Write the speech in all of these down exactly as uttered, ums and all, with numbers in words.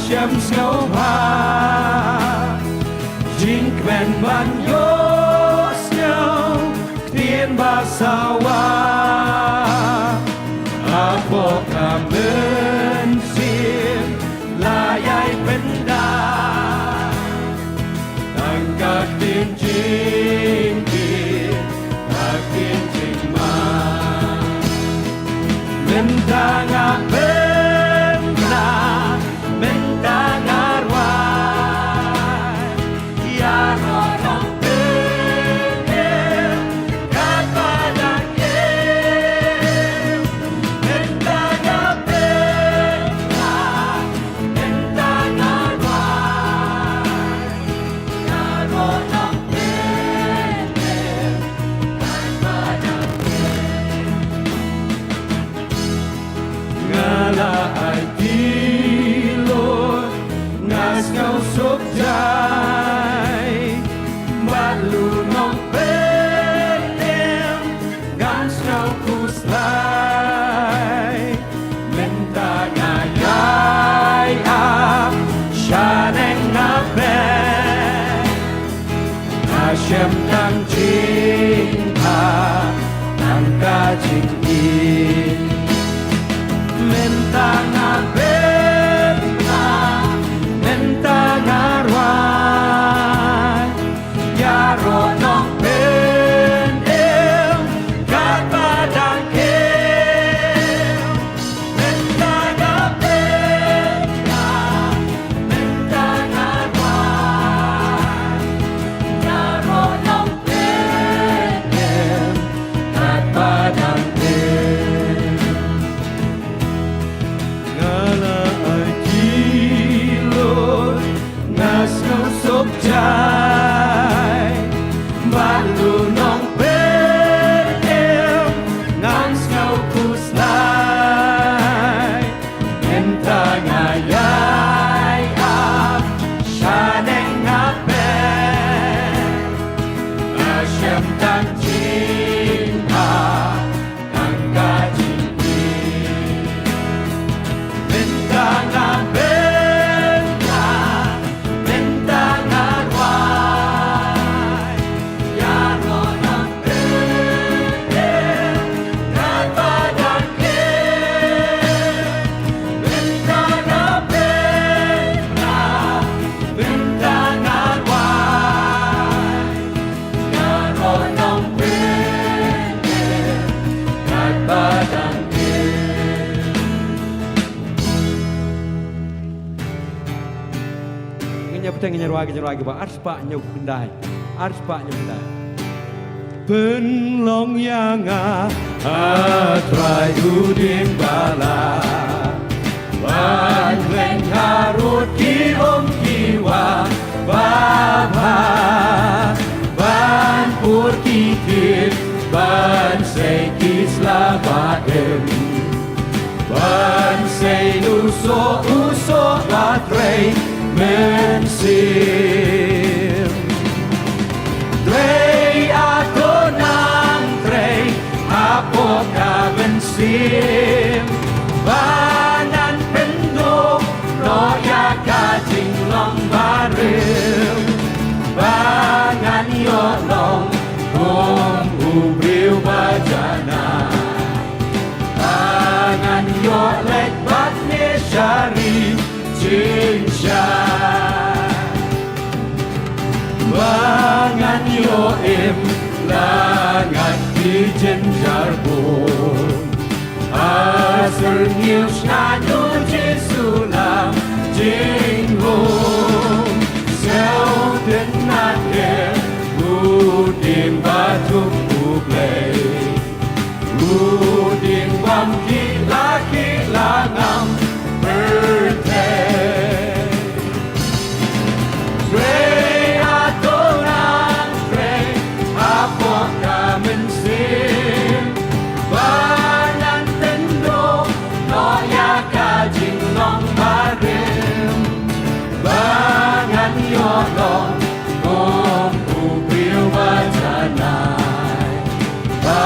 Shem sngewbha jingkmen ban ïohsngew ktien ba sawa. Hapoh ka mynsiem la ïai pynda tang ka ktien jingkit, ka ktien jingma. Mynta nga pynbna, mynta nga rwai. Ïaroh nongpynim katba dang im. Mynta nga pynbna, mynta nga rwai. Ïaroh nongpynim katba dang im. Nga la aiti lut, nga sngewsuk jai. Bad lum nongpynim, ngan sngew khuslai. Mynta nga ïai ap shaneng na pdeng. Nga shem tang jingbha, tang ka jingim. Mynta nga pynbna, mynta nga rwai. Ïaroh nongpynim katba dang im. Mynta nga pynbna, mynta nga rwai. Ïaroh nongpynim katba dang im. Nga la aiti lut, nga sngewsuk jai. Bad lum nongpynim, ngan sngew khuslai. Mynta nga ïai ap shaneng na pdeng. Nga shem tang jingbha, tang ka jingim. Mynta nga pynbna, mynta nga rwai. Ïaroh nongpynim katba dang im. Mynta nga pynbna, mynta nga rwai. Ïaroh nongpynim katba dang im. Ngin ïa bteng, ngin ïa rwai ki jingrwai kiba arspah hynñiew khyndai. Arspah hynñiew khyndai. Pynlong ïa nga, A Trai, u dieng ba la ban khlaiñ harud ki um ki wah babha, ban pur ki kit, ban sei ki sla ba im, ban sei u soh u soh ba trei mynsiem. Trei, a to nang trei hapoh ka mynsiem, ba ngan pynduh noh ïa ka jinglong barim, ba ngan ïoh long kum u briew ba janai, ba ngan ïoh leit bad ne sha ri jingshai, ba ngan ïoh im la ngat ki jynjar bun. Ha syrngiew shna ïa u Jisu la jinglong. Sngewtynnat ïa u dieng ba juk U Blei, u dieng bym kila kila ngam pyrthei. Trei, a to nang trei hapoh ka mynsiem, ba ngan pynduh noh ïa ka jinglong barim, ba ngan ïoh long kum u briew ba janai, ba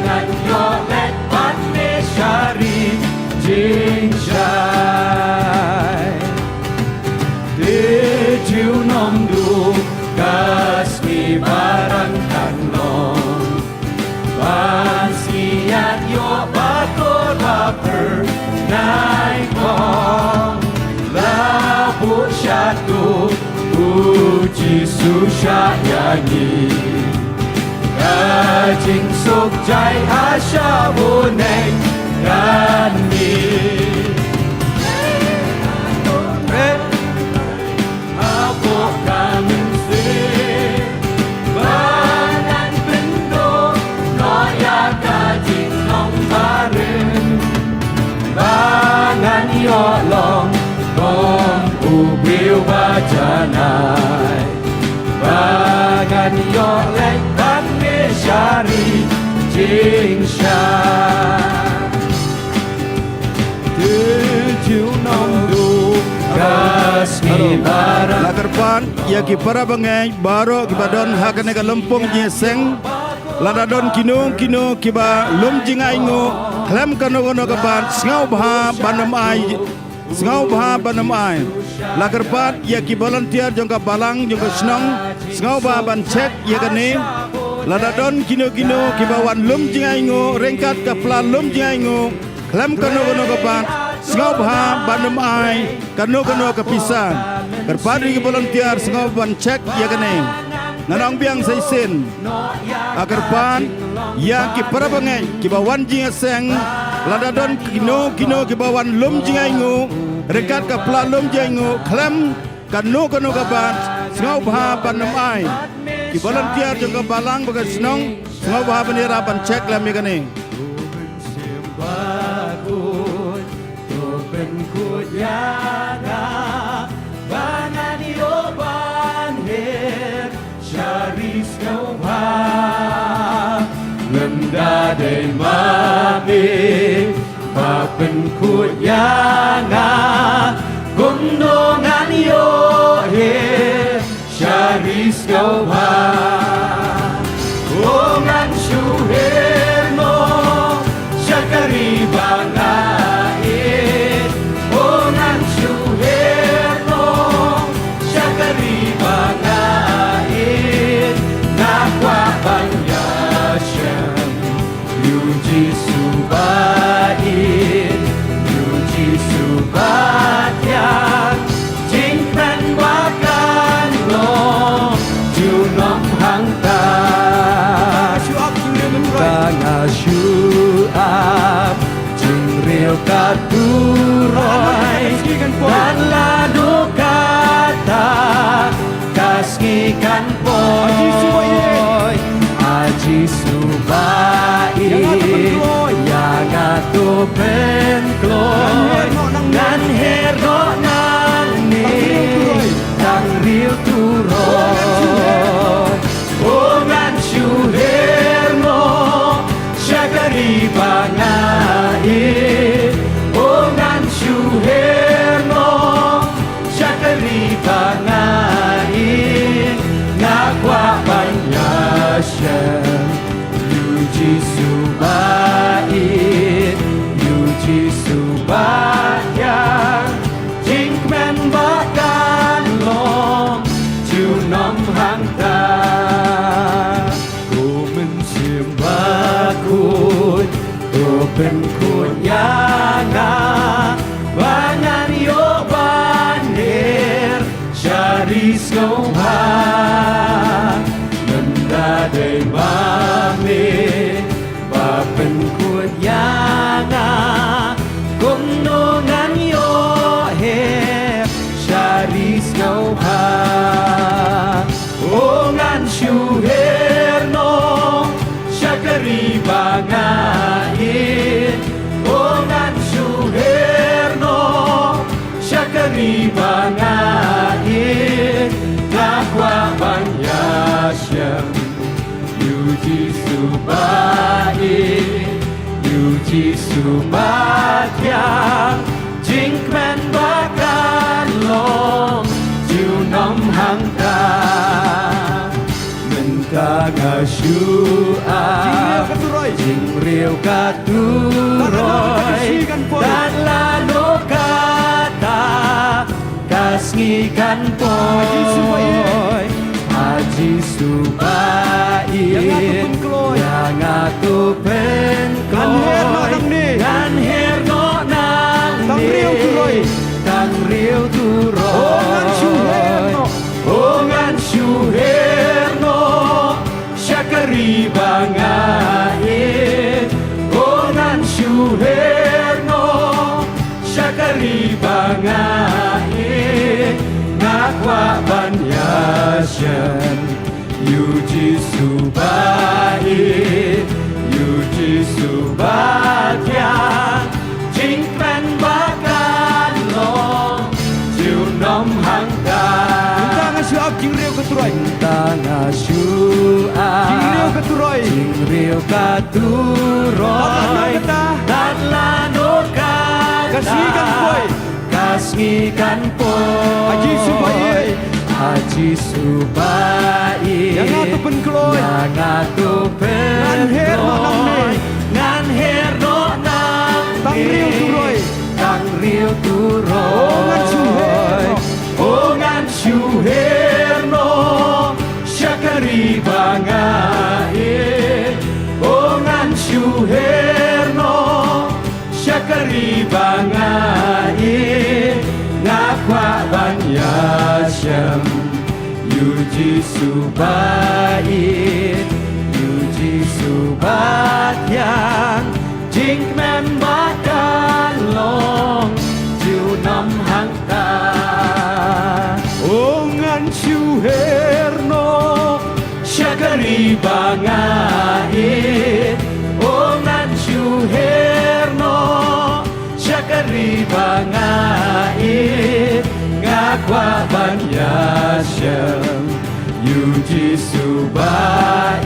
ngan ïoh leit bad ne sha ri jingshai. Ka jingsuk jai ha sha bneng kane. Hapoh ka mynsiem ba ngan pynduh noh ïa ka jinglong barim, ba ngan ïoh long kum u briew ba janai, ba ngan ïoh leit ban mih sha ri jingshai. Te junom du ka sngi baroh. La kyrpad ïa ki para bangeit baroh kiba don ha kane ka lympung jingïaseng. Lada don kino kino kiba lum jingainguh khlem kano kano ka bat, sngewbha ban ym ai, sngewbha ban ym ai. La kyrpad ïa ki volunteer jong ka balang jong ka shnong, sngewbha ban check ïa kane. Lada don kino kino kiba wan lum jingainguh ryngkat ka pla lum jingainguh khlem kano kano ka bat, sngewbha ban ym ai kano kano ka pisa. Kyrpad ïa ki volunteer sngewbha ban check ïa kane. Ngan ong biang sa shisien, la kyrpad ïa ki para bangeit kiba wan jingïaseng, lada don kino kino kiba wan lum jingainguh ryngkat ka pla lum jingainguh khlem kano kano ka bat, sngewbha ban ym ai. Ki volunteer jong ka balang bad ka shnong, sngewbha ban ïarap ban check lem ïa kane. Mynsiem Bakhuid, to pynkhuid ïa nga ba ngan ïoh ban her sha ri sngewbha. Lymda dei ma me ba pynkhuid ïa nga, kumno ngan ïoh her sha ri sngewbha. O ngan shu her noh sha ka ri ba nga ïeit. O ngan shu her noh sha ka ri ba nga ïeit. Nga kwah ban ïashem ïa u Jisu ba ïeit, ïa u Jisu ba thiang. Jingkmen ba kan long junom hangta. Mynta nga shu ap jingriewkhuid, bad la duh kata ka sngi kan poi. A Jisu ba ïeit, ïa nga to pynkloi. Ngan her noh nangne tang riewthuh roi. O ngan shu her noh sha ka ri ba nga ïeit. O ngan shu her noh sha ka ri ba nga ïeit. Nga kwah ban ïashem ïa u Jisu ba ïeit, ïa u Jisu ba thiang. Jingkmen ba kan long junom hangta. Ko Mynsiem Bakhuid, to pynkhuid ïa nga ba ngan ïoh ban her sha ri sngewbha. Mynta dei ma me ba pynkhuid ïa nga, kumno ngan ïoh her sha ri sngewbha. O ngan shu her noh sha ka ri ba nga ïeit. O ngan shu her noh sha ka ri ba nga ïeit. Nga kwah ban ïashem ïa u Jisu ba ïeit, ïa u Jisu ba thiang. Jingkmen ba kan long junom hangta. Mynta nga shu ap jingriewkhuid, bad la duh kata ka sngi kan poi. A Jisu ba ïeit, ïa nga to pynkloi. Ngan her noh nangne tang riewthuh roi. O ngan shu her noh, o ngan shu her noh nga ïeit, nga kwah ban ïashem ïa u Jisu ba ïeit, ïa u Jisu ba thiang, jingkmen ba kan long junom hangta. Nangta ngan shu ap jingriewkyrkhu. Nangta ngan shu ap jingriewkyrkhu. Jingriewkyrkhu. Tad la noh kata. Tad la noh kata. Ka sngi kan poi. Ka sngi kan poi. A Jisu ba ïeit. A Jisu ba ïeit. Ïa nga to pynkloi. Ïa nga to pynkloi. Ngan her noh nangne. Ngan her noh nangne. Tang riewkyrkhu. Tang riewkyrkhu. O ngan shu her noh. O ngan shu her noh. Sha ka ri ba nga ïeit. O ngan shu her noh. Sha ka ri ba nga ïeit, nga kwah ban ïashem ïa u Jisu ba ïeit, ïa u Jisu ba thiang, jingkmen ba kan long junom hangta. O ngan shu her noh. Sha ka ri ba nga ïeit, o ngan shu her noh. Sha ka ri ba nga ïeit, nga kwah ban ïashem ïa u Jisu ba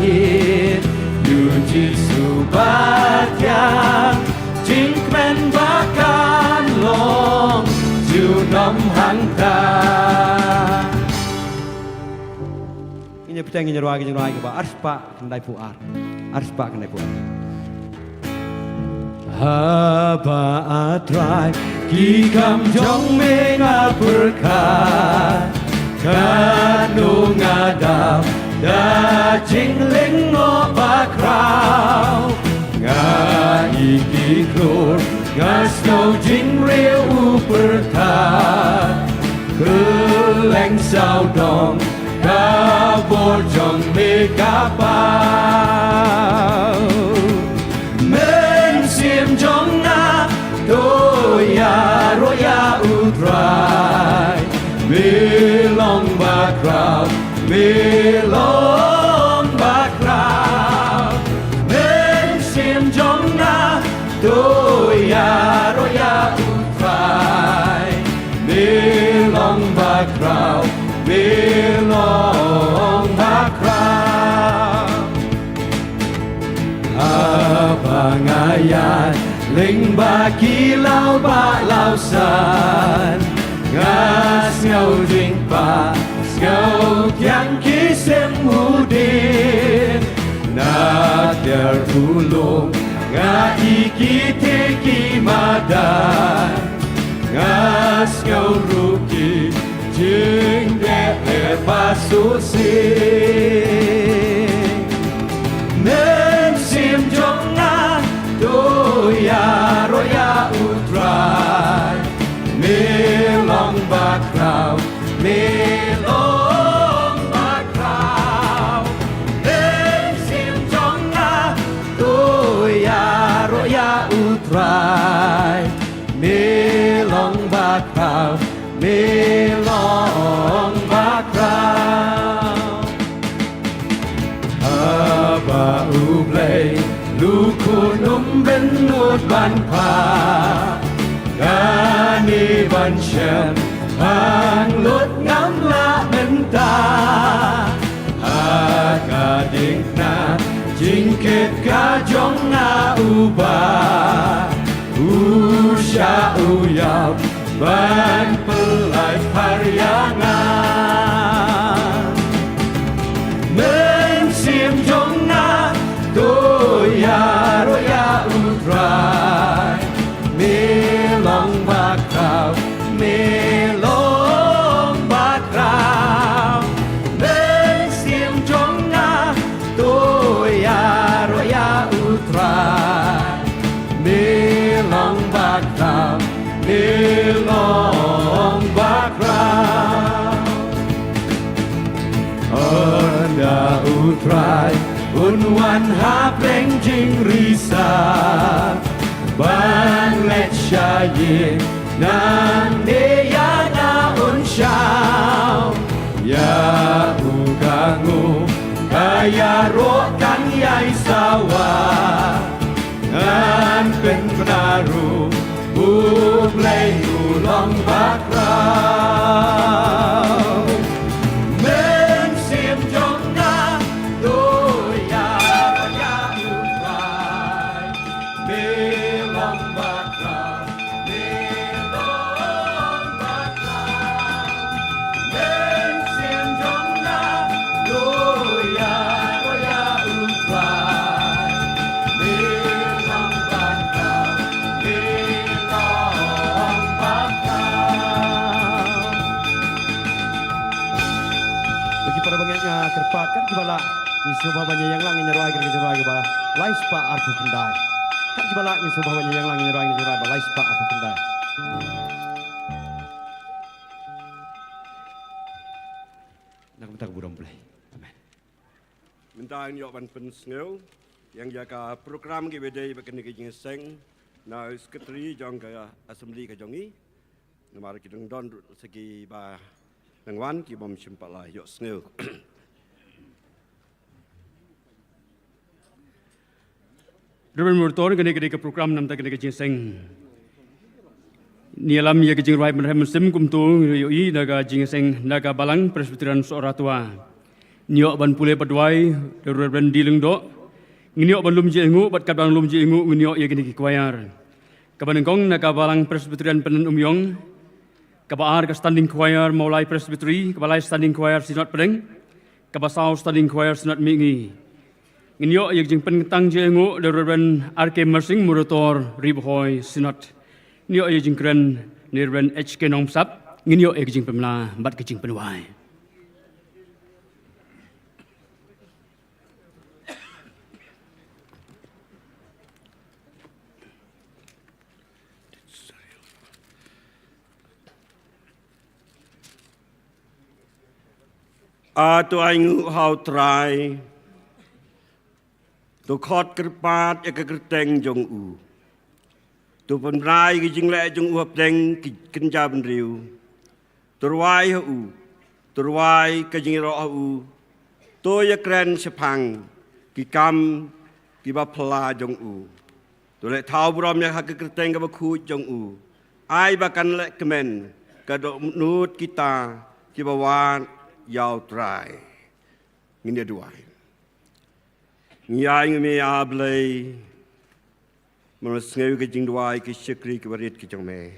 ïeit, ïa u Jisu ba thiang, jingkmen ba kan long junom hangta. Ngin ïa pyrshang, ngin ïa rwai ka jingrwai kaba arspah khyndai phew ar. Arspah khyndai phew ar. Haba A Trai, ki kam jong me nga pyrkhat, katno nga dap da jinglyngngoh bakhraw. Nga ïeit ki khlur, nga sngew jingriew u pyrthat. Kylleng sawdong ka bor jong me ka paw. Mynsiem jong nga to ïaroh ïa U Trai. Me long bakhraw, me long bakhraw. Mynsiem jong nga to ïaroh ïa U Trai. Me long bakhraw, me long bakhraw. Haba nga ïaid lyngba ki law bah law san, nga sngew jingpang, sngew thiang ki sem u dieng. Na tiar u lum nga ïeit ki thei ki madan, nga sngew ruh ki jingdeh ba suk sing. Mynsiem jong nga to ïaroh ïa U Trai. Me long bakhraw, me long bakhraw. Mynsiem jong nga to ïaroh ïa U Trai. Me long bakhraw, me long bakhraw. Haba U Blei, u khun um bynnud ban phah, kane ban shem, pang lut ngam lah mynta. Ha ka diengphna jingkit ka jong nga uba, u shah u ïap ban pynlait phar ïa nga. Mynsiem jong nga to ïaroh ïa U Trai. Me long bakhraw, me long bakhraw. Mynsiem jong nga to ïaroh ïa U Trai. Me long bakhraw, me long bakhraw. Ynda U Trai un wan ha pleng jingrisa, ban leit sha ïing Nangne ïa nga un shah ïa u ka nguh, ka ïaroh kan ïai sawa. Ngan pynbna ruh U Blei u long bakhraw. Mynsiem jong nga, to ïaroh ïa U Trai. Me long bakhraw, me long bakhraw. Mynsiem jong nga, to ïaroh ïa U Trai. Me long bakhraw, me long bakhraw. Bad ki para bangeit, nga kyrpad, kat kiba lah ngin sngewbha ban ïa ïeng lang, ngin ïa rwai ka jingrwai kaba lai spah arphew khyndai. Kat kiba lah ngin sngewbha ban ïa ïeng lang, ngin ïa rwai ka jingrwai ba lai spah arphew khyndai. Na ka bynta ka burom Blei. Amen. Mynta ngin ïoh ban pynsngew ïa ka program kiba dei bad kane ka jingïaseng na u Secretary jong ka Assembly ka jong ngi. Namar ki dang don ruh sa kiba nang wan, ki bym shym pat la ïohsngew. Reverend Murator, kane ka dei ka program namar kane ka jingïaseng. Ngi ïalam ïa ka jingrwai ban rhem mynsiem kumto ngi ïohi na ka jingïaseng na ka Balang Presbyterian Sohra Twa. Ngi ïoh ban pule bad duwai da u Reverend D. Lyngdoh. Ngin ïoh ban lum jingïainguh bad katba ngi lum jingïainguh ngin ïoh ïa kine ki choir. Kaba nyngkong na ka Balang Presbyterian Pyndengumiong, kaba ar ka Standing Choir Mawlai Presbytery, kaba lai Standing Choir Synod Pdeng, kaba saw Standing Choir Synod Mihngi. Ngin ïoh ïa ka jingpynkyntang jingïainguh da u Reverend R. K. Mersing, Murator Ri Bhoi Synod. Ngin ïoh ïa ka jingkren na u Reverend H. K. Nongbsap. Ngin ïoh ïa ka jingpynbna bad ka jingpynwai. A, to ainguh ha u Trai. To khot kyrpad ïa ka kyrteng jong u. To pynbna ïa ka jingleh jong u hapdeng ki kynja bynriew. To rwai ha u, to rwai ka jingïaroh ha u. To ïakren shaphang ki kam kiba phylla jong u. To leh thaw burom ïa ka kyrteng kaba khuid jong u. Ai ba kan leh kmen ka dohnud kita kiba wad ïa u Trai. Ngin ïa duwai. Ngi ai nguh ïa me, A Blei, namar sngew ka jingduwai ki shakri kiba rit ki jong me.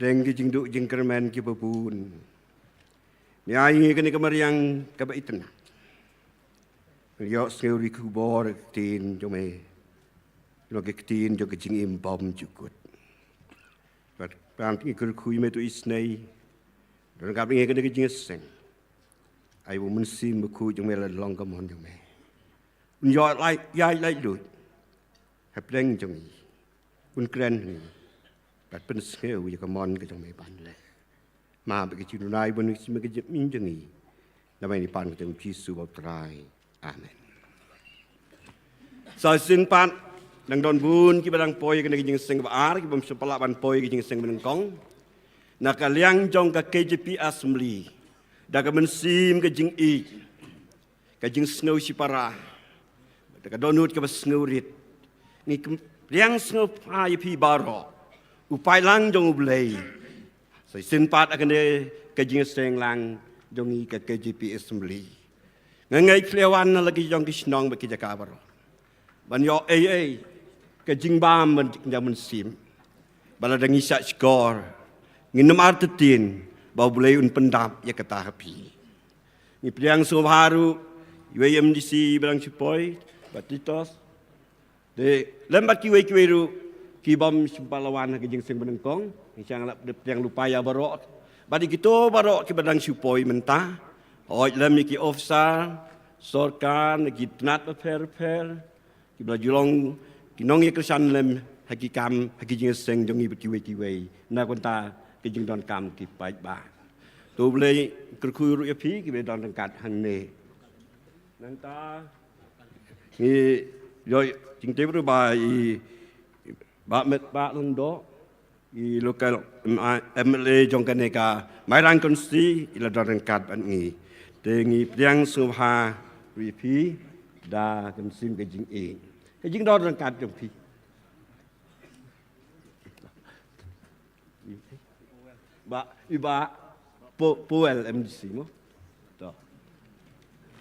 Deng ki jingduh jingkyrmen kiba bun. Me ai ngi kane ka mariang kaba itynnad. Ngi ïohsngew ri khubor ka ktien jong me. Ïa ka ktien jong ka jingim bymjukut. Bad pang ngi kyrkhu ïa me to isynei. Don kaba ngi kane ka jingïaseng. Ai ba u Mynsiem Bakhuid jong me la long ka mon jong me. Un ïoh lai, ïai lai lut hapdeng jong ngi. Un kren ngi. Bad pynsngew ïa ka mon ka jong me ban leh. Ma ba ka jingduna ban ngi sima ka jingim jong ngi. Namar ngi pan ka jong u Jisu ba u Trai. Amen. Sa shisien pat, dang don bun kiba dang poi kane ka jingïaseng ba ar, kiba ym shym pat lah ban poi ka jingïaseng ba nyngkong. Na ka liang jong ka K J P Assembly, da ka mynsiem ka jingïeit, ka jingsngew shipara, da ka dohnud kaba sngewrit, ngi kem-, liang sngewbha ïa phi baroh, u paidlang jong U Blei. Sa shisien pat ha kane ka jingïaseng lang jong ngi ka K J P Assembly. Nga ngeit phi la wan na la ki jong ki shnong bad ki jaka baroh ban ïoh ei ei ka jingbam ban jingkynja mynsiem. Ba lada ngi shah shkor, ngin nym artatien ba U Blei un pyndap ïa kata ha phi. Ngi pdiang sngewbha ruh ïa u M D C ba dang shu poi, bad Titos. Te lem bad kiwei kiwei ruh ki bym shym pat la wan ha ka jingïaseng ba nyngkong, ngi shang la pdiang lypa ïa baroh. Bad ïa kito baroh kiba dang shu poi mynta. Hooid lem ïa ki officer sorkar na ki tnat bapher bapher, kiba la ju long ki nongïakyrshan lem ha ki kam, ha ki jingïaseng jong ngi bad kiwei kiwei. Na ka bynta ka jingdonkam ki paidbah. To U Blei kyrkhu ruh ïa phi kiba don ryngkat hangne. Nangta ngi ïoh jingtip ruh ba i Bah Metbah Lyngdoh, i local M I, M L A jong kane ka Mairang Constituency i la don ryngkat bad ngi. Te ngi pdiang sngewbha ruh ïa phi da ka mynsiem ka jingïeit, ka jingdon ryngkat jong phi. Ba, i ba, po, Powell M D C mo. To.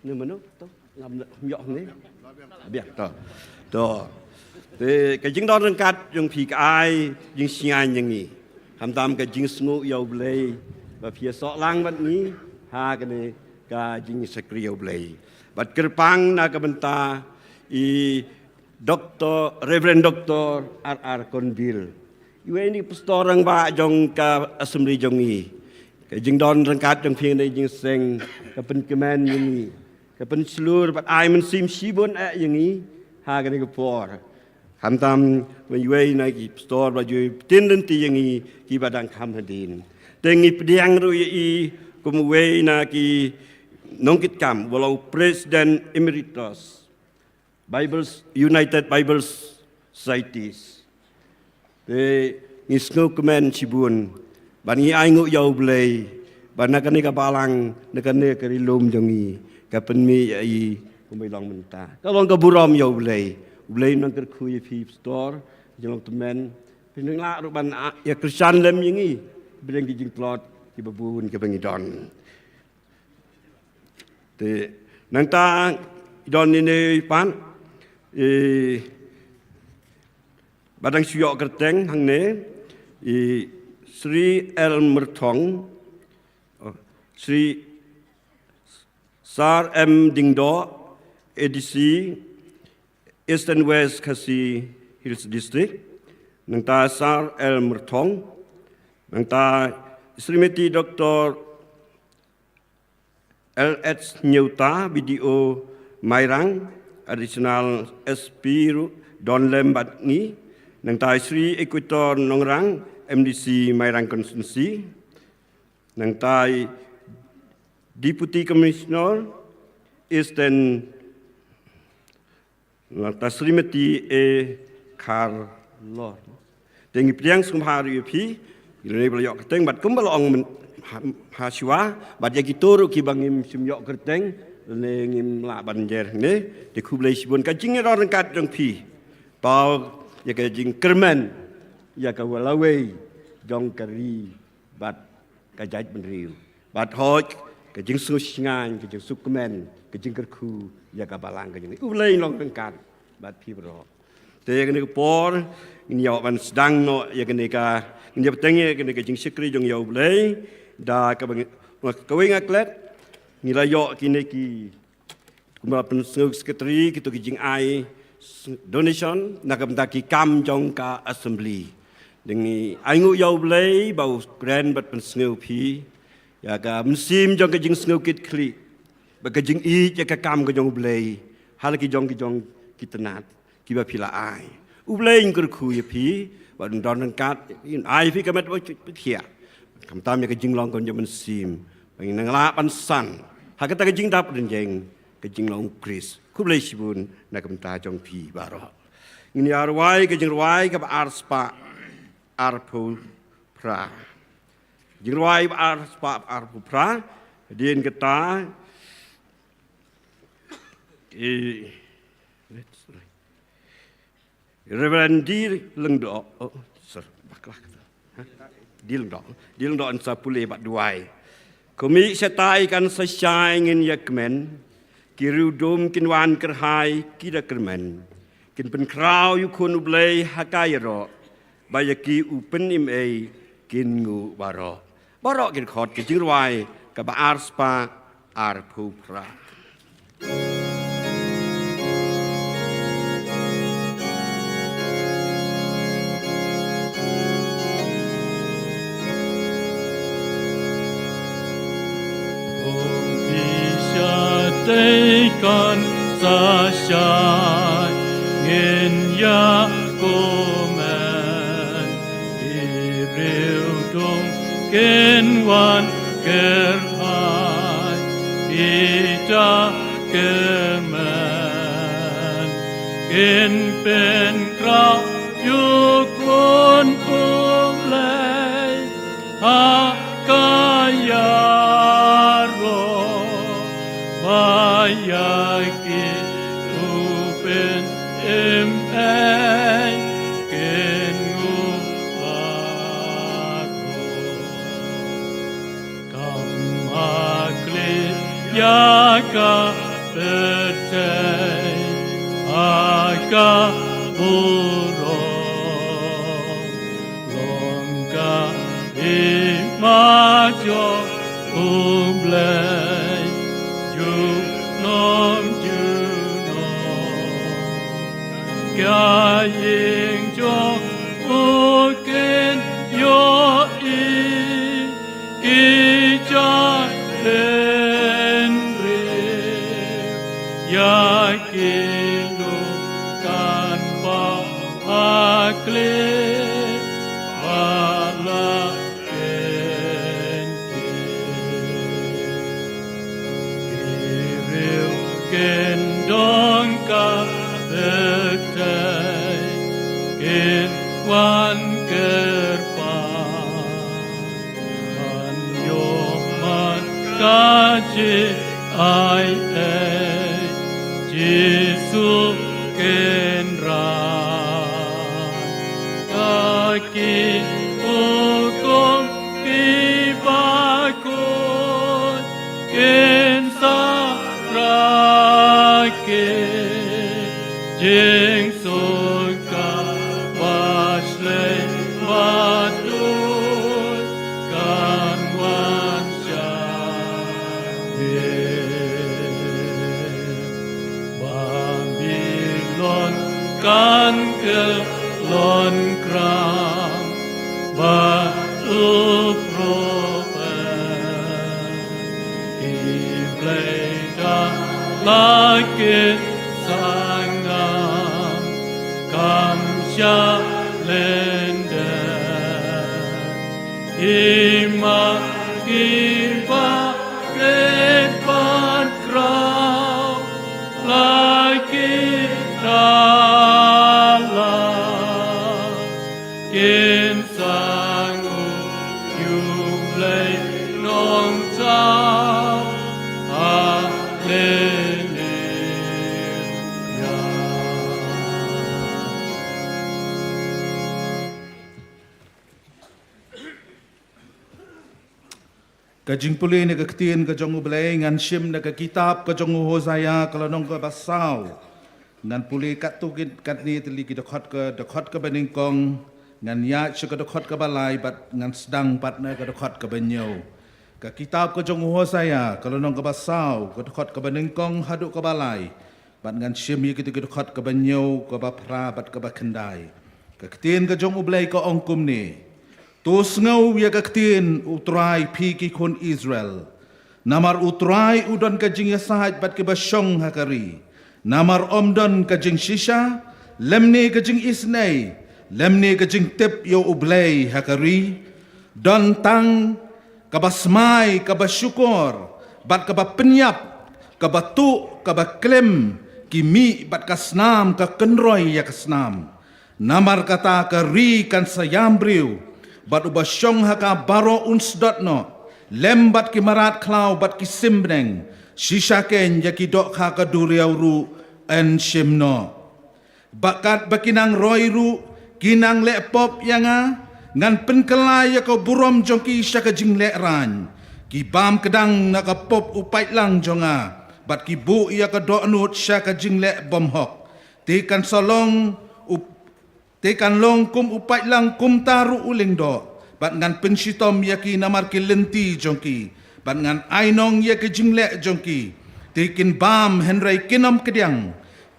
Ni mano? To. Ngam ïoh ni. Biang to. To. Te ka jingdon ryngkat jong phi ka ai jingshngaiñ ïa ngi. Khamtam ka jingsngew ïa U Blei ba phi ïasoh lang bad ngi ha kane ka jingshakri ïa U Blei. Bad kyrpang na ka bynta i Doktor, Reverend Doktor R R Konbil. Iwei na ki pastor rangbah jong ka assembly jong ngi. Ka jingdon ryngkat jong phi ha kane ka jingseng ka pynkmen ïa ngi, ka pynshlur bad ai mynsiem shibun eh ïa ngi ha kane ka por. Khamtam iwei na ki pastor ba ju pynbtin lynti ïa ngi kiba dang kham hadien. Te ngi pdiang ruh ïa i kum uwei na ki nongkitkam, ba long u President Emeritus Bibles, United Bible Societies. Te ngi sngewkmen shibun bad ngi ainguh ïa U Blei ba na kane ka balang, na kane ka ri lum jong ngi, ka pynmih ïa i kumba i long mynta. Ka long ka burom ïa U Blei. U Blei un nang kyrkhu ïa phi pastor, jinglong tymmen. Phin nang lah ruh ban, ah, ïa kyrshan lem ïa ngi, bad ïa ki jingtlot kiba bun kiba ngi don. Te nangta i don ine i pan, i ba dang shu ïoh kyrteng hangne, i Sri L Myrthong, oh, Sri Sar M Diengdoh, A D C, Eastern West Khasi Hills District, nangta Sar L Myrthong, nangta Srimati Doktor L H Nyeuta, B D O Mairang, Additional S P ruh don lem bad ngi, nangta Sri Equator Nongrang, M D C Mairang Constituency, nangta Deputy Commissioner, Eastern, nangta Srimati A Kharlor. Te ngi pdiang sngewbha ruh ïa phi, ïa lane ba la ïoh kyrteng, bad kumba la ong myn-, ha, ha shuwa, bad ïa kito ruh kiba ngim shym ïoh kyrteng, lane ngim lah ban jer hangne, te khublei shibun. Ka jingïadon ryngkat jong phi, paw ïa ka jingkyrmen ïa ka lawei jong ka ri bad ka jaitbynriew. Bad hooid, ka jingsngewshngaiñ, ka jingsngewkmen, ka jingkyrkhu ïa ka balang ka jong ngi. U Blei un long ryngkat bad phi baroh. Te ïa kane ka por ngin ïa ban sdang noh ïa kane ka, ngin ïa bteng ïa kane ka jingshakri jong ïa U Blei da kaba ngi, kawei nga klet, ngi la ïoh kine ki Kumba pynsngew secretary, kito ki jingai s-, donation na ka bynta ki kam jong ka assembly. Te ngi ainguh ïa U Blei ba u kren bad pynsngew phi ïa ka mynsiem jong ka jingsngew kit khlieh bad ka jingïeit ïa ka kam ka jong U Blei ha la ki jong ki jong ki tnat kiba phi la ai. U Blei un kyrkhu ïa phi bad un don ryngkat, un ai phi ka met ba pynkhiah. Khamtam ïa ka jinglong ka jong mynsiem ba ngin nang lah ban san ha kata ka jingdap rynjeng ka jinglong U Khrist. Khublei shibun na ka bynta jong phi baroh. Ngin ïa rwai ka jingrwai kaba ar spah arphew phra. Jingrwai ba ar spah arphew phra. Hadien kata, i Reverend D Lyngdoh, oh, sorry, bakla kata. Ha? D Lyngdoh, D Lyngdoh yn sa pule bad duwai. Ko mih shatai kan sa shai, ngin ïa kmen, ki riewdum kin wan kyrhai ki da kyrmen. Kin pynkhraw ïa u Khun U Blei ha ka ïaroh, ba ïa ki u pynim ei kin nguh baroh. Baroh kin khot ka jingrwai kaba ar spah arphew phra. Kum pisa tei kan sa shai, ngin ïa kmen, ki riewdum kin wan kyrhai ki da kyrmen, kin pynkhraw ïa u Khun U Blei. A ka ïaroh ba ïa ki u pynim ei kin ngu baroh. Kam ha khlieh ïa ka pyrthei ha ka burom. Long ka hima jong U Blei junom junom. Ka ïing jong u kin ïohi ki jait hynriew. Ïa ki lum kan paw ha khlieh ba la kyntiew. Ki riew kin don ka pyrthei, kin wan kyrpad. Ban ïoh man ka jingai ei Jisu Kynrad. Ka ki hukum kiba khuid kin sa rakhe, jingsuk kaba shlei ba tuid kan wan sha phi. Babilon kan kyllon kram bad u prophet. Ki blei da la kin sangam kam shah lyndet. Hima kiba klet bad khraw la ki da la kin sang u ïa U Blei Nongthaw. Haleluya. Ka jingpule na ka ktien ka jong U Blei ngan shim na ka kitab ka jong u Hosea ka lynnong kaba saw. Ngan pule katto katne tylli ki dkhot, ka dkhot kaba nyngkong, ngan ïaid sha ka dkhot kaba lai bad ngan sdang pat na ka dkhot kaba hynñiew. Ka kitab ka jong u Hosea ka lynnong kaba saw, ka dkhot kaba nyngkong haduh kaba lai. Bad ngan shim ïa kito ki dkhot kaba hynñiew, kaba phra bad kaba khyndai. Ka ktien ka jong U Blei ka ong kumne: To sngew ïa ka ktien U Trai, phi ki khun Israel. Namar U Trai u don ka jingïasaid bad kiba shong ha ka ri. Namar ym don ka jingshisha, lymne ka jingisynei, lymne ka jingtip ïa U Blei ha ka ri. Don tang kaba smai, kaba shukor, bad kaba pynïap, kaba tuh, kaba klim, ki mih bad ka snam ka kynroi ïa ka snam. Namar kata ka ri kan sa ïam briew, bad uba shong ha ka baroh un sdot noh, lem bad ki mrad khlaw bad ki sim bneng, shisha kein ïa ki dohkha ka duriaw ruh yn shim noh. Bad katba ki nang roi ruh, ki nang leh pop ïa nga, ngan pynkylla ïa ka burom jong ki sha ka jingleh rain. Ki bam kdang na ka pop u paidlang jong nga, bad ki buh ïa ka dohnud sha ka jingleh bymhok. Te kan sa long u, te kan long kum u paidlang, kumta ruh u lyngdoh. Bad ngan pynshitom ïa ki namar ki lynti jong ki. Bad ngan ainong ïa ki jingleh jong ki. Te kin bam hynrei kin ym kdiang.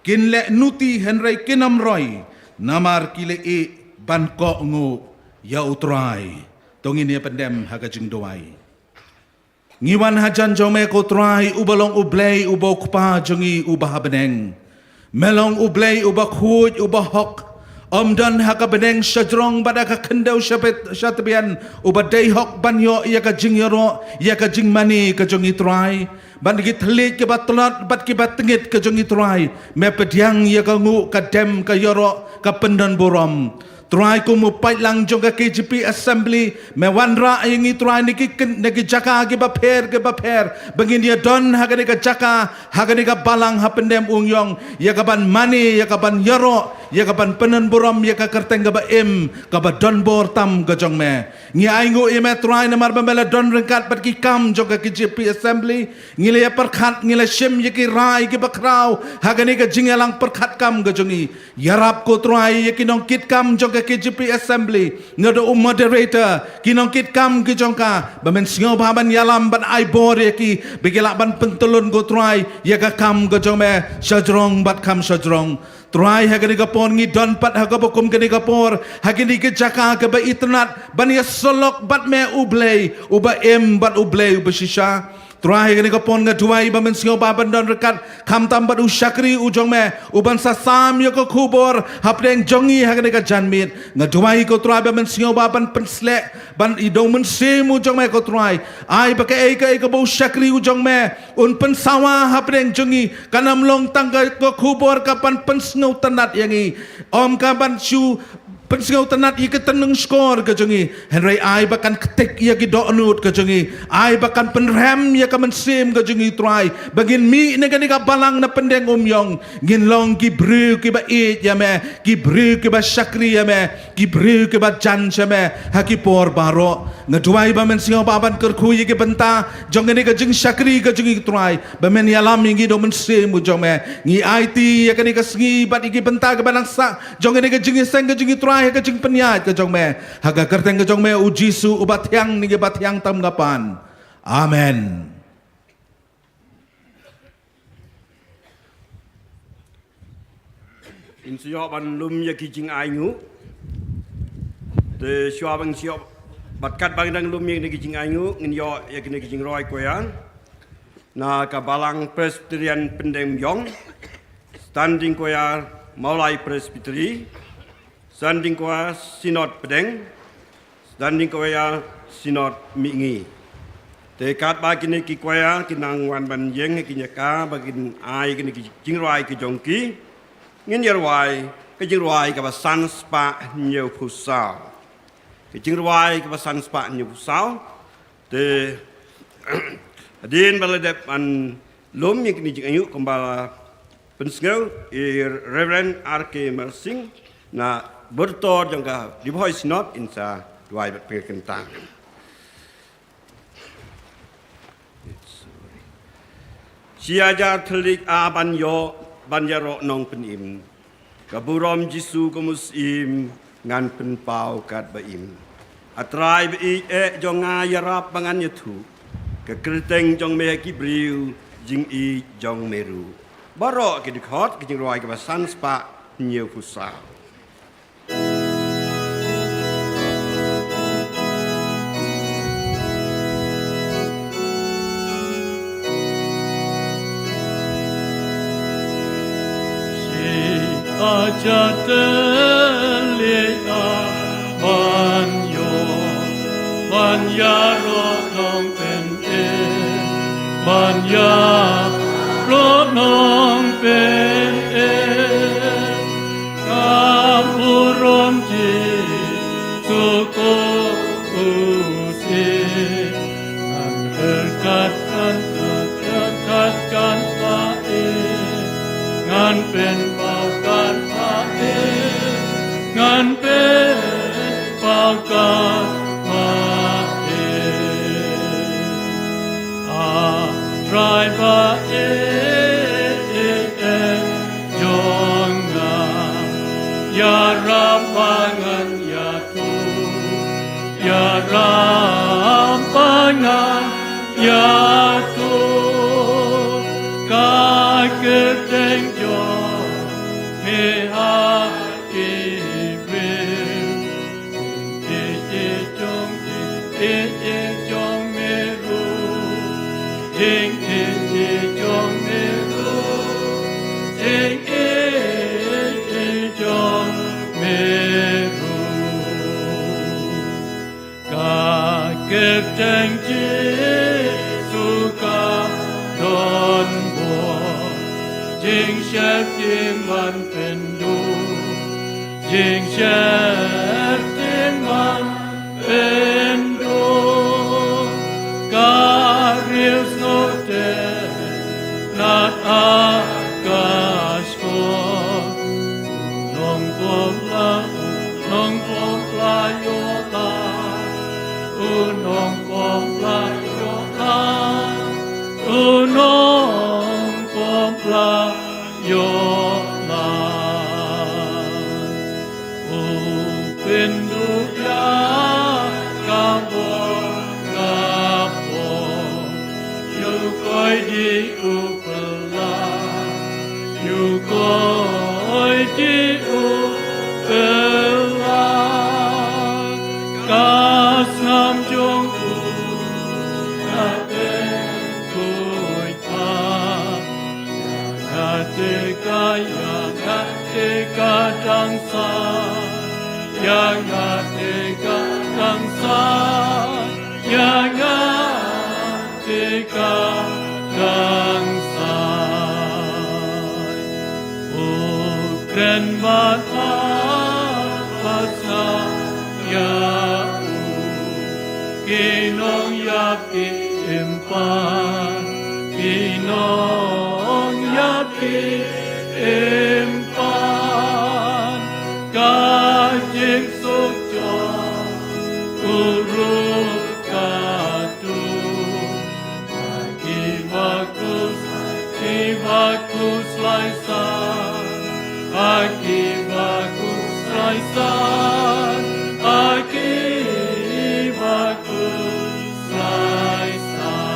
Kin leh nuti hynrei kin ym roi. Namar ki la ïeh ban kohnguh ïa U Trai. To ngin ïa pyndem ha ka jingduwai. Ngi wan hajan jong me ko Trai, uba long U Blei, uba U Kpa jong ngi uba ha bneng. Me long U Blei uba khuid, uba hok. Ym don ha ka bneng shajrong bad ha ka khyndew sha tbian uba dei hok ban ïoh ïa ka jingïaroh, ïa ka jingmane ka jong ngi Trai. Bad na ki thylliej kiba tlot bad kiba tngit ka jong ngi Trai, me pdiang ïa ka nguh, ka dem, ka ïaroh, ka pyndonburom. Trai, kum u paidlang jong ka K J P Assembly, me wanrah ïa ngi Trai na ki kyn-, na ki jaka kiba pher kiba pher, ba ngin ïadon ha kane ka jaka, ha kane ka balang ha Pyndengumiong, ïa kaban mane, ïa kaban ïaroh, ïa kaban pyndonburom ïa ka kyrteng kaba im, kaba donbor tam ka jong me. Ngi ainguh ïa me Trai namar ba me la don ryngkat bad ki kam jong ka K J P Assembly. Ngi la ïa pyrkhat, ngi la shim ïa ki rai kiba khraw ha kane ka jingïalang pyrkhat kam ka jong ngi. Ïarap ko Trai ïa ki nongkitkam jong ka K J P Assembly, naduh u moderator, ki nongkitkam ki jong ka, ba men sngewbha ban ïalam ban ai bor ïa ki, ba ki lah ban pyntylun ko Trai ïa ka kam ka jong me shajrong bad kham shajrong. Trai, ha kane ka por ngi don pat ha kaba kum kane ka por, ha kine ki jaka kiba itynnad ban ïasyllok bad me U Blei uba im bad U Blei uba shisha. Trai, ha kane ka por nga duwai ba men sngewbha ban don ryngkat khamtam bad u shakri u jong me, uban sa sam ïa ka khubor hapdeng jong ngi ha kane ka janmiet. Nga duwai ko Trai ba men sngewbha ban pynsleh ban ïa u Mynsiem u jong me ko Trai. Ai ba kaei kaei kaba u shakri u jong me un pynsawa hapdeng jong ngi, kan ym long tang ka, ka khubor kaban pynsngewtynnad ïa ngi, ym kaban shu pynsngewtynnad ïa ka tnat shkor ka jong ngi, hynrei ai ba kan ktik ïa ki dohnud ka jong ngi, ai ba kan pynrem ïa ka mynsiem ka jong ngi Trai, ba ngin mih na kane ka balang na Pyndengumiong, ngin long ki briew kiba ïeit ïa me, ki briew kiba shakri ïa me, ki briew kiba jan sha me ha ki por baroh. Nga duwai ba men sngewbha ban kyrkhu ïa ki bynta jong kane ka jingshakri ka jong ngi Trai, ba men ïalam ïa ngi da u Mynsiem u jong me. Ngi aiti ïa kane ka sngi bad ïa ki bynta kiba nang sah jong kane ka jingïaseng ka jong ngi Trai ha ka jingpynïaid ka jong me, ha ka kyrteng ka jong me U Jisu uba thiang na kiba thiang tam ka pan. Amen. Ngin sa ïoh ban lum ïa ki jingainguh. Te shuwa ban sa ïoh, bad katba ngi dang lum ïa kine ki jingainguh, ngin ïoh ïa kine ki jingrwai choir na ka Balang Presbyterian Pyndengumiong, Standing Choir Mawlai Presbytery, Standing Choir Synod Pdeng, Standing Choir Synod Mihngi. Te katba kine ki choir kin nang wan ban ïeng ha kine ki jaka ba kin ai kine ki jingrwai ki jong ki, ngin ïa rwai ka jingrwai kaba san spah hynñiewphew saw. Ka jingrwai kaba san spah hynñiewphew saw. Te hadien ba la dep ban lum ïa kine ki jingainguh kumba la pynsngew i Reverend R K Marsing na bynta jong ka Ri Bhoi Synod, in sa duwai bad pynkyntang. Shi hajar thylliej a ban ïoh ban ïaroh nongpynim. Ka burom Jisu kum u Syiem ngan pynpaw katba im. A Trai ba ïeit eh jong nga, ïarap ba ngan ïathuh ka kyrteng jong me ha ki briew, jingïeit jong me ruh. Baroh ki dkhot, ka jingrwai kaba san spah hynñiewphew saw. Shi hajar thylliej a ban ïoh ban ïaroh nongpynim, ban ïaroh nongpynim. Ka burom Jisu kum u Syiem, ngan pyrkhat, ngan pyrkhat, ngan pyrkhat katba im, ngan pynpaw katba im, ngan pynpaw katba im. A Trai ba ïeit eh jong nga, ïarap ba ngan ïathuh, ïarap ba ngan ïathuh ka kyrteng jong me ha ki briew. Jingïeit jong, jingïeit jong me ruh, jingïeit jong me ruh, jingïeit jong me ruh. Ka kyrteng Jisu ka don bor, jingsheptieng ban pynduh, jingshep Ki u pela, ïu koi ki u pela, ka snam jong u ka pynkuit pat. Ïa nga te ka, ïa nga te ka dang sah, ïa nga te ka dang sah, ïa nga te ka dang sah. U kren bad ha pasa ïa u. Ki nongïap ki im pat, ki nongïap ki im pat. Ka jingsuk jong u ruh ka tu. Ha ki ba kut, ki ba kut lai san. Ha ki ba kut lai san. Ha ki ba kut lai san.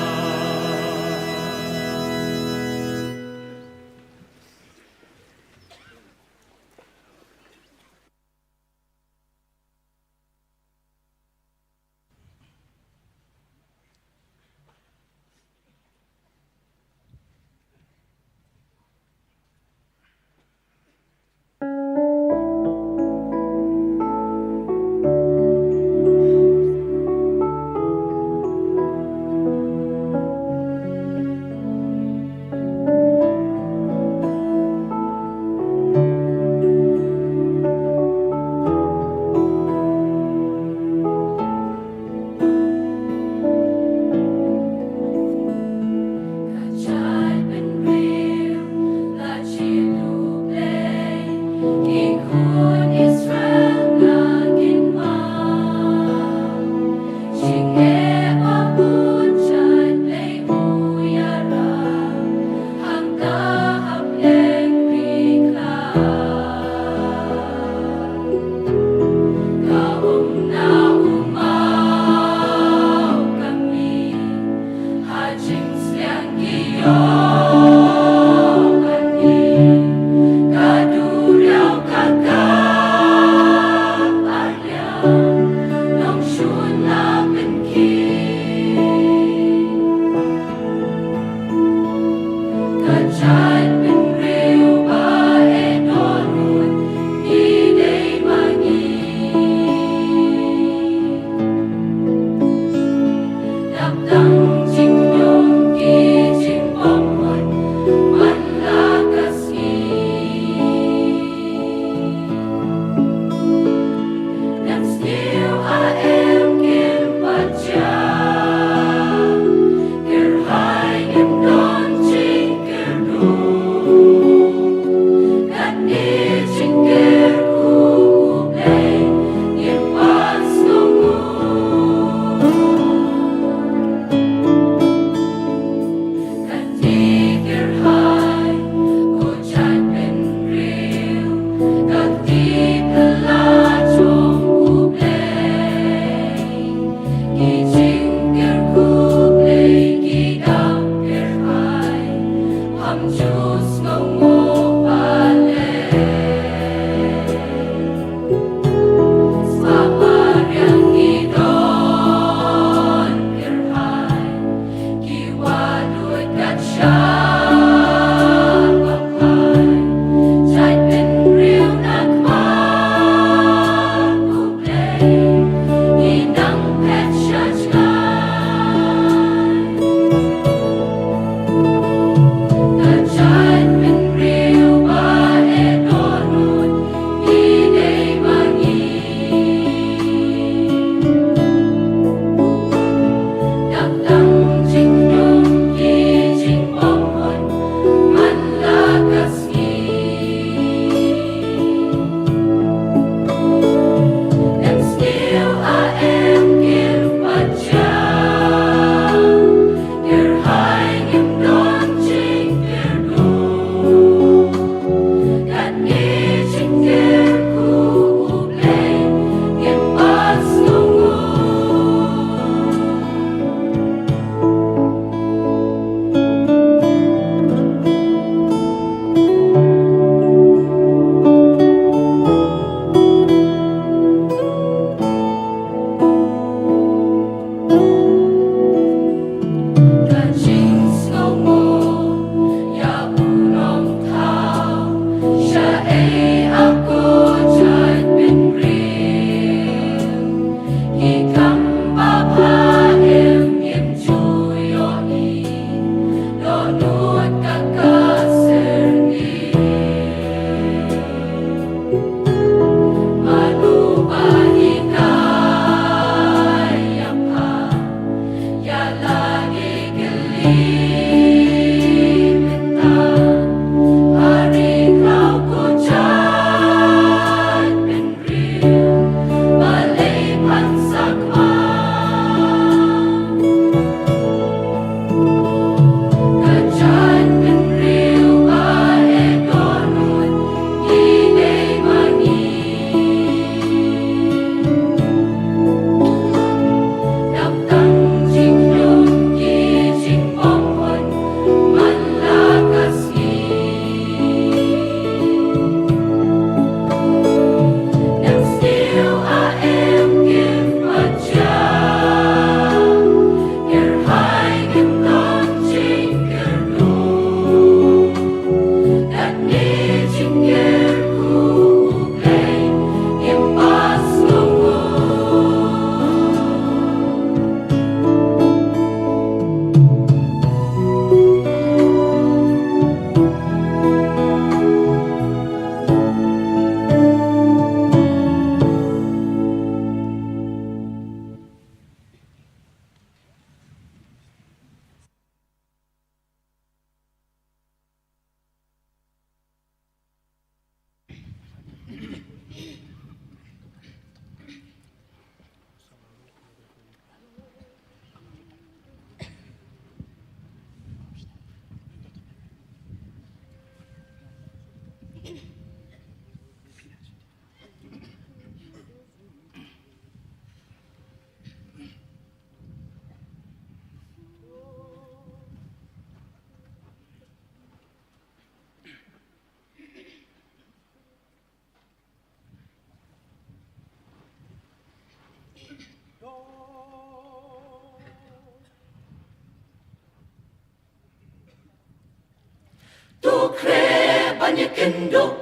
Kynduh,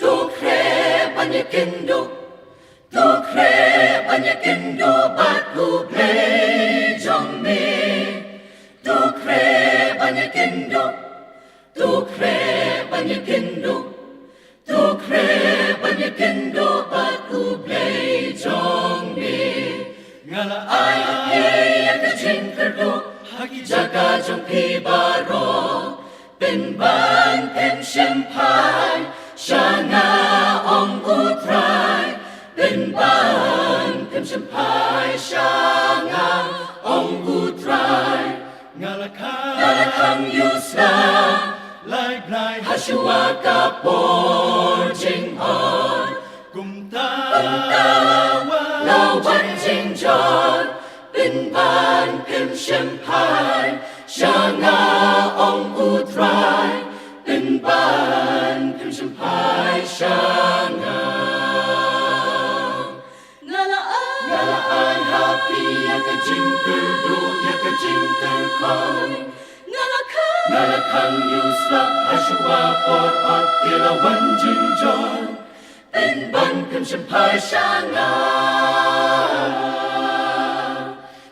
to khreh ban ïakynduh, to khreh ban ïakynduh bad U Blei jong me. To khreh ban ïakynduh, to khreh ban ïakynduh, to khreh ban ïakynduh bad U Blei jong me. Nga la ai ïa ka jingkyrduh ha ki jaka jong phi baroh. Pynban phim shym phai sha nga, ong U Trai. Pynban phim shym phai sha nga, ong U Trai. Nga la khang, nga la khang ïa u slap lai blai ha shuwa ka por jingod. Kumta, kumta la wan jingjot. Pynban phim shym phai sha nga, ong U Trai. Pynban phim shym phai sha nga. Nga la ai, nga la ai ha phi ïa ka jingkyrduh, ïa ka jingkyrkhu. Nga la khang, nga la khang ïa u slap ha shuwa por ot, te la wan jingjot. Pynban phim shym phai sha nga.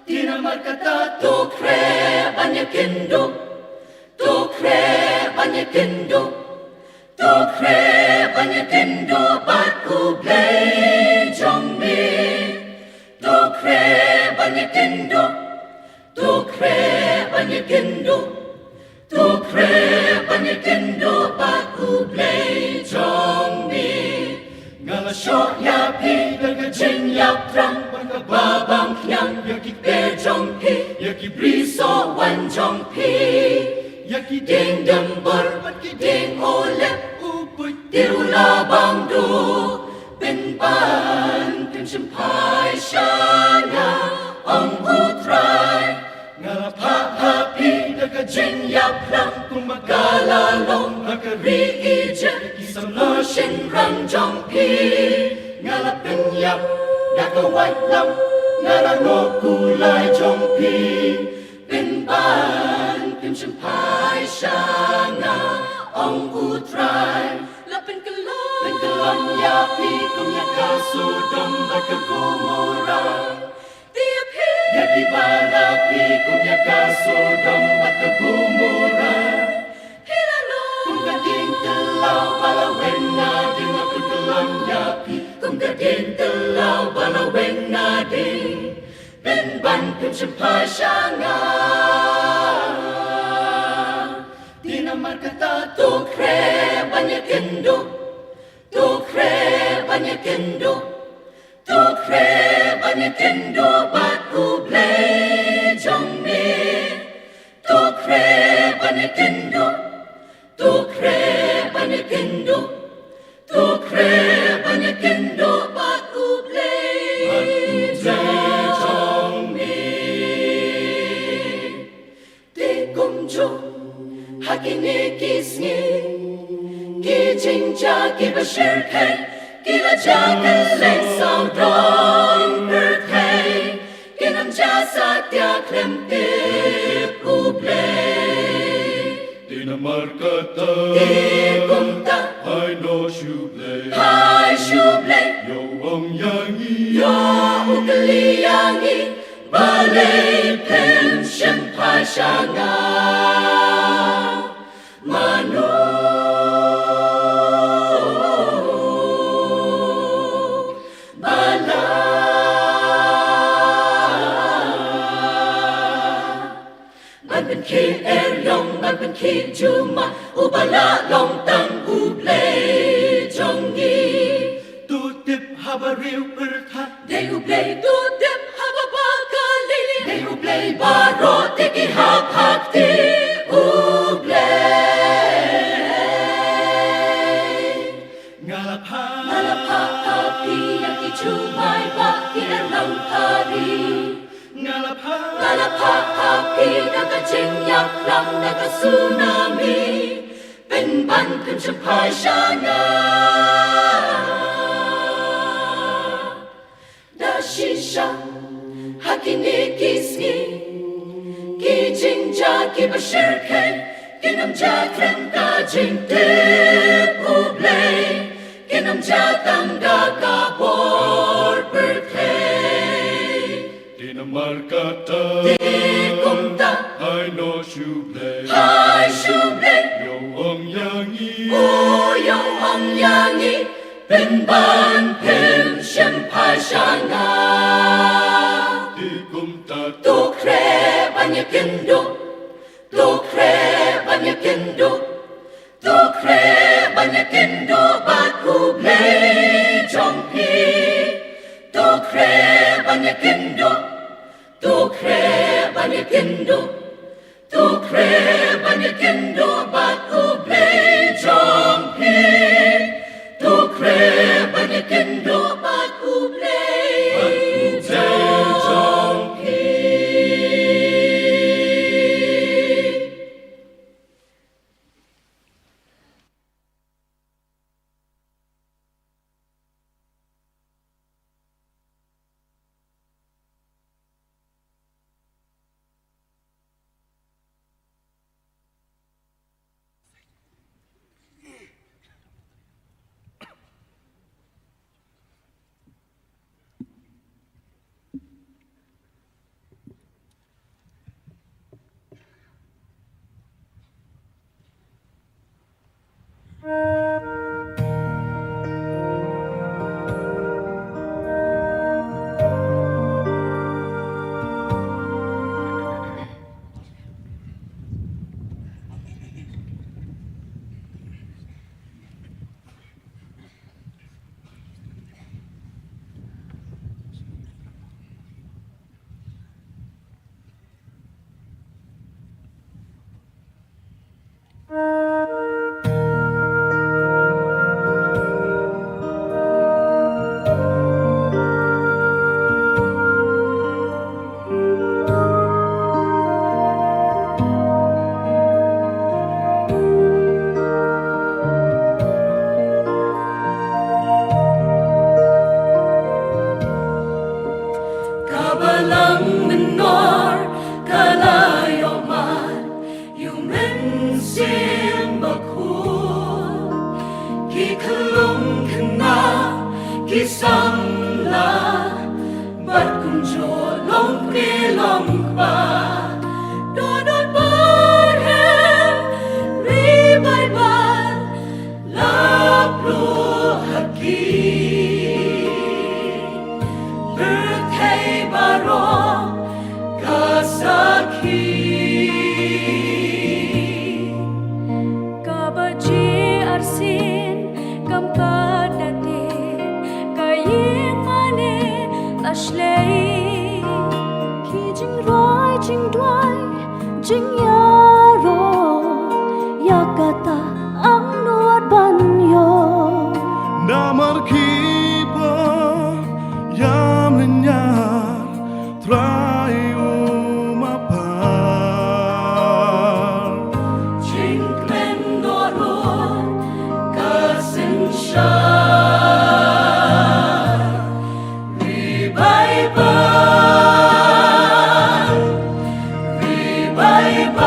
Te namar kata to khreh ban ïakynduh, to khreh ban ïakynduh, to khreh ban ïakynduh bad U Blei jong me. To khreh ban ïakynduh, to khreh ban ïakynduh, to khreh ban ïakynduh bad U Blei jong me. Nga la shoh ïa phi da ka jingïap thrang bad kaba bang khñiang ïa ki kper jong phi, ïa ki brisoh wan jong phi, ïa ki dieng dambor bad ki dieng olib. U puit te u la bang duh. Pynban phim shym phai sha nga, ong U Trai. Nga la phah ha phi da ka jingïap thrang kumba ka la long ha ka ri Egypt ïa ki samla shynrang jong phi. Nga la pynïap da ka waitlam, nga la noh kulai jong phi. Pynban phim shym phai sha nga, ong U Trai. La pynkyllon, pynkyllon ïa phi kum ïa ka Sodom bad ka Gomorrah. Te ïa phi, ïa phi ba la phi kum ïa ka Sodom bad ka Gomorrah. Phi la long kum ka dieng tyllaw ba la weng nadien. La pynkyllon ïa phi kum ka dieng tyllaw ba la weng nadien. Pynban phim shym phai sha nga. Te namar kata to khreh ban ïakynduh, to khreh ban ïakynduh, to khreh ban ïakynduh bad U Blei jong me. To khreh ban ïakynduh, to khreh ban ïakynduh, to khreh ban ïakynduh bad U Blei jong me. Te kumjuh ha kine ki sngi, ki jingjia kiba shyrkhei ki la jia kylleng sawdong pyrthei. Kin ym jia satia khlem tip U Blei. Te namar kata, te kumta, hai noh sha U Blei, hai sha U Blei. Ïa u ong ïa ngi, ïa u kylli ïa ngi, balei phim shym phai sha nga? Mano ba la ban pynkhih eriong, ban pynkhih jumai, uba la long tang U Blei jong ngi. To tip haba riew pyrthat, dei U Blei. To tip haba ba ka lili, dei U Blei. Baroh te ki hap ha kti U Blei. Nga la phah, nga la phah ha phi ïa ki jumai bad ki erlang phari. Nga la phah, nga la phah ha phi da ka jingïap lang, da ka tsunami. Pynban phim shym phai sha nga. Da shisha ha kine ki sngi, ki jingjia kiba shyrkhei Kin ym jia khlem ka jingtip U Blei, kin ym jia tang da ka bor pyrthei. Te namar kata, te kumta, hai noh sha U Blei, hai sha U Blei. U ïa ong ïa ngi, u ïa ong ïa ngi, pynban pynshemphai sha nga. Te kumta, to khreh ban ïakynduh, to khreh ban ïakynduh, to khreh ban ïakynduh bad U Blei jong phi. To khreh ban ïakynduh, to khreh ban ïakynduh, to khreh ban ïakynduh bad U Blei jong phi. To khreh ban ïakynduh bad U Blei, bad U Blei jong phi. Ka balang mynnor ka la ïoh mad ïa U Mynsiem Bakhuid. Ki khyllung khynnah, ki samla bad kumjuh longkmie longkpa, dohnud barhem, ri Baibl la pluh ha ki. Pyrthei baroh ka sakhi. Kaba ji arsien kam pat da tip, ka ïing mane la shlei. Ki jingrwai jingduwai jingïaroh, ïa kata angnud ban ïoh. Namar kiba ïamlynñiar Trai um ap. Jingkmen dohnud ka synshar. Ri Baibl, ri Baibl.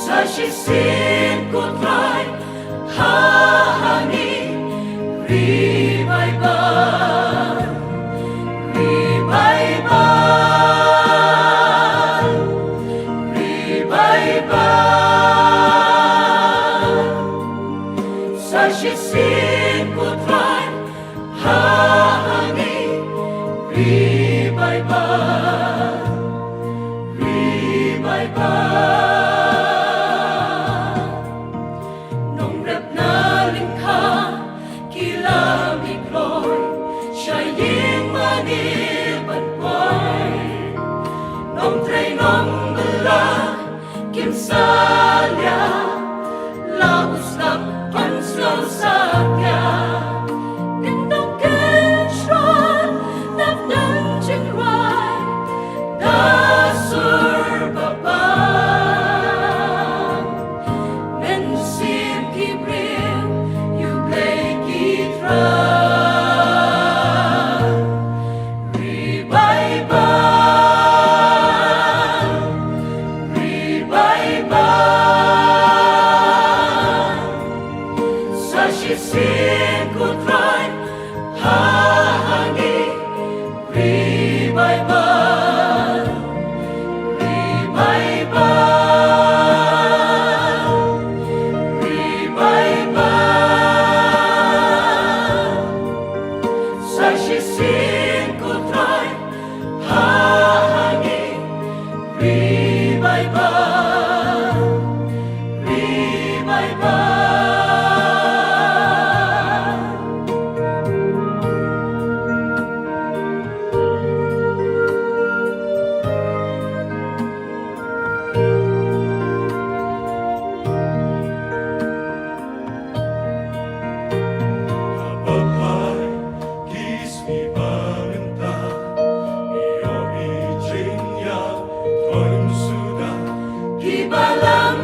Sa shisien ko Trai ha hangne, ri Baibl, ri Baibl, ri Baibl. Sa shisien ko Trai ha hangne, ri Baibl, ri Baibl. Nongrep na lyngkha ki la mih kloi sha ïing mane ban poi. Nongtrei nongbylla kim salia, la u slap ban sngew satia. Kyndong kynshrong na pdeng jingrwai da sur ba bang. Mynsiem ki briew ïa U Blei ki trai. Ri Baibl, Revival, revival, revival. Sa shisien ko Trai, ha ngi, revival, revival. Haba phai ki sngi ba mynta, ïohi jingïap khun suda, ki balang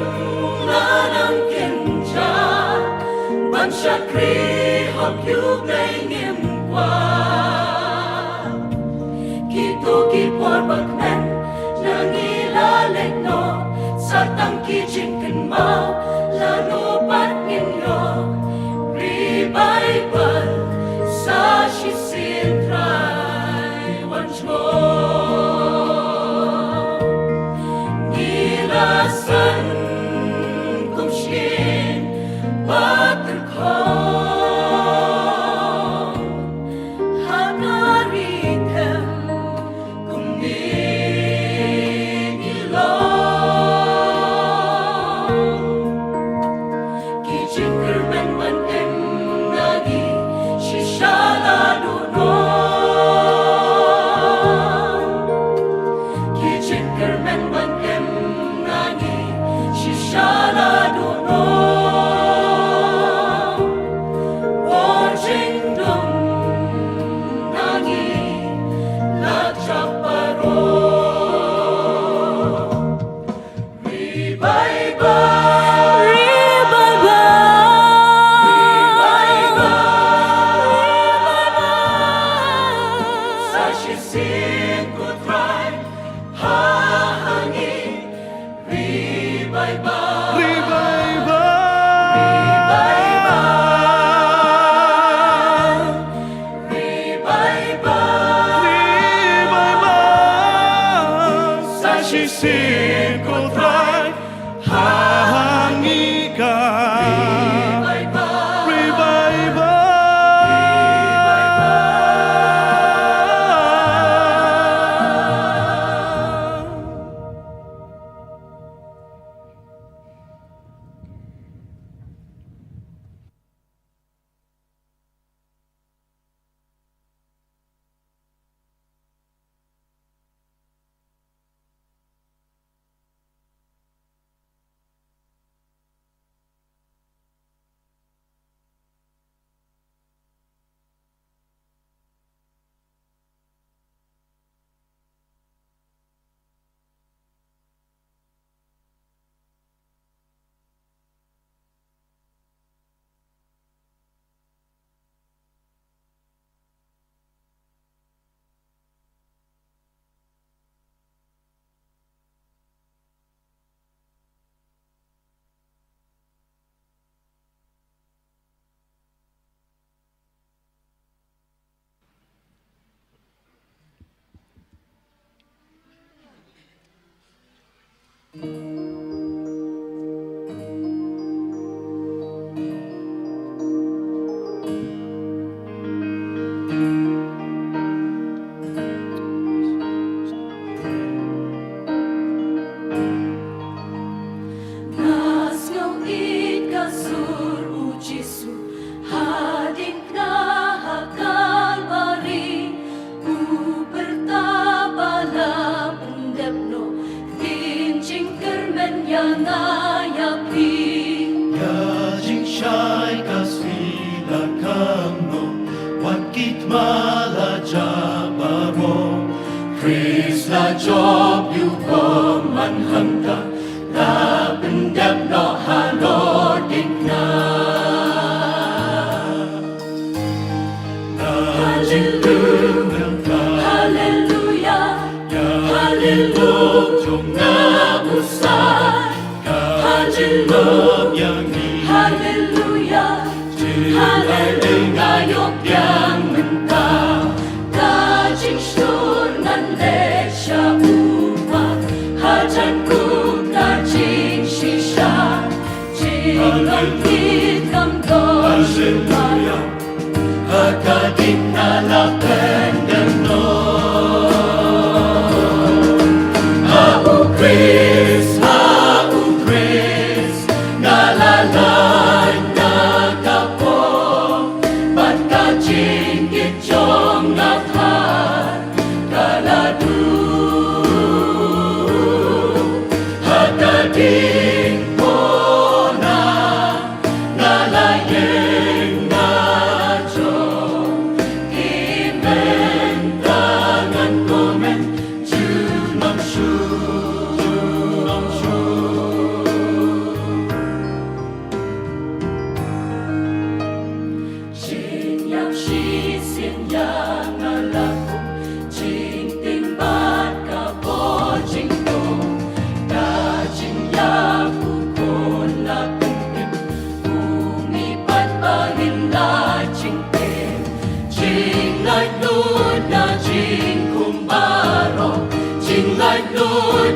la nang kynjah ban shakri ha U Blei ngim kwah. Kito ki por ba kmen na ngi la leit noh, sa tang ki jingkynmaw lano pat ngin ïoh. Revival, sa shisien Trai wan jngoh. Ngi la san kum shin ba tyrkhong ha ka ri them, kumne ngi long. Ki jingkyrmen ban im na ngi shisha la duh noh. Ki jingkyrmen ban im na ngi shisha la duh noh. Por jingdum na ngi la jop baroh. Revival, revival, revival. Sa shisien ko Trai, ha ngi, revival, revival, revival. Revival, revival. Sa shisien ko Trai, ha ngi ka. Revival, revival. Nga sngew ïeit ka sur u Jisu hadien kane ha Kalbari, u pyrta ba la pyndep noh ktien jingkyrmen ïa nga ïa phi. Ïa jingshai ka sngi la kham noh, wat ki thma la jah baroh. Khrist la jop ïa u bymman hangta, la pyndep noh halor diengphna. Haleluya, haleluya, haleluya, jong nga u Messiah. Ka jinglup ïa ngi. Haleluya. Jinglup ïa ngi nga ïoh biang mynta. Ka jingshlur ngan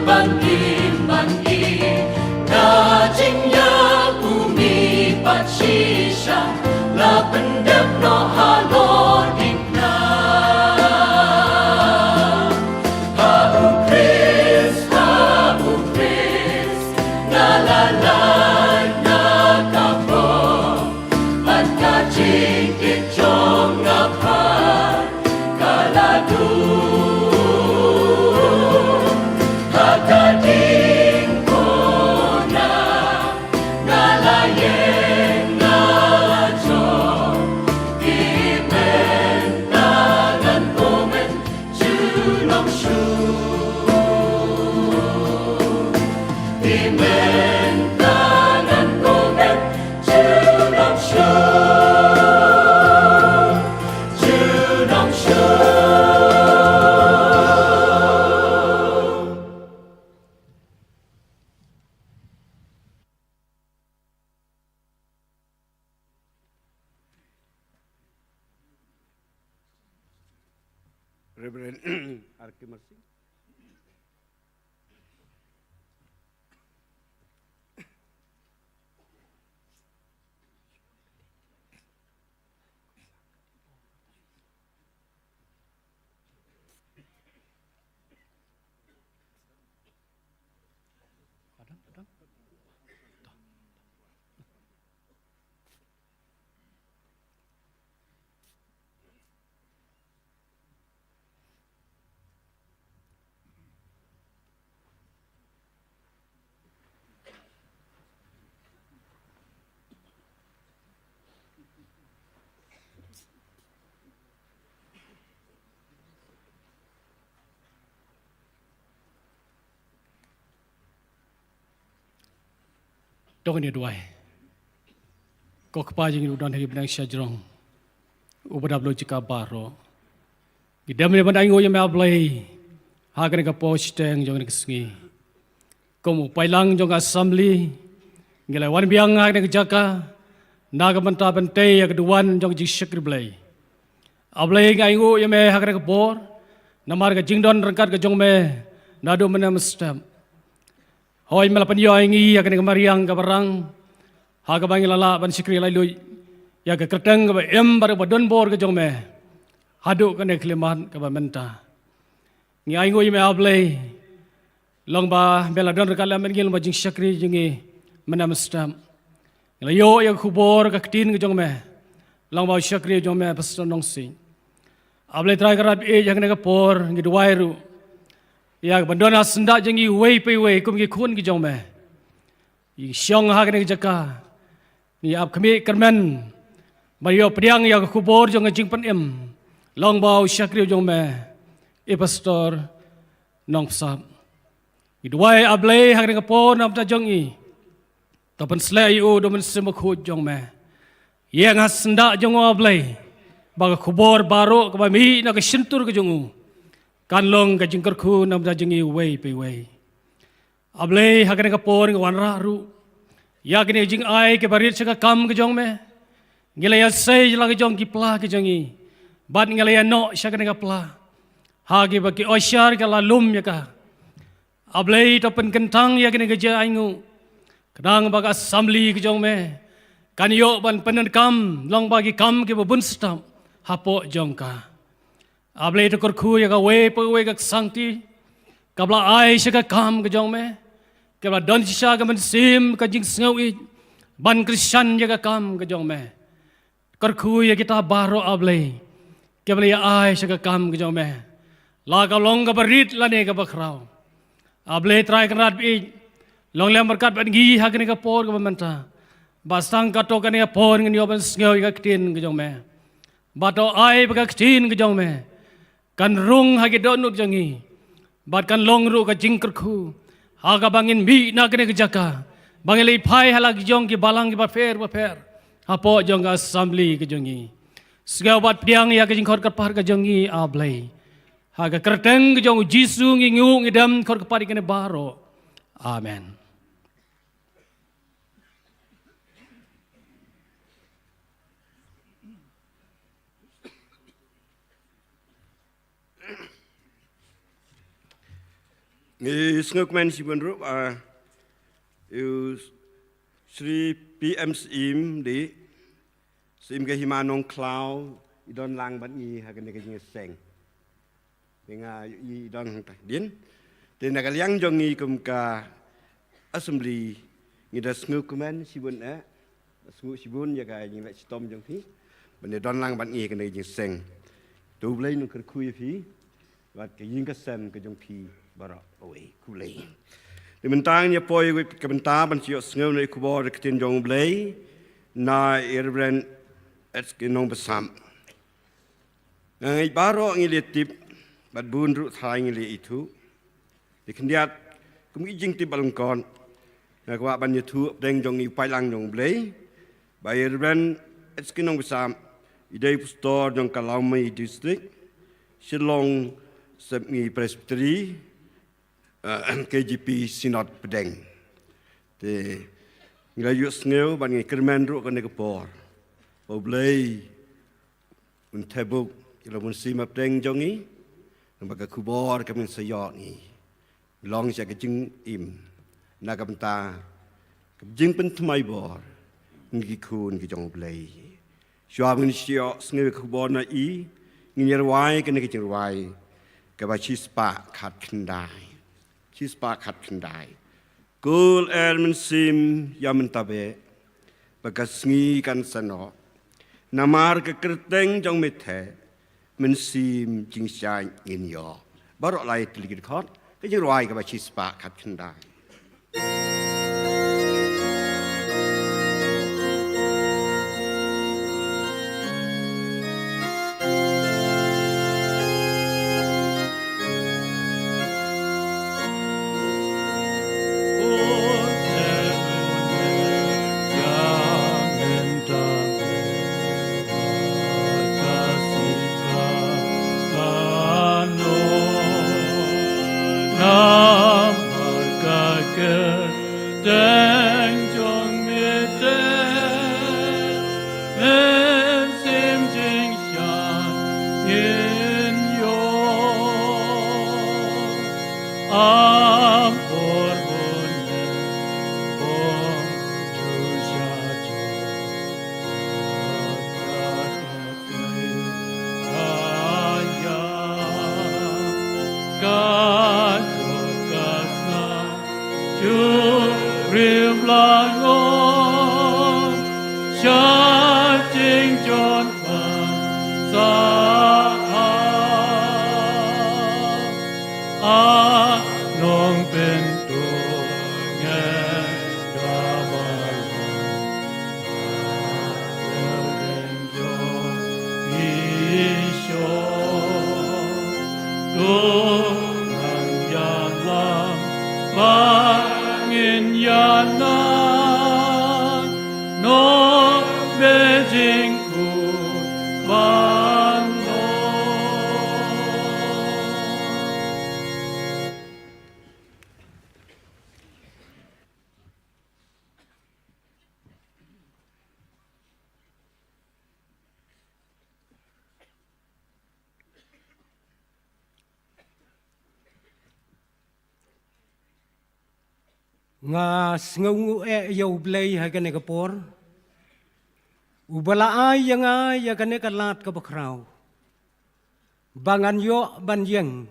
Ban im ban i na jingïap u mi pat shisha la pyndep noh halor diengphna. Ha u Khrist, ha u Khrist, nga la lait na ka bor, bad ka jingkit jong nga pat ka la dum. Ha ka diengphna nga la ïeng, nga la jong, ki mynta ngan komet, ju long shuh. Ki mynta ngan komet, ju long shuh. Ju long shuh. Reverend R K Mercy. To ngin ïa duwai. Ko Kpa jong ngi uba don ha bneng shajrong, uba dap lut jaka baroh, ngi dem ïa ban ainguh ïa me A Blei ha kane ka por shiteng jong kane ka sngi. Kum u paidlang jong ka assembly, ngi la wan biang ha kane ka jaka na ka bynta ban tei ïa ka duwan jong ka jingshakri Blei. A Blei, ngi ainguh ïa me ha kane ka por namar ka jingdon ryngkat ka jong me naduh mynne mynstep. Hooid, me la pynïoh ïa ngi ïa kane ka mariang kaba rang ha kaba ngi la lah ban shakri laitluid ïa ka kyrteng kaba im bad kaba don bor ka jong me haduh kane ka khyllipmat kaba mynta. Ngi ainguh ïa me A Blei, long ba me la don ryngkat lem bad ngi long ba jingshakri jong ngi mynne mynstep. Ngi la ïoh ïa ka khubor ka ktien ka jong me, long ba u shakri jong me Pastor Nongsiej. A Blei Trai Kynrad baieit, ha kane ka por ngi duwai ruh ïa ka ban don ha syndah jong ngi uwei pa uwei kum ki khun ki jong me. Ngi shong ha kane ka jaka, ngi ap khmih kyrmen ban ïoh pdiang ïa ka khubor jong ka jingpynim long ba u shakri jong me, i Pastor Nongpsap. Ngi duwai A Blei ha kane ka por na ka bynta jong i. To pynsleh ïa u da u Mynsiem Bakhuid jong me. Ïeng ha syndah jong u A Blei, ba ka khubor baroh kaba mih na ka shyntur ka jong u kan long ka jingkyrkhu na ka bynta jong ngi uwei pa uwei. A Blei, ha kane ka por ngi wanrah ruh ïa kine ki jingai kiba rit sha ka kam ka jong me. Ngi la ïasei la ka jong ki pla ka jong ngi, bad ngi la ïanoh sha kane ka pla ha kaba ki usher ki la lum ïa ka. A Blei, to pynkyntang ïa kine ki jingainguh, khnang ba ka assembly ka jong me kan ïoh ban pyndonkam long ba ki kam kiba bun step hapoh jong ka. A Blei, to kyrkhu ïa kawei pa kawei ka ksangti kaba la ai sha ka kam ka jong me, kaba la don shisha ka mynsiem ka jingsngew ïeit ban kyrshan ïa ka kam ka jong me. Kyrkhu ïa kita baroh A Blei kiba la ïa ai sha ka kam ka jong me, la ka long kaba rit lane kaba khraw. A Blei Trai Kynrad baieit, long lem bad kat bad ngi ha kane ka por kaba mynta, ba tang katto katne ka por ngin ïoh ban sngew ïa ka ktien ka jong me. Ba to ai ba ka ktien ka jong me kan rung ha ki dohnud jong ngi, bad kan long ruh ka jingkyrkhu ha kaba ngin mih na kane ka jaka ba ngin leit phai ha la ki jong ki balang kiba pher bapher hapoh jong ka assembly ka jong ngi. Sngewbha pdiang ïa ka jingkhot kyrpad ka jong ngi A Blei. Ha ka kyrteng ka jong u Jisu ngi nguh ngi dem khot kyrpad ïa kine baroh. Amen. Ngi sngewkmen shibun ruh, ah, ïa u Shri P M Syiem, dei Syiem ka Hima Nongkhlaw, i don lang bad ngi ha kane ka jingïaseng. Te nga ïohi i don hangta dien. Te na ka liang jong ngi kum ka assembly, ngi da sngewkmen shibun eh. Sngewbha shibun ïa ka jingleh shitom jong phi ban ïa don lang bad ngi ha kane ka jingïaseng. To U Blei un kyrkhu ïa phi bad ka ïing ka sem ka jong phi baroh kawei. Khublei. Te mynta ngin ïa poi ka bynta ban shu ïohsngew na i khubor ka ktien jong U Blei na i Reverend H K Nongbsap. Nga ngeit baroh ngi la tip bad bun ruh tharai ngi la ithuh. Te khyndiat, kum ki jingtip ba lyngkot, nga kwah ban ïathuh hapdeng jong ngi u paidlang jong U Blei ba i Reverend H K Nongbsap i dei u pastor jong ka Lawmei District, Shillong Sepngi Presbytery, eh, K J P Synod Pdeng. Te ngi la ïohsngew bad ngi kyrmen ruh kane ka por ba U Blei un theh buk ïa la u Mynsiem hapdeng jong ngi, namar ka khubor ka mynsiem jong ngi long sha ka jingim na ka bynta ka jingpynthymmai bor ngi ki khun ki jong U Blei. Shuwa ban ngin ïohsngew ka khubor na i, ngin ïa rwai kane ka jingrwai kaba shispah khatkhyndai. Shispah khatkhyndai. Khublei Mynsiem ïa mynta bad ba ka sngi kan sa noh. Namar ka kyrteng jong me te mynsiem jingshai ngin ïoh. Baroh lai tylli ki dkhot, ka jingrwai kaba shispah khatkhyndai. Nga sngewnguh eh ïa U Blei ha kane ka por, uba la ai ïa nga ïa kane ka lad kaba khraw ba ngan ïoh ban ïeng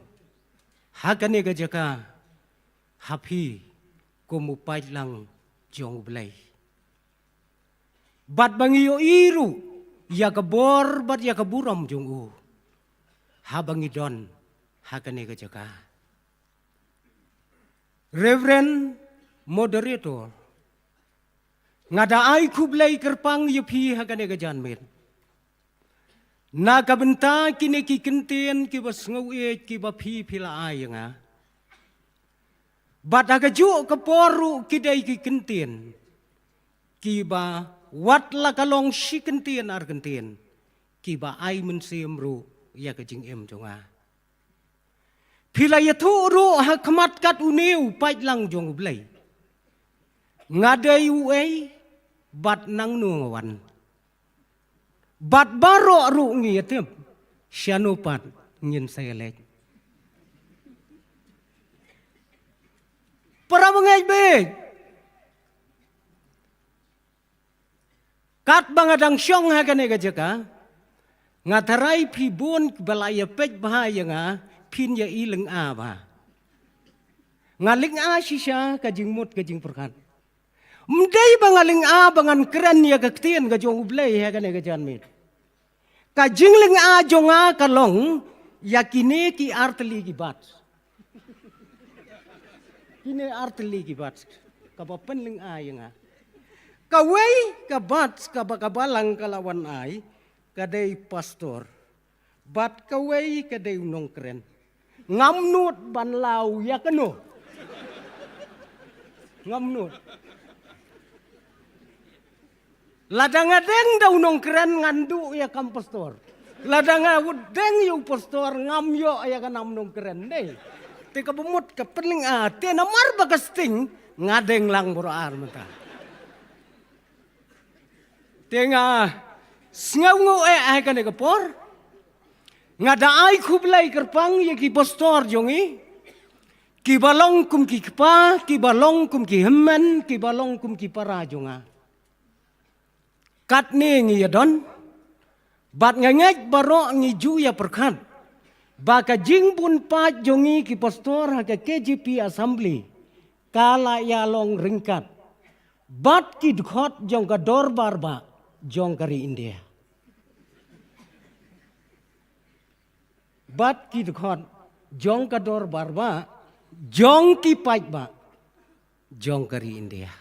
ha kane ka jaka ha phi kum u paidlang jong U Blei. Bad ba ngi ïohi ruh ïa ka bor bad ïa ka burom jong u haba ngi don ha kane ka jaka. Reverend Moderator, nga da ai khublei kyrpang ïa phi ha kane ka janmiet na ka bynta kine ki kyntien kiba sngewbha kiba phi phi la ai ïa nga. Bad ha kajuh ka por ruh ki dei ki kyntien kiba wat la ka long shi kyntien ar kyntien kiba ai mynsiem ruh ïa ka jingim jong nga. Phi la ïathuh ruh ha khmat kat une u paidlang jong U Blei, nga dei uei bad nangno nga wan. Bad baroh ruh ngi ïa tip shano pat ngin sa ïa leit. Para bangeit bangeit. Katba nga dang shong ha kane ka jaka, nga tharai phi bun ba la ïa peit bha ïa nga, phin ïa i lynga bha. Nga lynga shisha ka jingmut ka jingpyrkhat. Ym dei ba nga lynga ba ngan kren ïa ka ktien ka jong U Blei ha kane ka janmiet. Ka jinglynga jong nga ka long ïa kine ki artylli ki bat. Kine artylli ki bat kaba pynlynga ïa nga. Kawei ka bat kaba ka balang ka la wan ai, ka dei pastor. Bad kawei ka dei u nongkren. Ngam nud ban law ïa kano. Ngam nud. Lada nga deng da u nongkren ngan duh ïa kam pastor. Lada nga deng ïa u pastor ngam ïoh ïa ka nam nongkren dei. Te kaba mut ka pynlynga te namar ba ka sting nga deng lang bor ar mynta. Te nga sngewnguh eh ha kane ka por. Nga da ai khublei kyrpang ïa ki pastor jong i. Kiba long kum ki kpa, kiba long kum ki hynmen, kiba long kum ki para jong nga. Katne ngi ïa don. Bad nga ngeit baroh ngi ju ïa pyrkhat ba ka jingbun pat jong i ki pastor ha ka K J P Assembly ka la ïa long ryngkat bad ki dkhot jong ka dorbar bah jong ka ri India. Bad ki dkhot jong ka dorbar bah jong ki paidbah jong ka ri India.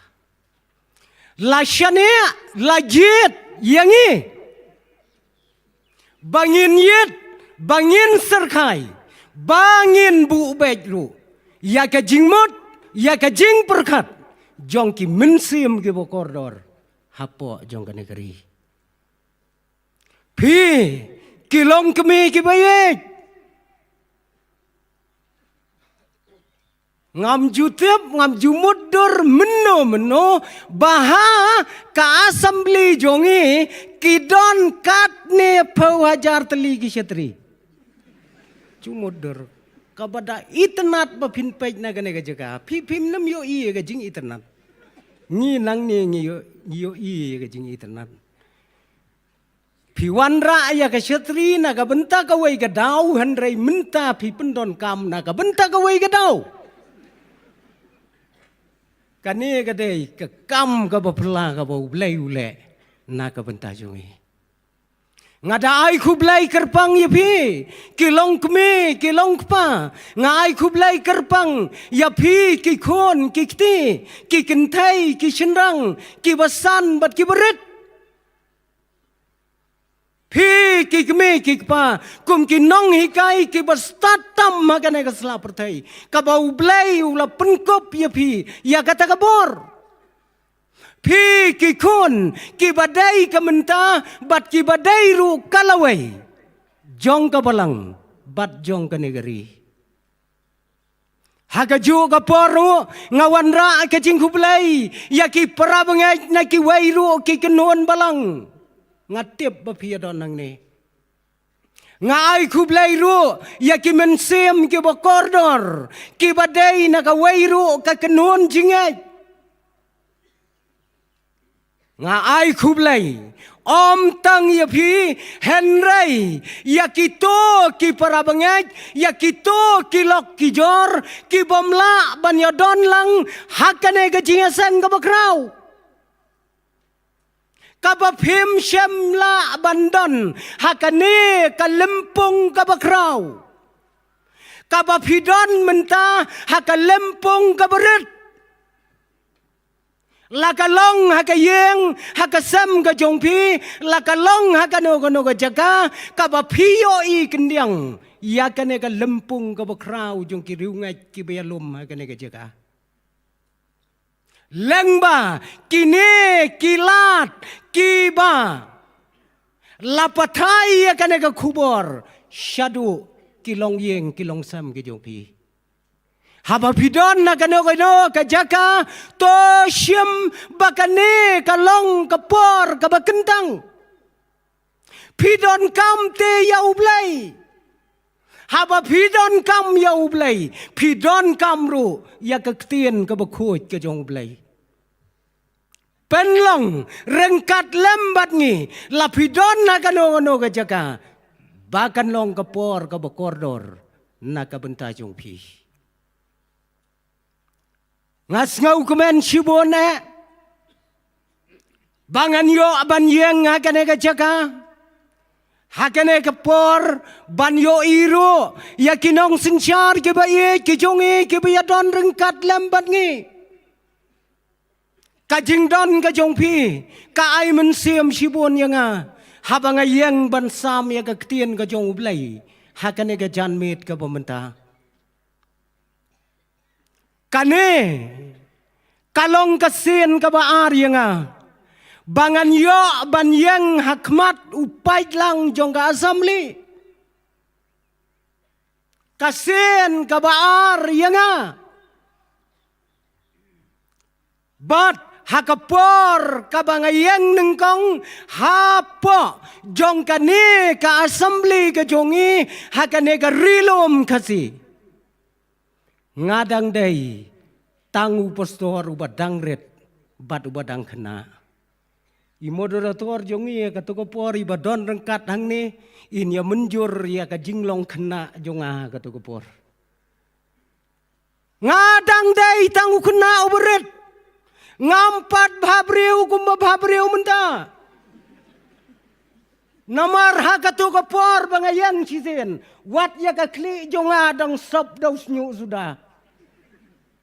La shaniah, la jied ïa ngi ba ngin ïit, ba ngin syrkhai, ba ngin buh beit ruh ïa ka jingmut, ïa ka jingpyrkhat jong ki mynsiem kiba kordor hapoh jong kane ka ri. Phi ki long kmie kiba ïeit. Ngam ju tip, ngam ju mutdur mynno mynno ba ha ka assembly jong i ki don katne phew hajar tylli ki shatri. Ju mutdur. Kaba da itynnad ba phin peit na kane ka jaka. Phi phim nym ïohi ïa ka jingitynnad. Ngi nangne ngi ïoh, ngi ïohi ïa ka jingitynnad. Phi wanrah ïa ka shatri na ka bynta kawei ka daw, hynrei mynta phi pyndonkam na ka bynta kawei ka daw. Kane ka dei ka kam kaba phylla kaba U Blei u leh na ka bynta jong i. Nga da ai khublei kyrpang ïa phi ki long kmie, ki long kpa. Nga ai khublei kyrpang ïa phi ki khun, ki kti, ki kynthei, ki shynrang, kiba san bad kiba rit. Phi ki kmie ki kpa kum ki nonghikai kiba stad tam ha kane ka sla pyrthei, kaba U Blei u la pynkup ïa phi ïa kata ka bor. Phi ki khun kiba dei ka mynta bad kiba dei ruh ka lawei jong ka balang bad jong kane ka ri. Ha kajuh ka por ruh nga wanrah ka jingkhublei ïa ki para bangeit na kiwei ruh ki kynhun balang. Nga tip ba phi ïa don nangne. Nga ai khublei ruh ïa ki mynsiem kiba kordor kiba dei na kawei ruh ka kynhun jingngeit. Nga ai khublei ym tang ïa phi, hynrei ïa kito ki para bangeit, ïa kito ki lok ki jor kibym lah ban ïa don lang ha kane ka jingïaseng kaba khraw. Kaba phim shym lah ban don ha kane ka lympung kaba khraw. Kaba phi don mynta ha ka lympung kaba rit. La ka long ha ka ïing, ha ka sem ka jong phi, la ka long ha kano kano ka jaka, kaba phi ïohi khyndiat ïa kane ka lympung kaba khraw jong ki riewngeit kiba ïalum ha kane ka jaka. Lyngba kine ki lad kiba la pathai ïa kane ka khubor shaduh ki longïing ki longsem ki jong phi. Haba phi don na kano kano ka jaka, to shim ba kane ka long ka por kaba kyntang. Phi donkam te ïa U Blei. Haba phi donkam ïa U Blei, phi donkam ruh ïa ka ktien kaba khuid ka jong U Blei. Pynlong ryngkat lem bad ngi, la phi don ha kano kano ka jaka, ba kan long ka por kaba kordor na ka bynta jong phi. Nga sngewkmen shibun eh ba ngan ïoh ban ïeng ha kane ka jaka, ha kane ka por, ban ïohi ruh ïa ki nongsynshar kiba ïeit ki jong ngi kiba ïadon ryngkat lem bad ngi. Ka jingdon ka jong phi ka ai mynsiem shibun ïa nga haba nga ïeng ban sam ïa ka ktien ka jong U Blei ha kane ka janmiet kaba mynta. Kane ka long ka sien kaba ar ïa nga ba ngan ïoh ban ïeng ha khmat u paidlang jong ka assembly. Ka sien kaba ar ïa nga. Bad ha ka por kaba nga ïeng nyngkong hapoh jong kane ka assembly ka jong ngi ha kane ka Ri Lum Khasi, nga dang dei tang u pastor uba dang rit bad uba dang khynnah. I moderator jong ngi ha kato ka por iba don ryngkat hangne, in ïa mynjur ïa ka jinglong khynnah jong nga ha kato ka por. Nga dang dei tang u khynnah uba rit. Ngam pat bhabriew kumba bhabriew mynta. Namar ha kato ka por ba nga ïeng shisien, wat ïa ka khlieh jong nga dang sop da u shñiuh suda.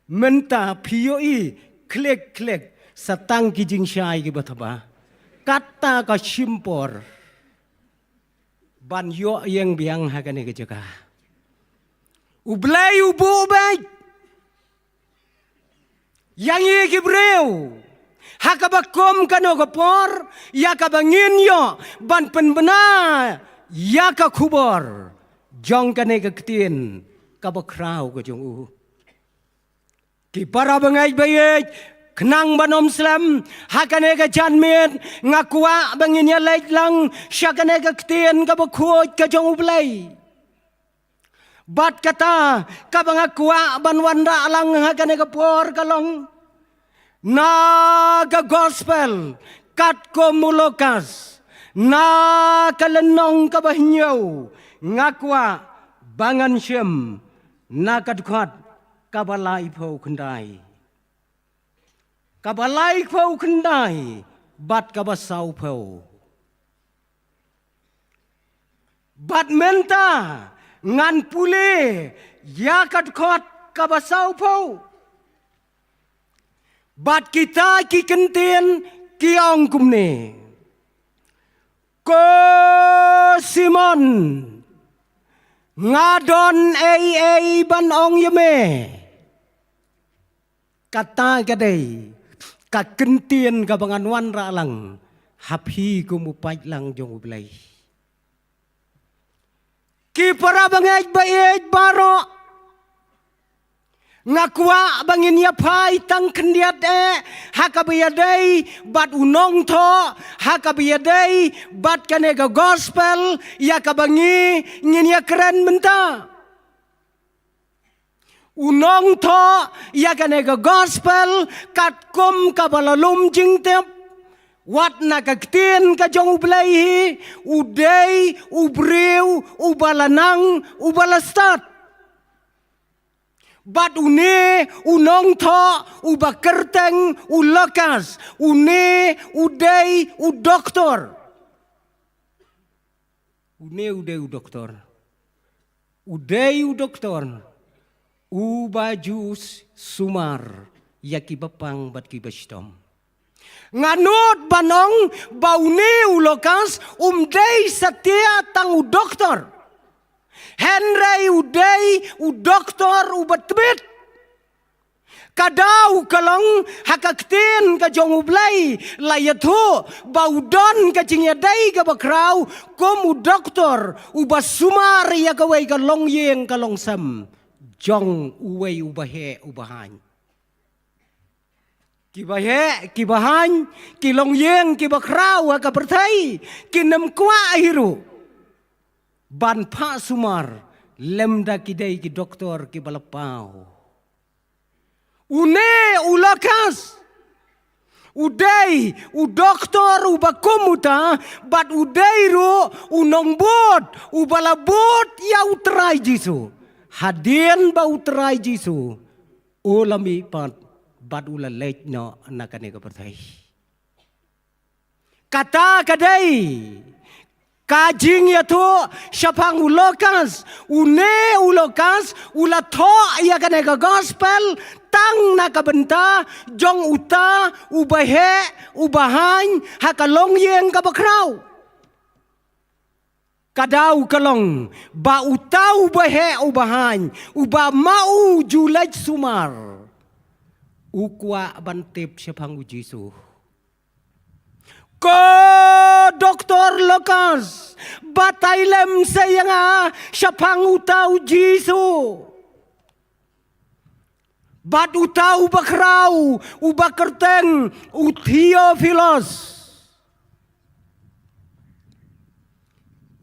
Mynta phi ïohi, klik klik, sa tang ki jingshai kiba thaba. Kata ka shim por ban ïoh ïeng biang ha kane ka jaka. U Blei u buh beit ïa ngi ki briew ha kaba kum kano ka por, ïa kaba ngin ïoh ban pynbna ïa ka khubor jong kane ka ktien kaba khraw ka jong u. Ki para bangeit ba ïeit, khnang ban ym slem ha kane ka janmiet, nga kwah ba ngin ïa leit lang sha kane ka ktien kaba khuid ka jong U Blei. Bad kata kaba nga kwah ban wanrah lang ha kane ka por ka long na ka gospel katkum u Lukas, na ka lynnong kaba hynñiew, nga kwah ba ngan shim na ka dkhot kaba laiphew khyndai. Kaba laiphew khyndai bad kaba sawphew. Bad mynta ngan pule ïa ka dkhot kaba sawphew. Bad kita ki ktien ki ong kumne. Ko Simon, nga don ei ei ban ong ïa me. Kata ka dei ka ktien kaba ngan wanrah lang ha phi kum u paidlang jong U Blei. Ki para bangeit ba ïeit baroh, nga kwah ba ngin ïa phai tang khyndiat eh ha kaba ïadei bad u nongthoh, ha kaba ïadei bad kane ka gospel ïa kaba ngi ngin ïa kren mynta. U nongthoh ïa kane ka gospel katkum kaba la lum jingtip, wat na ka ktien ka jong U Blei hi, u dei u briew uba la nang, uba la stad. Bad une u nongthoh uba kyrteng u Lukas, une u dei u doktor. Une u dei u doktor. U dei u doktor uba ju sumar ïa kiba pang bad kiba shitom. Nga nud ban ong ba une u Lukas um dei satia tang u doktor, hynrei u dei u doktor uba tbit. Ka daw ka long ha ka ktien ka jong U Blei la ïathuh ba u don ka jingïadei kaba khraw kum u doktor uba sumar ïa kawei ka longïing ka longsem jong uwei uba heh uba haiñ. Kiba heh kiba haiñ, ki longïing kiba khraw ha ka pyrthei, kin ym kwah hi ruh ban phah sumar Lymda ki dei ki doktor kiba la paw. Une u Lukas u dei u doktor uba kum uta, bad u dei ruh u nongbud uba la bud ïa u Trai Jisu. Hadien ba u Trai Jisu u la mih pat bad u la leit noh na kane ka pyrthei. Kata ka dei ka jingïathuh shaphang u Lukas. Une u Lukas u la thoh ïa kane ka gospel tang na ka bynta jong uta uba heh uba haiñ ha ka longïing kaba khraw. Ka daw ka long ba uta uba heh uba haiñ, uba ma u ju leit sumar, u kwah ban tip shaphang u Jisu. Ko doktor Lukas, batai lem sa ïa nga shaphang uta u Jisu. Bad uta uba khraw, uba kyrteng u Theophilus.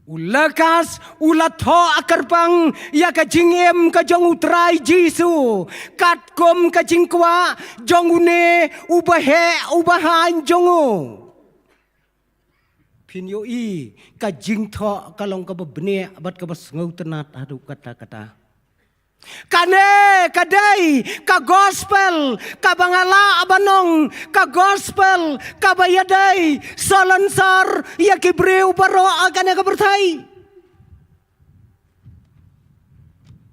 U Lukas u la thoh kyrpang ïa ka jingim ka jong u Trai Jisu, katkum ka jingkwah jong une uba heh uba haiñ jong u. Phin ïohi ka jingthoh ka long kaba bniah bad kaba sngewtynnat haduh katta katta. Kane ka dei ka gospel kaba nga lah ban ong ka gospel kaba ïadei salonsar ïa ki briew baroh ha kane ka pyrthei.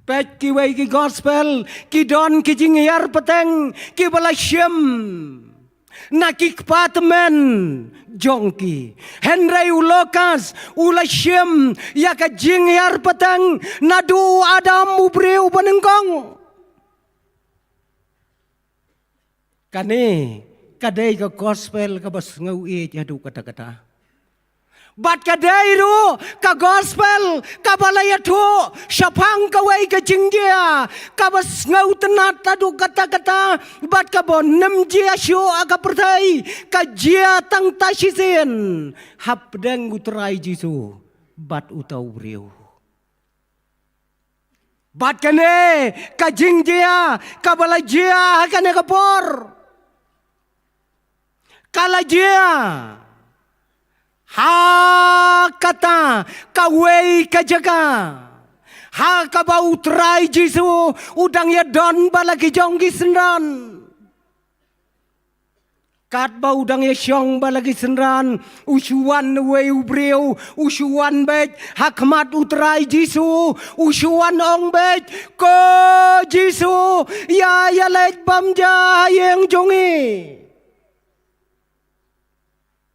Peit kiwei ki gospel, ki don ki jinghiar pateng kiba la shim na ki kpa tymmen jong ki. Hynrei u Lukas u la shim ïa ka jinghiar pateng naduh u Adam u briew banyngkong. Kane ka dei ka gospel kaba sngewieit haduh katta katta. Bad ka dei ruh ka gospel kaba la ïathuh shaphang kawei ka jingjia kaba sngewtynnat haduh katta katta, bad kaba nym jia shuh ha ka pyrthei, ka jia tang ta shisien hapdeng u Trai Jisu bad uta u briew. Bad kane ka jingjia kaba la jia ha kane ka por, ka la jia ha kata kawei ka jaka ha kaba u Trai Jisu u dang ïadon bad la ki jong ki synran. Katba u dang ïashong bad la ki synran, u shu wan uwei u briew, u shu wan beit ha khmat u Trai Jisu, u shu wan ong beit, "Ko Jisu, ïa ïaleit bam ja ha ïing jong ngi."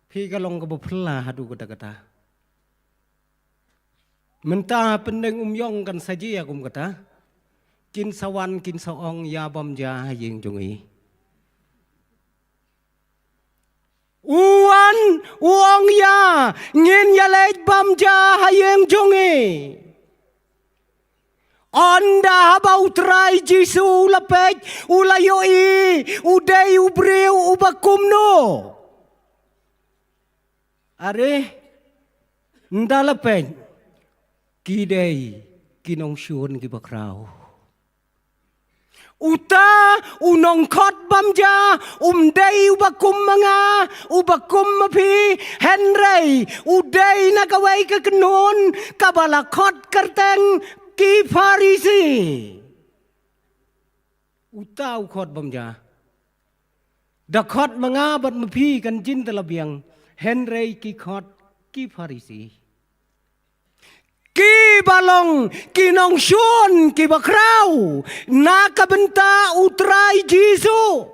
Phi ka long kaba phylla haduh katta katta. Mynta pyndeng um ïong kan sa jia kum kata. Kin sa wan kin sa ong ïa bam ja ha ïing jong i. U wan u ong ïa ngin ïaleit bam ja ha ïing jong i. Ynda haba u Trai Jisu u la peit u la ïohi u dei u briew uba kumno. Are, ynda la peit, ki dei ki nongshun kiba khraw. Uta u nongkhot bam ja um dei uba kum ma nga, uba kum ma phi, hynrei u dei na kawei ka kynhun kaba la khot kyrteng ki Pharisi. Uta u khot bam ja. Da khot ma nga bad ma phi kan jin da la biang, hynrei ki khot ki Pharisi. Kiba long ki nongshun kiba khraw na ka bynta u Trai Jisu.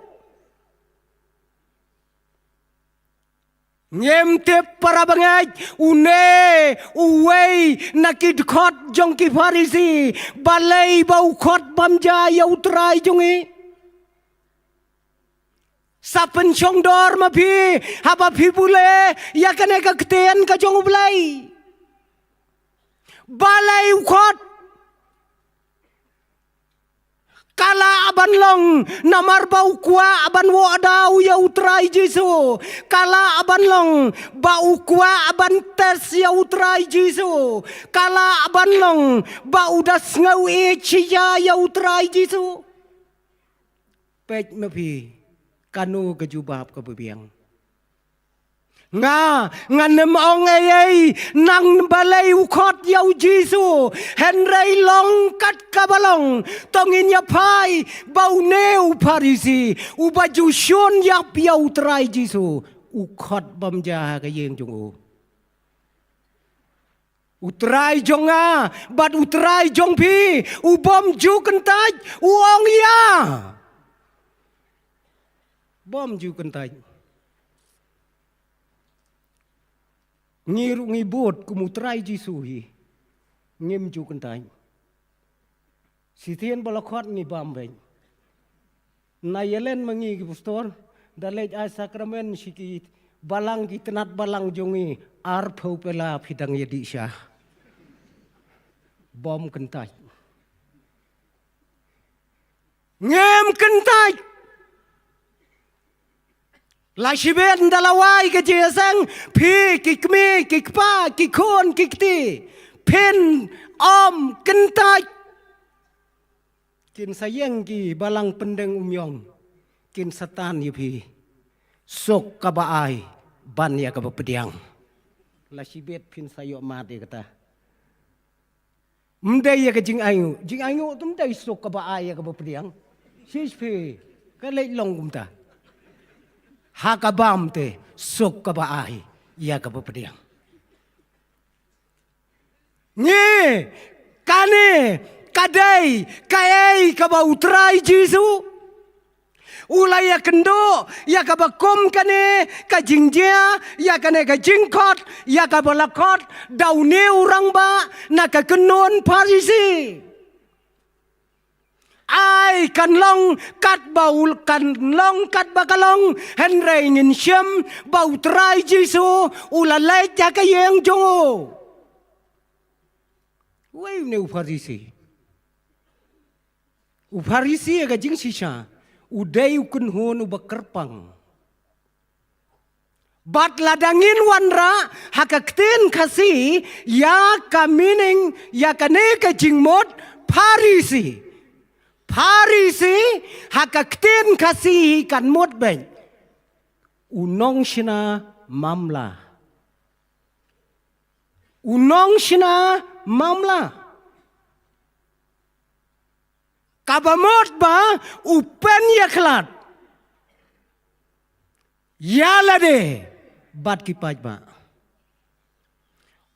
Ngim tip para bangeit, une uwei na ki dkhot jong ki Pharisi, balei ba u khot bam ja ïa u Trai jong i. Sa pynshong dor ma phi haba phi pule ïa kane ka ktien ka jong u Blei. Balei u khot. Ka la Ban long, namar ba u kwah ban wad ïa u Trai Jisu. Ka lah ban long ba u kwah ban test ïa u Trai Jisu. Ka lah ban long ba u da sngew ïeit shisha ïa u Trai Jisu. Peit ma phi, kano ka jubab kaba biang. Nga, ngan ym ong ei ei, nang balei u khot ïa u Jisu, hynrei long kat kaba long, to ngin ïa phai, ba une u Pharisi, uba ju shun ïap ïa u Trai Jisu, u khot bam ja ha ka ïing jong u. U Trai jong nga, bad u Trai jong phi, u bym ju kyntait, u ong ïa. Bym ju kyntait. Ngi ruh ngi bud kum u Trai Jisu hi. Ngim ju kyntait. Shisien ba la khot ngi bam beit. Na ïa len ma ngi ki pastor, da leit ai sakramen sha ki balang ki tnat balang jong ngi, arphew pela phi dang ïa dih sha. Bym kyntait. Ngim kyntait. La shibit da la wai ka jingïaseng, phi ki kmie, ki kpa, ki khun, ki kti. Phin ym kyntait. Kin sa ïeng ki balang pyndeng umïong. Kin sa tan ïa phi. Suk kaba ai, ban ïa kaba pdiang. La shibit phin sa ïoh mad ïa kata. Ym dei ïa ka jingainguh. Jingainguh te ym dei, suk kaba ai ïa kaba pdiang. Shisha phi, ka leit long kumta. Ha ka bam te, suk kaba ai ïa kaba pdiang. Ngi, kane ka dei kaei kaba u Trai Jisu u la ïakynduh ïa kaba kum kane ka jingjia, ïa kane ka jingkhot, ïa kaba la khot da une u rangbah na ka kynhun Pharisi. Ai, kan long katba u, kan long katba ka long, hynrei ngin shem ba u Trai Jisu u la leit ha ka ïing jong u. Uei une u Pharisi? U Pharisi ha ka jingshisha u dei u kynhun uba kyrpang. Bad lada ngin wanrah ha ka ktien Khasi, ïa ka meaning, ïa kane ka jingmut Pharisi. Pharisi ha ka ktien Khasi kan mut beit u nongshna mamla. U nongshna mamla. Kaba mut ba u pynïakhlad ïa lade bad ki paidbah.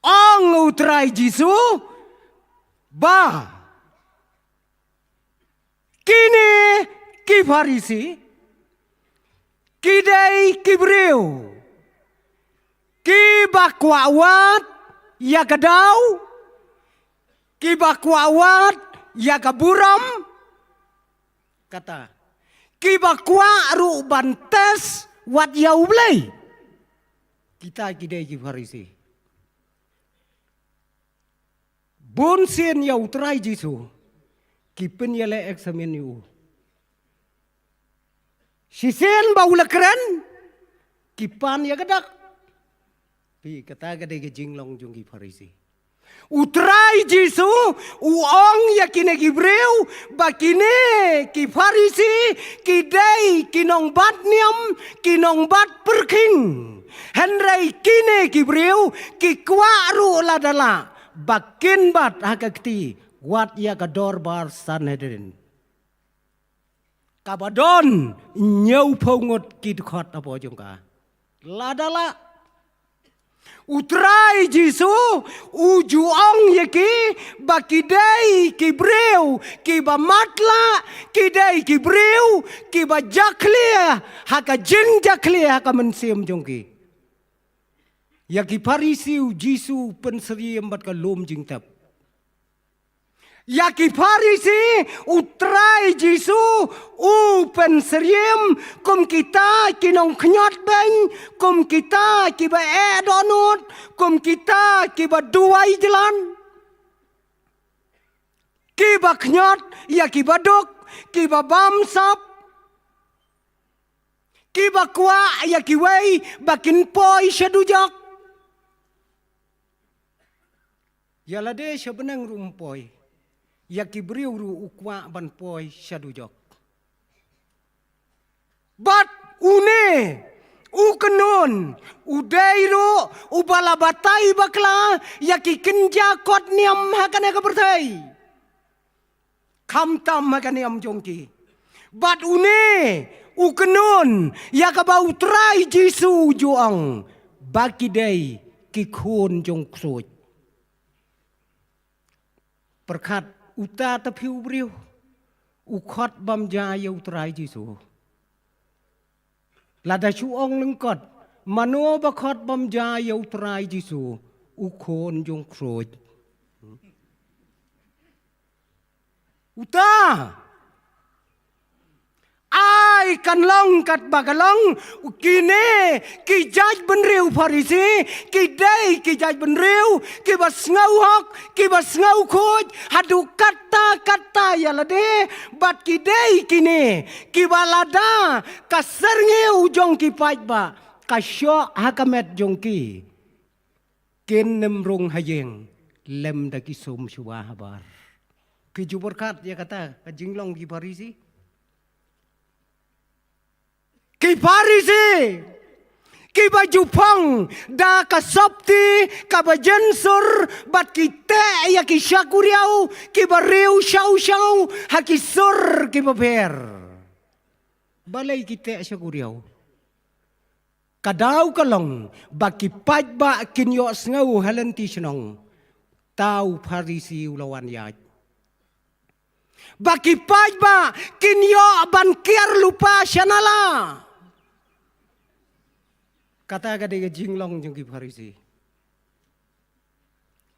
Ong u Trai Jisu ba kine ki Pharisi ki dei ki briew kiba kwah wad ïa ka daw, kiba kwah wad ïa ka burom, kata, kiba kwah ruh ban test wat ïa U Blei. Kita ki dei ki Pharisi. Bun sien ïa u Trai Jisu ki pynïaleh examine ïa u. Shisien ba u la kren, ki pan ïa ka dak. Phi, kata ka dei ka jinglong jong ki Pharisi. U Trai Jisu u ong ïa kine ki briew ba kine ki Pharisi ki dei ki nongbat niam, ki nongbat pyrkhing. Hynrei kine ki briew ki kwah ruh lada lah ba kin bat ha ka kti wat ïa ka dorbar Sanhedrin. Kaba don hynñiewphew ngut ki dkhot hapoh jong ka. Lada lah. U Trai Jisu u ju ong ïa ki ba ki dei ki briew kiba matlah, ki dei ki briew kiba jakhlia ha ka jingjakhlia ha ka mynsiem jong ki. Ïa ki Pharisi u Jisu u pynsyriem bad ka lum jingtep. Ïa ki Pharisi u Trai Jisu u pynsyriem kum kita ki nongkhñiot beiñ, kum kita kiba eh dohnud, kum kita kiba duwai jlan. Ki ba khñiot ïa ki ba duk, ki ba bam sap, ki ba kwah ïa kiwei ba kin poi sha dujok. Ïa lade sha bneng ruh um poi, ïa ki briew ruh u kwah ban poi sha dujok. Bad une u kynhun u dei ruh uba la batai bakla ïa ki kynja kot niam ha kane ka pyrthei. Khamtam ha ka niam jong ki. Bad une u kynhun ïa kaba u Trai Jisu u ju ong ba ki dei ki khun jong ksuid. Pyrkhat, uta ta phi u briew u khot bam ja ïa u Trai Jisu. Lada shu ong lyngkot, mano ba khot bam ja ïa u Trai Jisu, u khun jong ksuid. Uta. Ai kan long katba ka long, kine ki jaitbynriew Pharisi, ki dei ki jaitbynriew ki ba sngew hok, ki ba sngew khuid haduh katta katta ïa lade, bad ki dei kine ki ba lada ka syrngiew jong ki paidbah ka shoh ha ka met jong ki, kin nym rung ha ïing lymda ki sum shuwa habar. Ki ju pyrkhat ïa kata ka jinglong ki Pharisi. Ki Pharisi ki ba ju phong da ka sopti ka ba jensur, bad ki teh ïa ki shakuriaw ki ba riew shaw shaw ha ki sur ki ba pher. Balei ki teh shakuriaw? Ka daw ka long ba ki paidbah kin ïohsngew ha lynti shnong, ta u Pharisi u la wan ïaid. Ba ki paidbah kin ïoh ban kiar lypa sha nala. Kata ka dei ka jinglong jong ki Pharisi.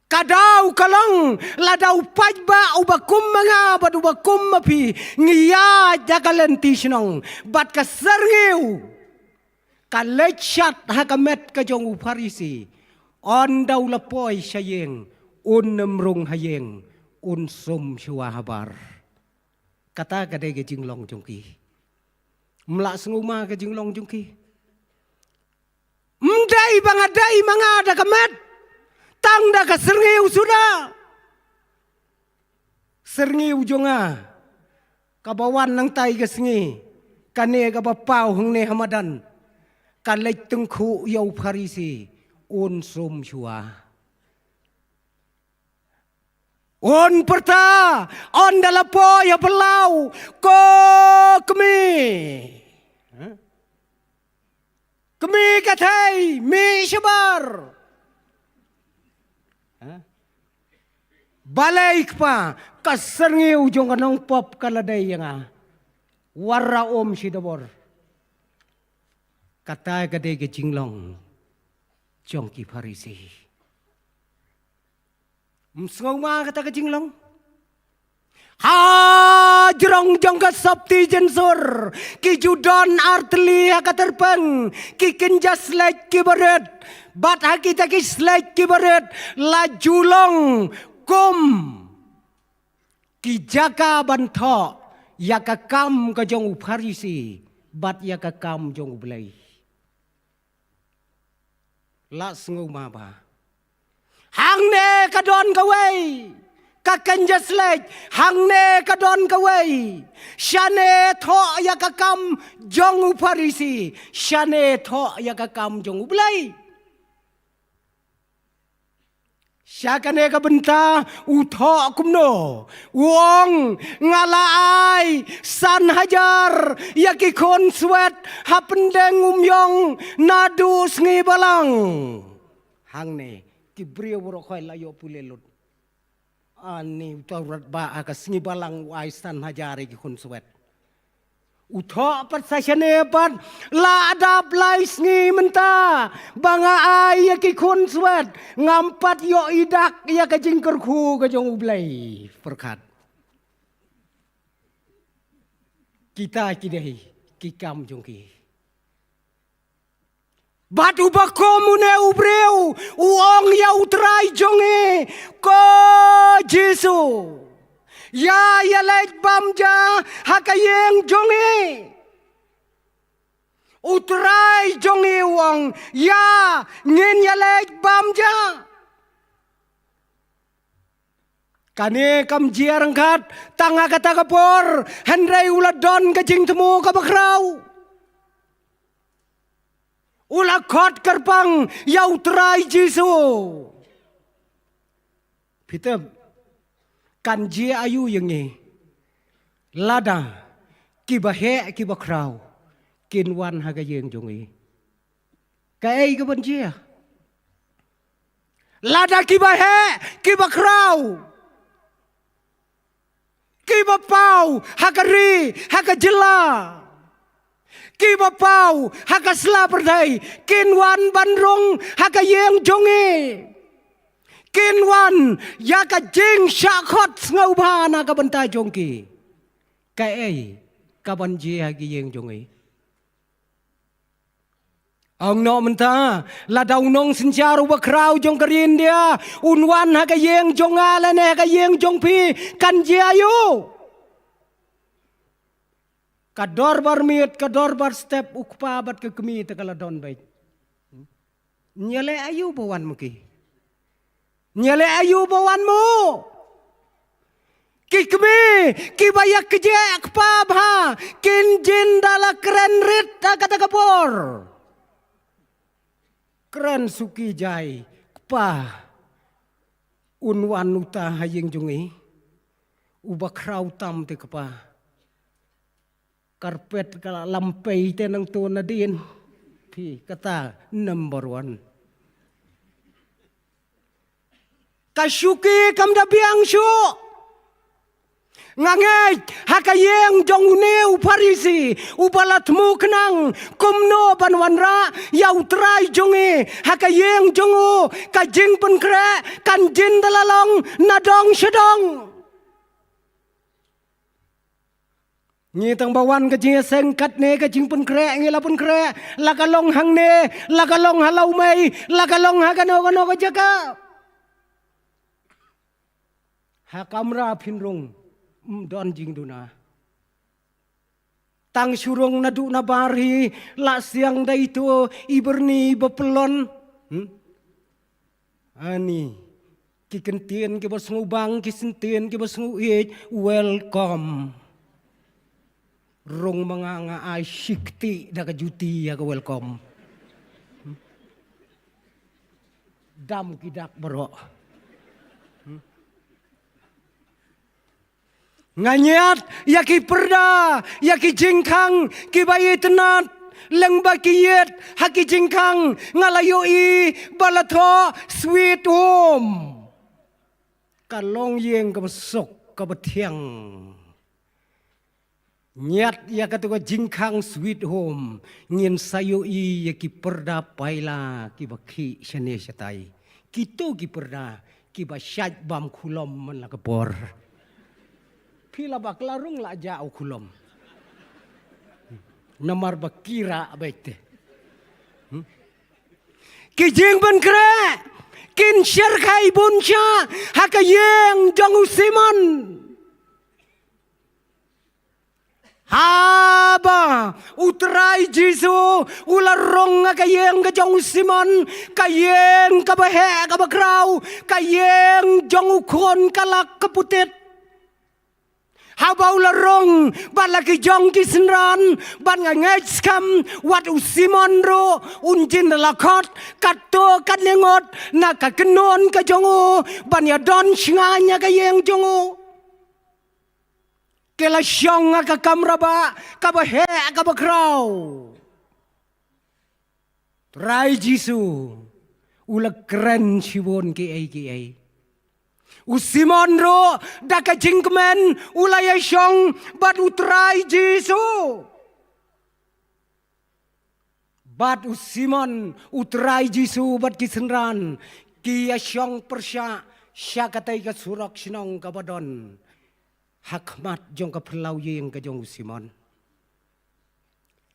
Ka daw ka long lada u paidbah uba kum ma nga bad uba kum ma phi ngi ïaid ha ka lynti shnong, bad ka syrngiew ka leit shat ha ka met ka jong u Pharisi, ynda u la poi sha ïing un nym rung ha ïing, un sum shuwa habar. Kata ka dei ka jinglong jong ki. Ym lah sngewma ka jinglong jong ki. Ym dei ba nga dei ma nga da ka met, tang da ka syrngiew suda. Syrngiew jong nga ka ba wan nangtai ka sngi, kane ka ba paw hangne ha madan, ka leit tyngkhuh ïa u Pharisi, un sum shuwa. Un pyrta, ynda la poi ha phyllaw, ko kmie. Kmie ka thei, mih shabar. Balei kpa, ka syrngiew jong ka nongpop ka la dei ïa nga. Wat ra um shi dabor. Kata ka dei ka jinglong jong ki Pharisi. Ym sngewma kata ka jinglong. Ha jrong jong ka sopti jensur, ki ju don artylli ha ka tyrpeng, ki kynja shlek ki barit, bad ha kita ki shlek ki barit la ju long kum ki jaka ban thoh ïa ka kam ka jong u Pharisi bad ïa ka kam jong U Blei. Lah sngewma ba hangne ka don kawei ka kynja shlek, hangne ka don kawei shane thoh ïa ka kam jong u Pharisi, shane thoh ïa ka kam jong U Blei. Sha kane ka bynta u thoh kumno? U ong, nga la ai san hajar ïa ki khun swet ha pdeng u myong naduh sngi balang. Hangne ki briew baroh khoit la ïoh pule lut. Ani u tawrat ba ha ka sngi balang u ai san hajar ïa ki khun swet. U thoh pat sa shane pat, la dap lai sngi mynta ba nga ai ïa ki khun swet, ngam pat ïoh i dak ïa ka jingkyrkhu ka jong U Blei. Pyrkhat. Kita ki dei ki kam jong ki. Bad uba kum une u briew u ong ïa u Trai jong ngi, ko Jisu, Ïa, ïaleit bam ja ha ka ïing jong ngi. U Trai jong ngi u ong, ïa, ngin ïaleit bam ja. Kane kam jia ryngkat tang ha kata ka por, hynrei u la don ka jingthmu kaba khraw. U la khot kyrpang ïa U Trai Jisu. Phi tip, kan jia aïu ïa ngi lada kiba heh kiba khraw kin wan ha ka ïing jong ngi? Kaei kaban jia lada kiba heh kiba khraw, kiba paw ha ka ri, ha ka jylla, kiba paw ha ka sla pyrthei, kin wan ban rung ha ka ïing jong ngi? Kin wan ïa ka jingshah khot sngewbha na ka bynta jong ki? Kaei kaban jia ha ka ïing jong ngi? Ong noh mynta, lada u nongsynshar uba khraw jong ka ri India un wan ha ka ïing jong nga lane ha ka ïing jong phi, kan jia aïu? Ka dorbar miet, ka dorbar step, u kpa bad ka kmie te ka la don beit. Ngi ïaleh aïu ba wan mo ki? Ngi ïaleh aïu ba wan mo? Ki kmie kiba ïa kjeh kpa bha kin jin da la kren rit ha kata ka por. Kren suki jai, kpa, un wan uta ha ïing jong ngi? Uba khraw tam te kpa. Karpet ka la lampei te nangto nadien. Phi kata number one. Ka shuki kam da biang shuh. Nga ngeit ha ka ïing jong une u Pharisi uba la thmu khnang kumno ban wanrah ïa U Trai jong ngi, ha ka ïing jong u ka jingpynkhreh kan jin da la long na dong sha dong. Ngi tang ba wan ka jingïaseng katne ka jingpynkhreh, ngi la pynkhreh, la ka long hangne, la ka long ha Lawmei, la ka long ha kano kano ka jaka. Ha kamra phin rung, ym don jingduna. Tang shu rung naduh nabar hi, la siang da ito i byrni ba pyllun. Hmm? Ani, ki kyntien kiba sngewbang, ki syntien kiba sngewieit, welcome. Rung ma nga, nga ai shi kti da ka juti ïa ka welcome. Dam ki dak baroh. Nga ñiad ïa ki pyrda, ïa ki jingkhang kiba itynnad, lyngba ki ïit ha ki jingkhang nga la ïohi ba la thoh sweet home. Ka long ïing kaba suk kaba thiang. Ñiad ïa katu ka jingkhang sweet home, ngin sa ïohi ïa ki pyrda paila kiba khih shane shatai. Kitu ki pyrda kiba shait bam khulom man la ka por. Phi la bakla rung la jah u khulom. Namar ba kira beit te. Hmm? Ki jingpynkhreh kin sher khai bun sha ha ka ïing jong u Simon. Haba u Trai Jisu u la rung ha ka ïing ka jong u Simon, ka ïing kaba heh kaba khraw, ka ïing jong u khun kalak ka putit. Haba u la rung bad la ki jong ki synran, bad nga ngeit skhem wat u Simon ruh un jin da la khot katto katne ngut na ka kynhun ka jong u ban ïadon shngaiñ ha ka ïing jong u. Ki la shong ha ka kamra ba kaba heh kaba khraw. Trai Jisu u la kren shibun kiei kiei. U Simon ruh da ka jingkmen u la ïashong bad u Trai Jisu. Bad u Simon, u Trai Jisu bad ki synran ki ïashong pyrshah sha katei ka surok shnong kaba don ha khmat jong ka phyllaw ïing ka jong u Simon.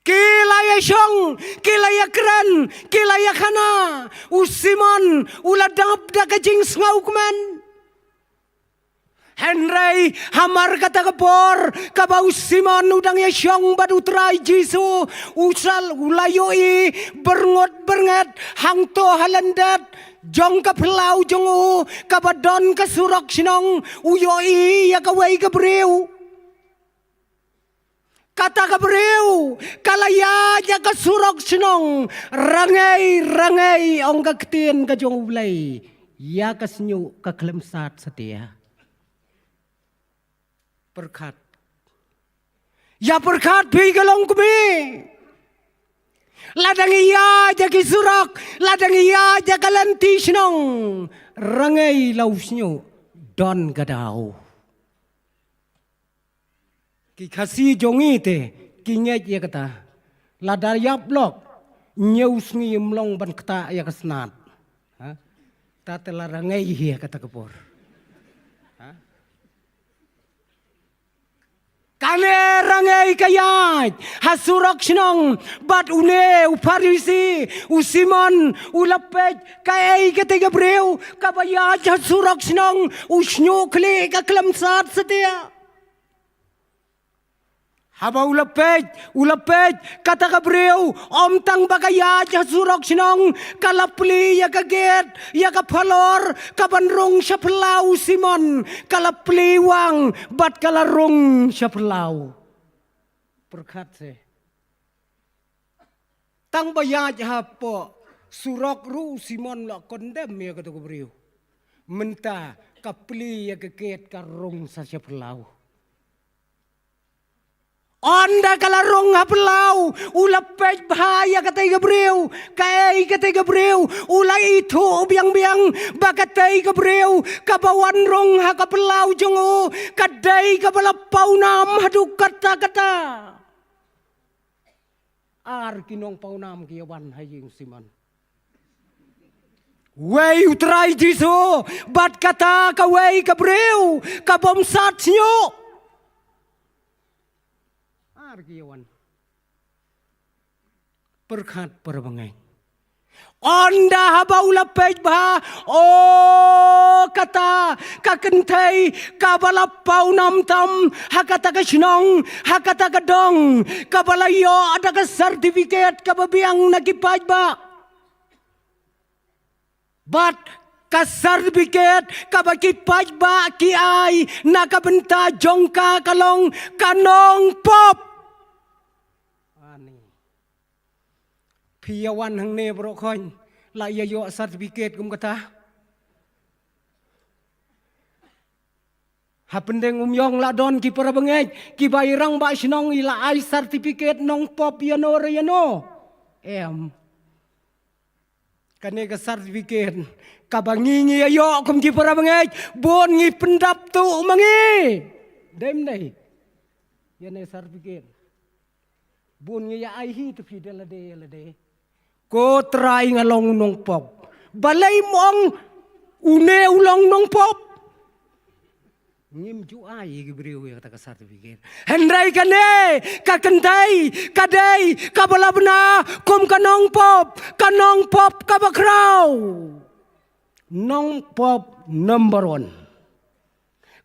Ki la ïashong, ki la ïakren, ki la ïakhana. U Simon u la dap da ka jingsngewkmen. Hynrei hamar kata ka por kaba u Simon u dang ïashong bad u Trai Jisu, u sal u la ïohi byrngut byrnget hangto ha lyndet jong ka phyllaw jong u kaba don ka surok shnong, u ïohi ïa kawei ka briew. Kata ka briew ka la ïaid ïa ka surok shnong, rangei rangei, ong ka ktien ka jong U Blei, ïa ka shñiuh ka khlem sat satia. Pyrkhat. Ïa pyrkhat phi ka longkmie. Lada ngi ïaid ïa ki surok, lada ngi ïaid ïa ka lynti shnong, rangei la u shñiuh, don ka daw. Ki Khasi jong ngi te ki ngeit ïa kata. Lada ïap lok, ñiew sngi ym long ban ktah ïa ka snat. Ha? Ta te la rangei ïa kata ka por. Ha? Kane rangei ka ïaid ha surok shnong, bad une u Pharisi, u Simon, u la peit kaei kata ka briew kaba ïaid ha surok shnong, u shñiuh khlieh ka khlem sat satia. Haba u la peit, u la peit, kata ka briew, ym tang ba ka ïaid ha surok shnong, ka la plie ïa ka gate, ïa ka phalor, kaban rung sha phyllaw u Simon, ka la plie wang, bad ka la rung sha phyllaw. Pyrkhat se. Tang ba ïaid hapoh surok ruh u Simon u la condemn ïa kata ka briew. Mynta ka plie ïa ka gate, ka rung sa sha phyllaw. Ynda ka la rung ha phyllaw, u la peit bha ïa katei ka briew, kaei katei ka briew, u la ithuh biang biang ba katei ka briew kaba wan rung ha ka phyllaw jong u, ka dei kaba la pawnam haduh katta katta. Ar ki nongpawnam ki ïa wan ha ïing u Simon. Wei u Trai Jisu, bad kata kawei ka briew ka bym sat shñiuh. Ar ki ïa wan. Pyrkhat para bangeit. Ynda haba u la peit bha, o kata ka kynthei kaba la pawnam tam ha kata ka shnong, ha kata ka dong, kaba la ïoh da ka certificate kaba biang na ki paidbah. Bad ka certificate kaba ki paidbah ki ai na ka bynta jong ka ka long ka nongpop. Ani. Phi ïa wan hangne baroh khoin, la ïa ïoh certificate kum kata. Ha Pyndengumiong la don ki para bangeit kiba i rangbah shnong i la ai certificate nongpop ïano re ïano. Em. Kane ka certificate kaba ngi ngi ïa ïoh kum ki para bangeit, bun ngi pyndap tuh ma ngi. Dei ym dei? Ïa ne certificate. Bun ngi ïa ai hi te phi da lade ïa lade. Ko Trai, nga long u nongpop. Balei ym ong une u long nongpop? Ngim ju ai ïa ki briew ïa kata ka certificate. Hynrei kane ka kynthei ka dei kaba la bna kum ka nongpop, ka nongpop kaba khraw. Nongpop number one.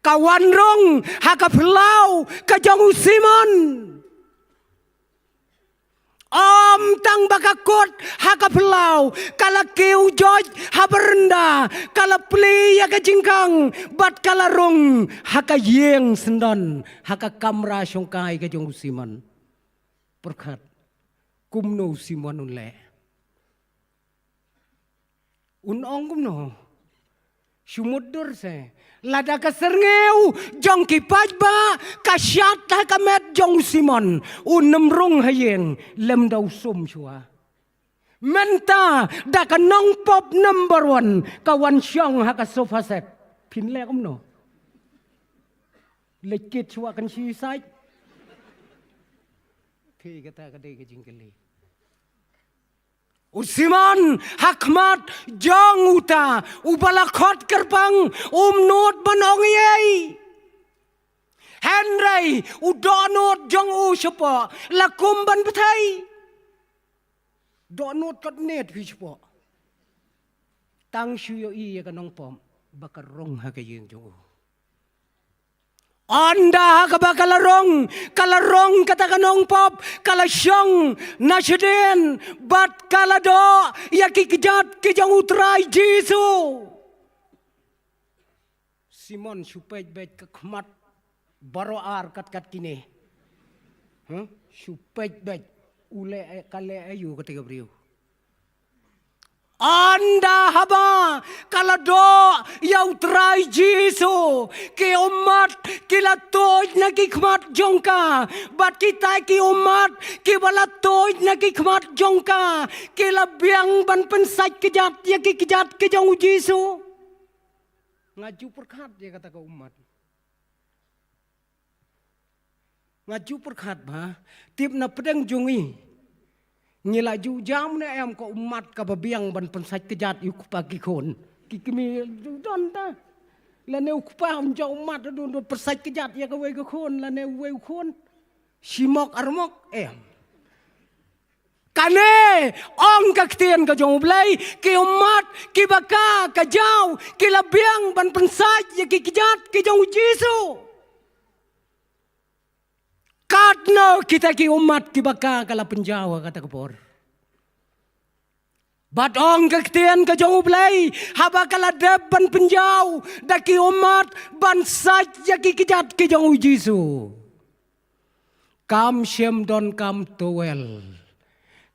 Ka wan rung ha ka phyllaw ka jong u Simon. Ym tang ba ka kut ha ka phyllaw, ka la kiew joit ha baranda, ka la plie ïa ka jingkhang, bad ka la rung ha ka ïing syndon, ha ka kamra shongkai ka jong u Simon. Pyrkhat, kumno u Simon un leh? Un ong kumno? Shu mutdur se. Lada ka syrngiew jong ki paidbah ka shad ha ka met jong u Simon, un ym rung ha ïing lymda u sum shuwa. Mynta da ka nongpop number one ka wan shong ha ka sofa set. Phin leh kumno? Leit kit shuwa kan suicide. Phi, kata ka dei ka jingkylli. U Simon ha khmat jong uta uba la khot kyrpang, um nud ban ong ei ei. Hynrei u dohnud jong u shapoh la kum ban bthei. Dohnud kot net phi shapoh. Tang shu ïohi ïa ka nongpop ba ka rung ha ka ïing jong u. Ynda ha kaba ka la rung, ka la rung kata ka nongpop, ka la shong na shadien, bad ka la doh ïa ki kjat ki jong u Trai Jisu. Simon, shu peit beit ka khmat baroh ar kat kat kine. Huh? Shu peit beit. U leh, ka leh aïu kata ka briew. Ynda haba ka la doh ïa u Trai Jisu, ki ummat ki la tuid na ki khmat jong ka, bad kita ki ummat kiba la tuid na ki khmat jong ka, ki la biang ban pynsait kjat ïa ki kjat ki jong u Jisu. Nga ju pyrkhat ïa kata ka ummat. Nga ju pyrkhat ba, tip na pdeng jong ngi. Ngi la ju jam ne em ka ummat kaba biang ban pynsait kjat ïa u kpa ki khun. Ki kmie ju don ta. Lane u kpa um ju ummat don don pynsait kjat ïa kawei ka khun, lane uwei u khun. Shimok armok em. Kane, ong ka ktien ka jong U Blei, ki ummat kiba ka, ka jaw, ki la biang ban pynsait ïa ki kjat ki jong u Jisu. Katno kita ki ummat kiba ka, ka la pynjaw ha kata ka por. Bad ong ka ktien ka jong U Blei, haba ka la dep ban pynjaw da ki ummat ban sait ïa ki kjat ki jong u Jisu. Kam shym don kam towel.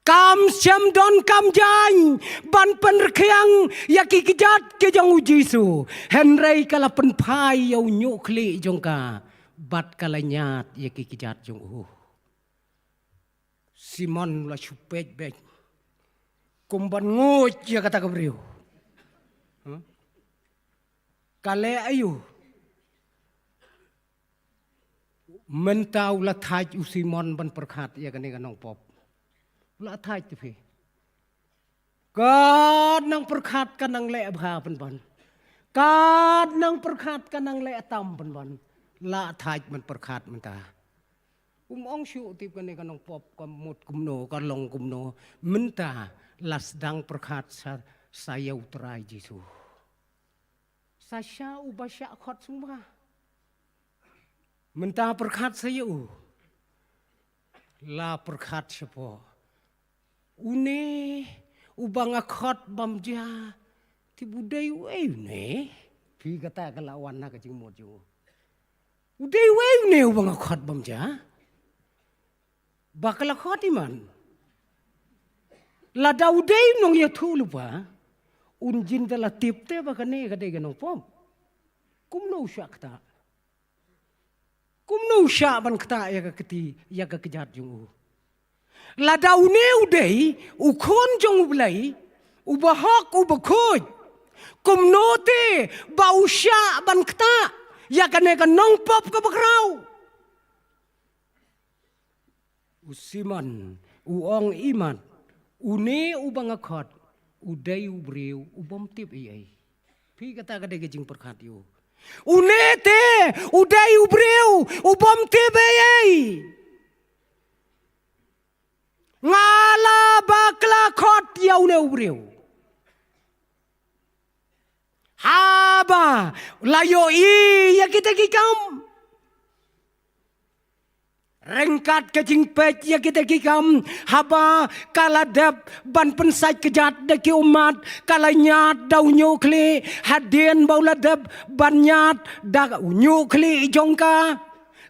Kam shym don kam jaiñ ban pynrkhiang ïa ki kjat ki jong u Jisu. Hynrei ka la pynphai ïa u ñiuh khlieh jong ka bad ka la ñiad ïa ki kjat jong u. Simon u la shu peit beit kum ban nguid ïa kata ka briew. Huh? Ka leh aïu? Mynta u la thait u Simon ban pyrkhat ïa kane ka nongpop. U la thait te phi. Ka nang pyrkhat ka nang leh bha pynban. Ka nang pyrkhat ka nang leh tam pynban. La thait ban pyrkhat mynta. Um ong shuh tip kane ka nongpop ka mut kumno, ka long kumno. Mynta la sdang pyrkhat sa, sa ïa u Trai Jisu. Sa sha uba shah khot sngewbha. Mynta pyrkhat sa ïa u. La pyrkhat shapoh. Une uba nga khot bam ja. Tip u dei uei une. Phi kata ka la wan na ka jingmut jong u. U dei uei une uba nga khot bam ja. Ba ka la khot i man. Lada u dei u nongïathuhlypa. Un jin da la tip te ba kane ka dei ka nongpop. Kumno u shah kata. Kumno u shah ban kata ïa ka kti, ïa ka kjat jong u. Lada une u dei u khun jong U Blei, uba hok, uba khuid. Kumno te ba u shah ban kata ïa kane ka nongpop kaba khraw. U Simon, u ong i mat, une uba nga khot, u dei u briew, u bym tip ei ei. Phi kata ka dei ka jingpyrkhat ïa u. Une te, u dei u briew, u bym tip ei ei. Nga la bakla khot ïa une u briew. Haba, la ïohi ïa kita ki kam. Ryngkat ka jingpeit ïa kita ki kam, haba ka la dep ban pynsait kjat da ki ummat, ka la ñiad da u ñiuh khlieh, hadien ba u la dep ban ñiad da u ñiuh khlieh jong ka,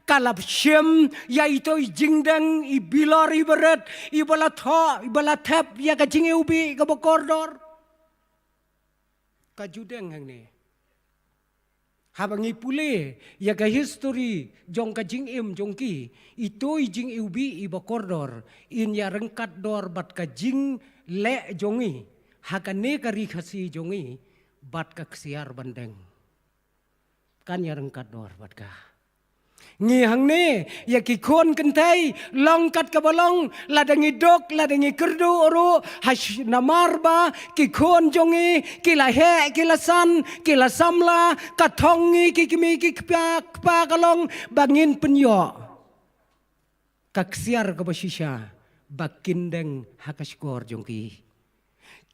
ka la shim ïa ito i jingdeng, i bilor, i barit, iba la thoh, iba la thep ïa ka jingiwbih kaba kordor. Ka ju deng hangne. Haba ngi pule ïa ka history jong ka jingim jong ki, ito i jingiwbih iba kordor, in ïa ryngkat dor bad ka jingleh jong ngi ha kane ka ri Khasi jong ngi, bad ka ksiar ban deng. Kan ïa ryngkat dor bad ka. Ngi hangne, ïa ki khun kynthei, long kat kaba long, lada ngi duk, lada ngi kyrduh ruh, ha sh-, namar ba ki khun jong ngi, ki la heh, ki la san, ki la samla, ka thong ngi, ki kmie, ki kpa, kpa ka long, ba ngin pynïoh ka ksiar kaba shisha, ba kin deng ha ka shkor jong ki.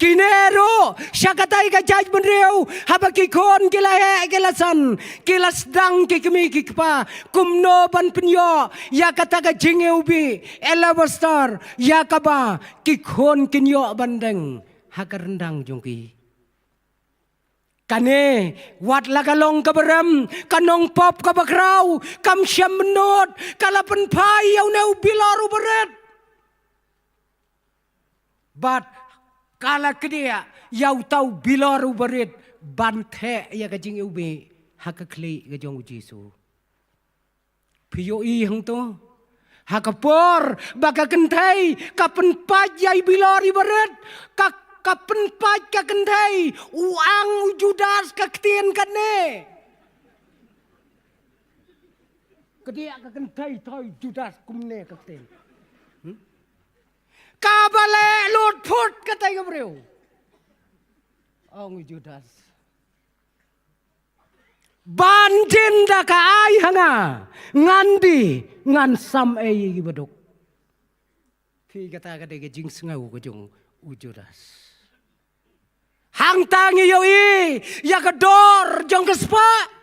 Kine ruh sha katei ka jaitbynriew, haba ki khun ki la heh ki la san, ki la sdang ki kmie ki kpa kumno ban pynïoh ïa kata ka jingiwbih alabaster ïa kaba ki khun kin ïoh ban deng ha ka ryndang jong ki. Kane wat la ka long kaba rem, ka nongpop kaba khraw kam shym nud, ka la pynphai ïa une u bilor uba rit. Bad ka la kdiah ïa uta u bilor uba rit ban theh ïa ka jingiwbih ha ka khlieh ka jong u Jisu. Phi ïohi hangto? Ha ka por ba ka kynthei ka pynpait ïa i bilor iba rit, ka, ka pynpait ka kynthei, u ang u Judas ka ktien kane. Kdiah ka kynthei, thoi Judas kumne ka ktien. Hmm? Kaba leh lut phut katei ka briew, ong u Judas. Ban jin da ka ai ha nga, ngan die, ngan sam ei ïa kiba duk. Phi, kata ka dei ka jingsngew ka jong u Judas. Hangta ngi ïohi ïa ka dor jong ka spah.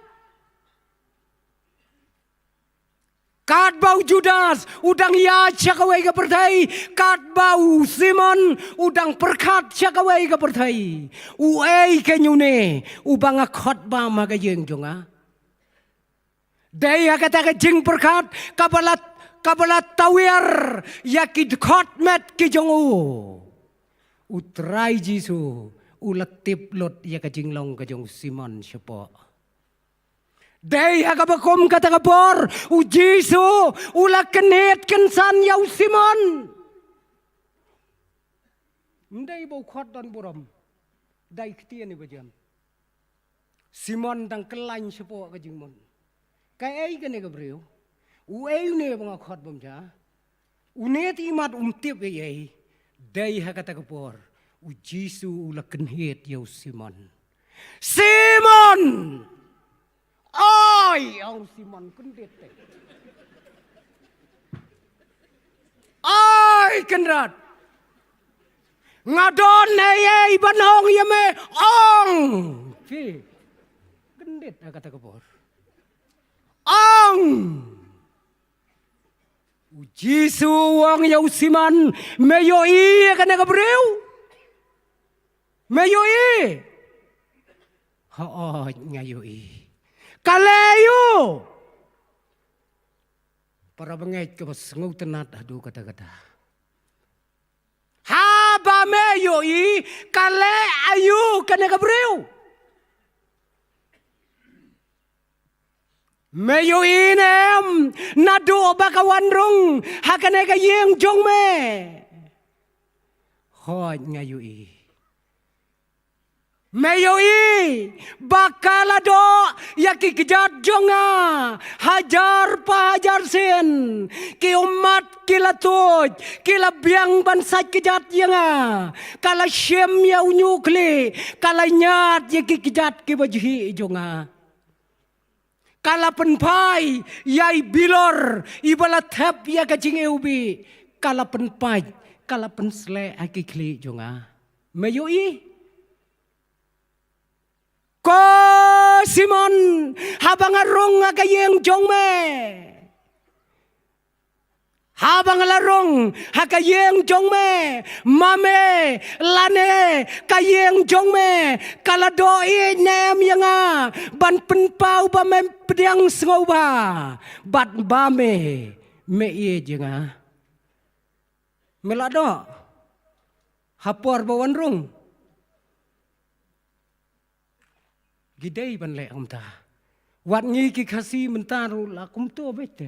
Katba u Judas u dang ïaid sha kawei ka pyrthei, katba u Simon u dang pyrkhat sha kawei ka pyrthei, uei keiñ une uba nga khot bam ha ka ïing jong nga? Dei ha kata ka jingpyrkhat kaba la, kaba la tawiar ïa ki dkhot met ki jong u, u Trai Jisu u la tip lut ïa ka jinglong ka jong u Simon shapoh. Dei ha kaba kum kata ka por u Jisu u la kynhied kynsan ïa u Simon. Ym dei ba u khot don burom, dei ktien iba jem. Simon dang kyllaiñ shapoh ka jingmut. Kaei kane ka briew? Uei une ba nga khot bam ja? Une te imat um tip ei ei. Dei ha kata ka por u Jisu u la kynhied ïa u Simon. Simon! Oi, ong Simon, kyndit te. Oi, Kynrad. Nga don ei ei ban ong ïa me, ong. Phi. Kyndit ha kata ka por. Ong. U Jisu u ong ïa u Simon, me ïohi ïa kane ka briew? Me ïohi? Hooid, nga ïohi. Ka leh aïu? Para bangeit kaba sngewtynnat haduh katta katta. Haba me ïohi, ka leh aïu kane ka briew? Me ïohi ne em, naduh ba ka wan rung ha kane ka ïing jong me? Hooid, nga ïohi. Me ïohi ba ka la doh ïa ki kjat jong nga hajar pa hajar sien. Ki ummat ki la tuid, ki la biang ban sait kjat ïa nga. Ka la shim ïa u ñiuhkhlieh, ka la ñiad ïa ki kjat kiba jhieh jong nga. Ka la pynphai ïa i bilor iba la thep ïa ka jingiwbih, ka la pynpait, ka la pynsleh ha ki khlieh jong nga. Me ïohi? Ko Simon, haba nga rung ha ka ïing jong me, haba nga la rung ha ka ïing jong me, ma me lane ka ïing jong me ka la doh ïeit ne em ïa nga ban pynpaw ba me pdiang sngewbha bad ba me, me ïeit ïa nga? Me la doh ha por ba wan rung? Ki dei ban leh kumta. Wat ngi ki Khasi mynta ruh la kumto beit te.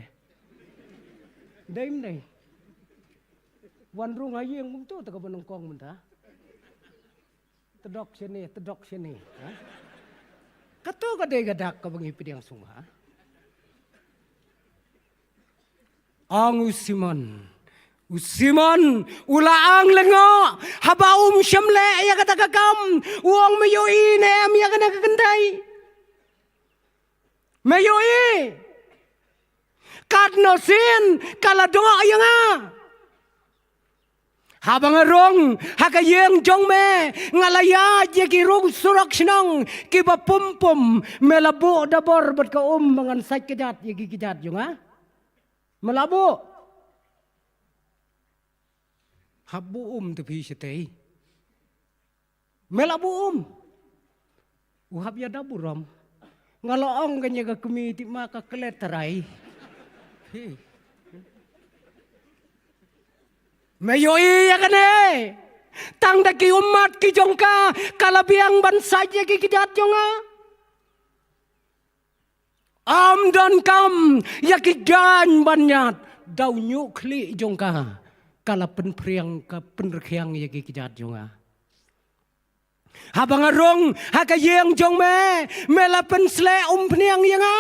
Dei ym dei? Wan rung ha ïing kumto te kaba nyngkong mynta. Tdok shane, tdok shane, ha? Kato ka dei ka dak kaba ngi pdiang sngewbha. Ong u Simon. U Simon u la ang lyngngoh haba um shym leh ïa kata ka kam. U ong, me ïohi ne em ïa kane ka kynthei? Me ïohi? Katno sien ka la doh ïa nga. Haba nga rung ha ka ïing jong me, nga la ïaid ïa ki rung surok shnong kiba pum pum. Me la buh da bor bad ka um ba ngan sait kjat ïa ki kjat jong nga. Me la buh. Hap buh um te phi shatei. Me la buh um. U hap ïada burom. Nga la ong ka nia ka kmie tip ma ka klet trai. Hi. Me ïohi ïa kane. Tang da ki ummat ki jong ka, ka la biang ban sait ïa ki kjat jong nga. Ym don kam ïa ki jaiñ ban ñiad, da u ñiuh khlieh jong ka, ka la pynphriang, ka pynrkhiang ïa ki kjat jong nga. Haba nga rung ha ka ïing jong me, me la pynsleh umphniang ïa nga.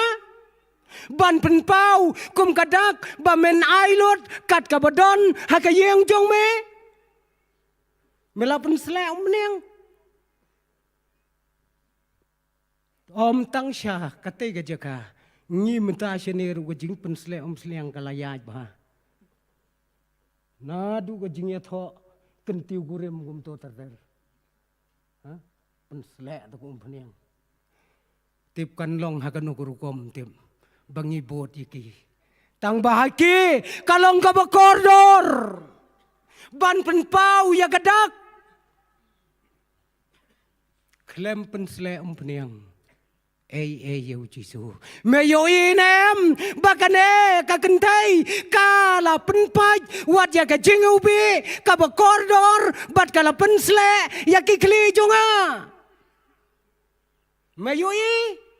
Ban pynpaw kum ka dak ba men ai lut kat kaba don ha ka ïing jong me. Me la pynsleh umphniang. Ym tang sha katei ka jaka, ngi mynta shane ruh ka jingpynsleh umphniang ka la ïaid bha. Naduh ka jingïathoh kyntiew kurim kumto ter ter. Ha? Pynsleh tang umphniang. Tip kan long ha kano ka rukom tip ba ngi bud ïa ki. Tang ba ha ki ka long kaba kordor ban pynpaw ïa ka dak. Khlem pynsleh umphniang. Ei, ei, ïa u Jisu. Me ïohi ne em ba kane ka kynthei ka la pynpait wat ïa ka jingïohi kaba kordor bad ka la pynsleh ïa ki khlieh jong nga. Me ïohi.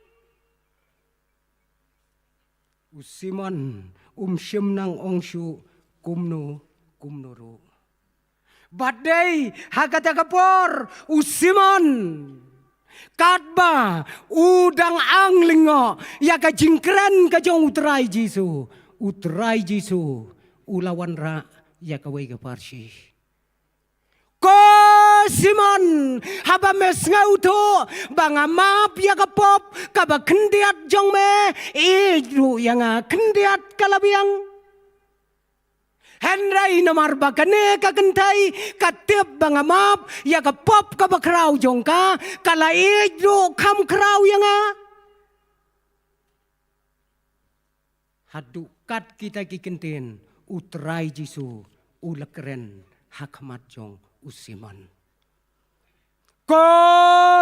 U Simon um shym nang ong shuh kumno kumno ruh. Bad dei ha kata ka por u Simon katba u dang ang lyngngoh ïa ka jingkren ka jong u Trai Jisu, u Trai Jisu u la wanrah ïa kawei ka pharshi. Ko Simon, haba me sngewthuh ba nga map ïa ka pop kaba khyndiat jong me, ïeit ruh ïa nga khyndiat ka la biang. Hynrei namar ba kane ka kynthei ka tip ba nga map ïa ka pop kaba khraw jong ka, ka la ïeit ruh kham khraw ïa nga. Haduh kat kita ki kyntien u Trai Jisu u la kren ha khmat jong u Simon. Ko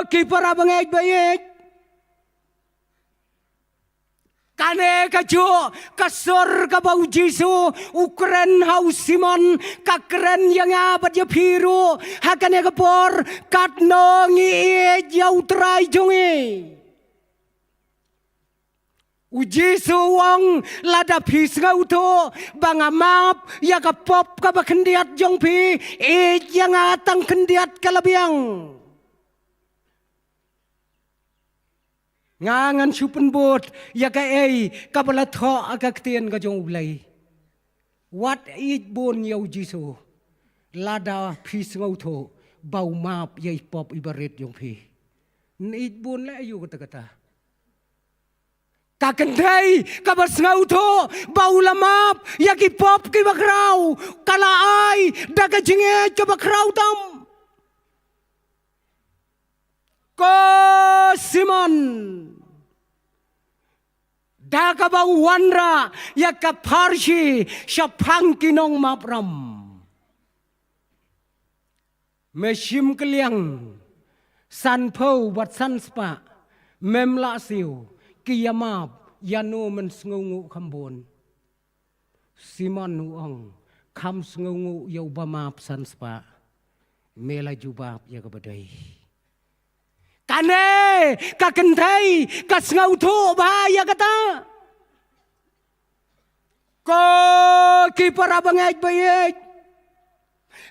ki para bangeit ba ïeit, kane ka juh ka sur kaba u Jisu u kren ha u Simon, ka kren ïa nga bad ïa phi ruh ha kane ka por, katno ngi ïeit ïa u Trai jong ngi. U Jisu u ong, lada phi sngewthuh ba nga map ïa ka pop kaba khyndiat jong phi, ïeit ïa nga tang khyndiat ka la biang. Nga ngan shu pynbud ïa kaei kaba la thoh ha ka ktien ka jong U Blei. Wat ïeit bun ïa u Jisu lada phi sngewthuh ba u map ïa i pop iba rit jong phi. Ïeit bun leh aïu kata kata. Ka kynthei kaba sngewthuh ba u la map ïa ki pop kiba khraw, ka la ai da ka jingïeit kaba khraw tam. Ko Simon, da kaba u wanrah ïa ka pharshi shaphang ki nongmap ram. Me shim kylliang sanphew bad sanspah, mem lah siew, ki ïa map ïano men sngewnguh kham bun. Simon u ong, kham sngewnguh ïa uba map sanspah, me la jubab ïa kaba dei. Kane ka kynthei ka sngewthuh bha ïa kata. Ko ki para bangeit ba ïeit,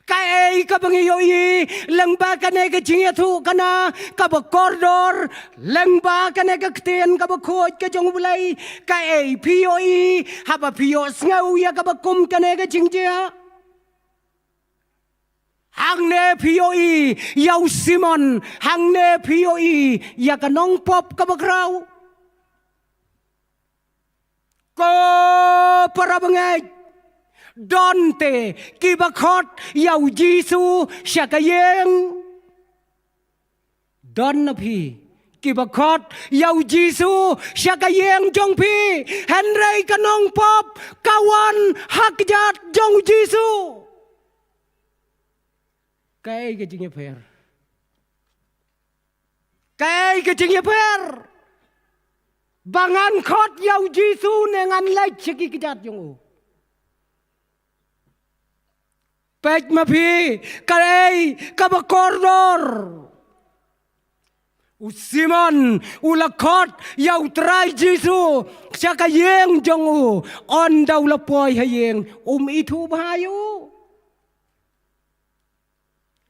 kaei kaba ngi ïohi lyngba kane ka jingïathuhkhana kaba kordor, lyngba kane ka ktien kaba khuid ka jong U Blei? Kaei phi ïohi haba phi ïohsngew ïa kaba kum kane ka jingjia? Hangne phi ïohi ïa u Simon, hangne phi ïohi ïa ka nongpop kaba khraw. Ko para bangeit, Don te kiba khot ïa u Jisu sha ka ïing. Don na phi kiba khot ïa u Jisu sha ka ïing jong phi. Hynrei ka nongpop ka wan ha kjat jong u Jisu. Kaei ka jingïapher? Kaei ka jingïapher? Ba ngan khot ïa u Jisu ne ngan leit sha ki kjat jong u? Peit ma phi, kaei kaba kordor? U Simon u la khot ïa u Trai Jisu sha ka ïing jong u. Ynda u la poi ha ïing, um ithuh bha ïa u.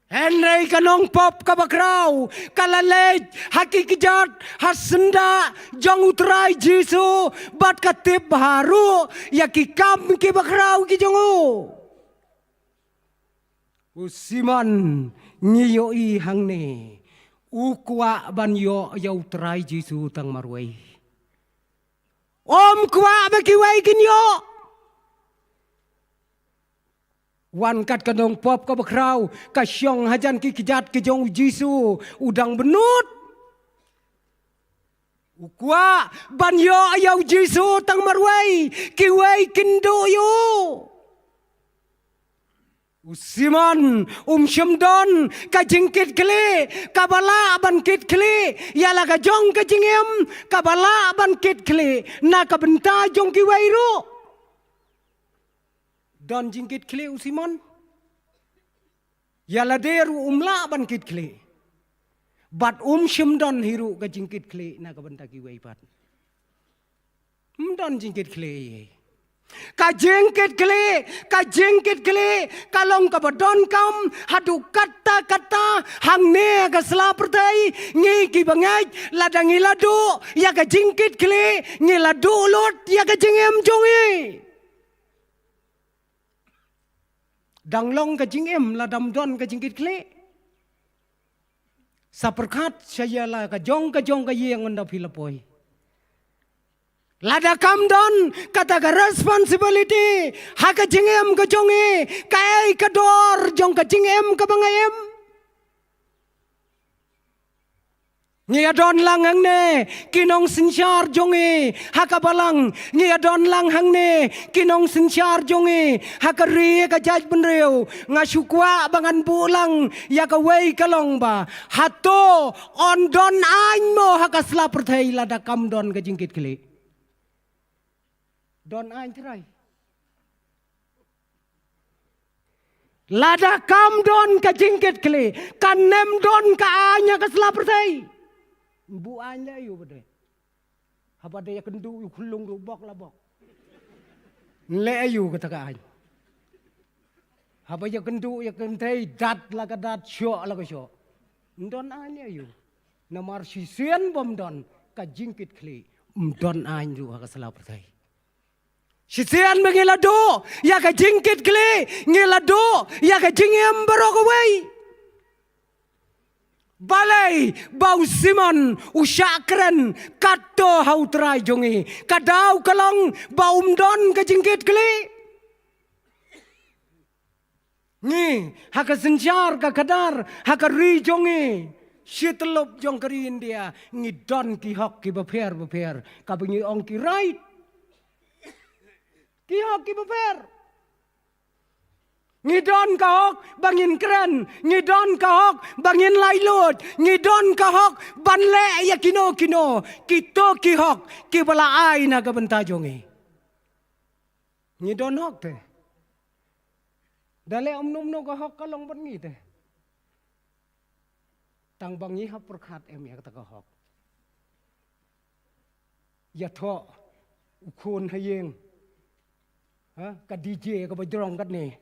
Hynrei ka nongpop kaba khraw ka la leit ha ki kjat, ha syndah jong u Trai Jisu, bad ka tip bha ruh ïa ki kam kiba khraw ki jong u. U Simon, ngi ïohi hangne, u kwah ban ïoh ïa u Trai Jisu tang marwei. Um kwah ba kiwei kin ïoh. Wan kat ka nongpop kaba khraw, ka shong hajan ki kjat ki jong u Jisu, u dang bynnud. U kwah ban ïoh ïa u Jisu tang marwei, kiwei kin duh ïa u. U Simon um shym don ka jingkitkhlieh kaba lah ban kitkhlieh ïa la ka jong ka jingim, kaba lah ban kitkhlieh na ka bynta jong kiwei ruh. Don jingkitkhlieh u Simon? Ïa lade ruh um lah ban kitkhlieh. Bad um shym don hi ruh ka jingkitkhlieh na ka bynta kiwei pat. Um don jingkitkhlieh. Ka jingkitkhlieh, ka jingkitkhlieh ka long kaba donkam haduh katta katta. Hangne ka sla pyrthei, ngi kiba ngeit, lada ngi la duh ïa ka jingkitkhlieh, ngi la duh lut ïa ka jingim jong ngi. Dang long ka jingim lada ym don ka jingkitkhlieh. Sa pyrkhat sha ïa la ka jong ka jong ka ïing ynda phi la poi. Lada kam don kata ka responsibility ha ka jingim ka jong ngi, kaei ka dor jong ka jingim kaba nga im? Ngi ïa don lang hangne ki nongsynshar jong ngi ha ka balang, ngi ïa don lang hangne ki nongsynshar jong ngi ha ka ri ka jaitbynriew. Nga shu kwah ba ngan buh lang ïa kawei ka long ba, hato yn don aiñ mo ha ka sla pyrthei lada kam don ka jingkitkhlieh? Don aiñ Trai. Lada kam don ka jingkitkhlieh, kan ym don ka aiñ ha ka sla pyrthei. Buh aiñ leh aïu ba dei? Haba dei ïa kynduh ïa u khyllung ruh bok la bok. Leh aïu kata ka aiñ? Haba ïa kynduh ïa kynthei, dat la ka dat, shoh la ka shoh. Ym don aiñ leh aïu? Namar shisien bym don ka jingkitkhlieh, ym don aiñ ruh ha ka sla pyrthei. Shisien ba ngi la duh ïa ka jingkitkhlieh, ngi la duh ïa ka jingim baroh kawei. Balei ba u Simon u shah kren katto ha u Trai jong ngi? Ka daw ka long ba um don ka jingkitkhlieh. Ngi ha ka synshar ka khadar ha ka ri jong ngi, shi tyllup jong ka ri India, ngi don ki hok kiba pher bapher, kaba ngi ong ki right. Ki hok kiba pher. Ngi don ka hok ba ngin kren, ngi don ka hok ba ngin laitluid, ngi don ka hok ban leh ïa kino kino, kito ki hok kiba la ai na ka bynta jong ngi. Ngi don hok te. Da leh kumno kumno ka hok ka long bad ngi te. Tang ba ngi hap pyrkhat em ïa kata ka hok. Ïathoh u khun ha ïing. Ha, ka DJ kaba jrong katne.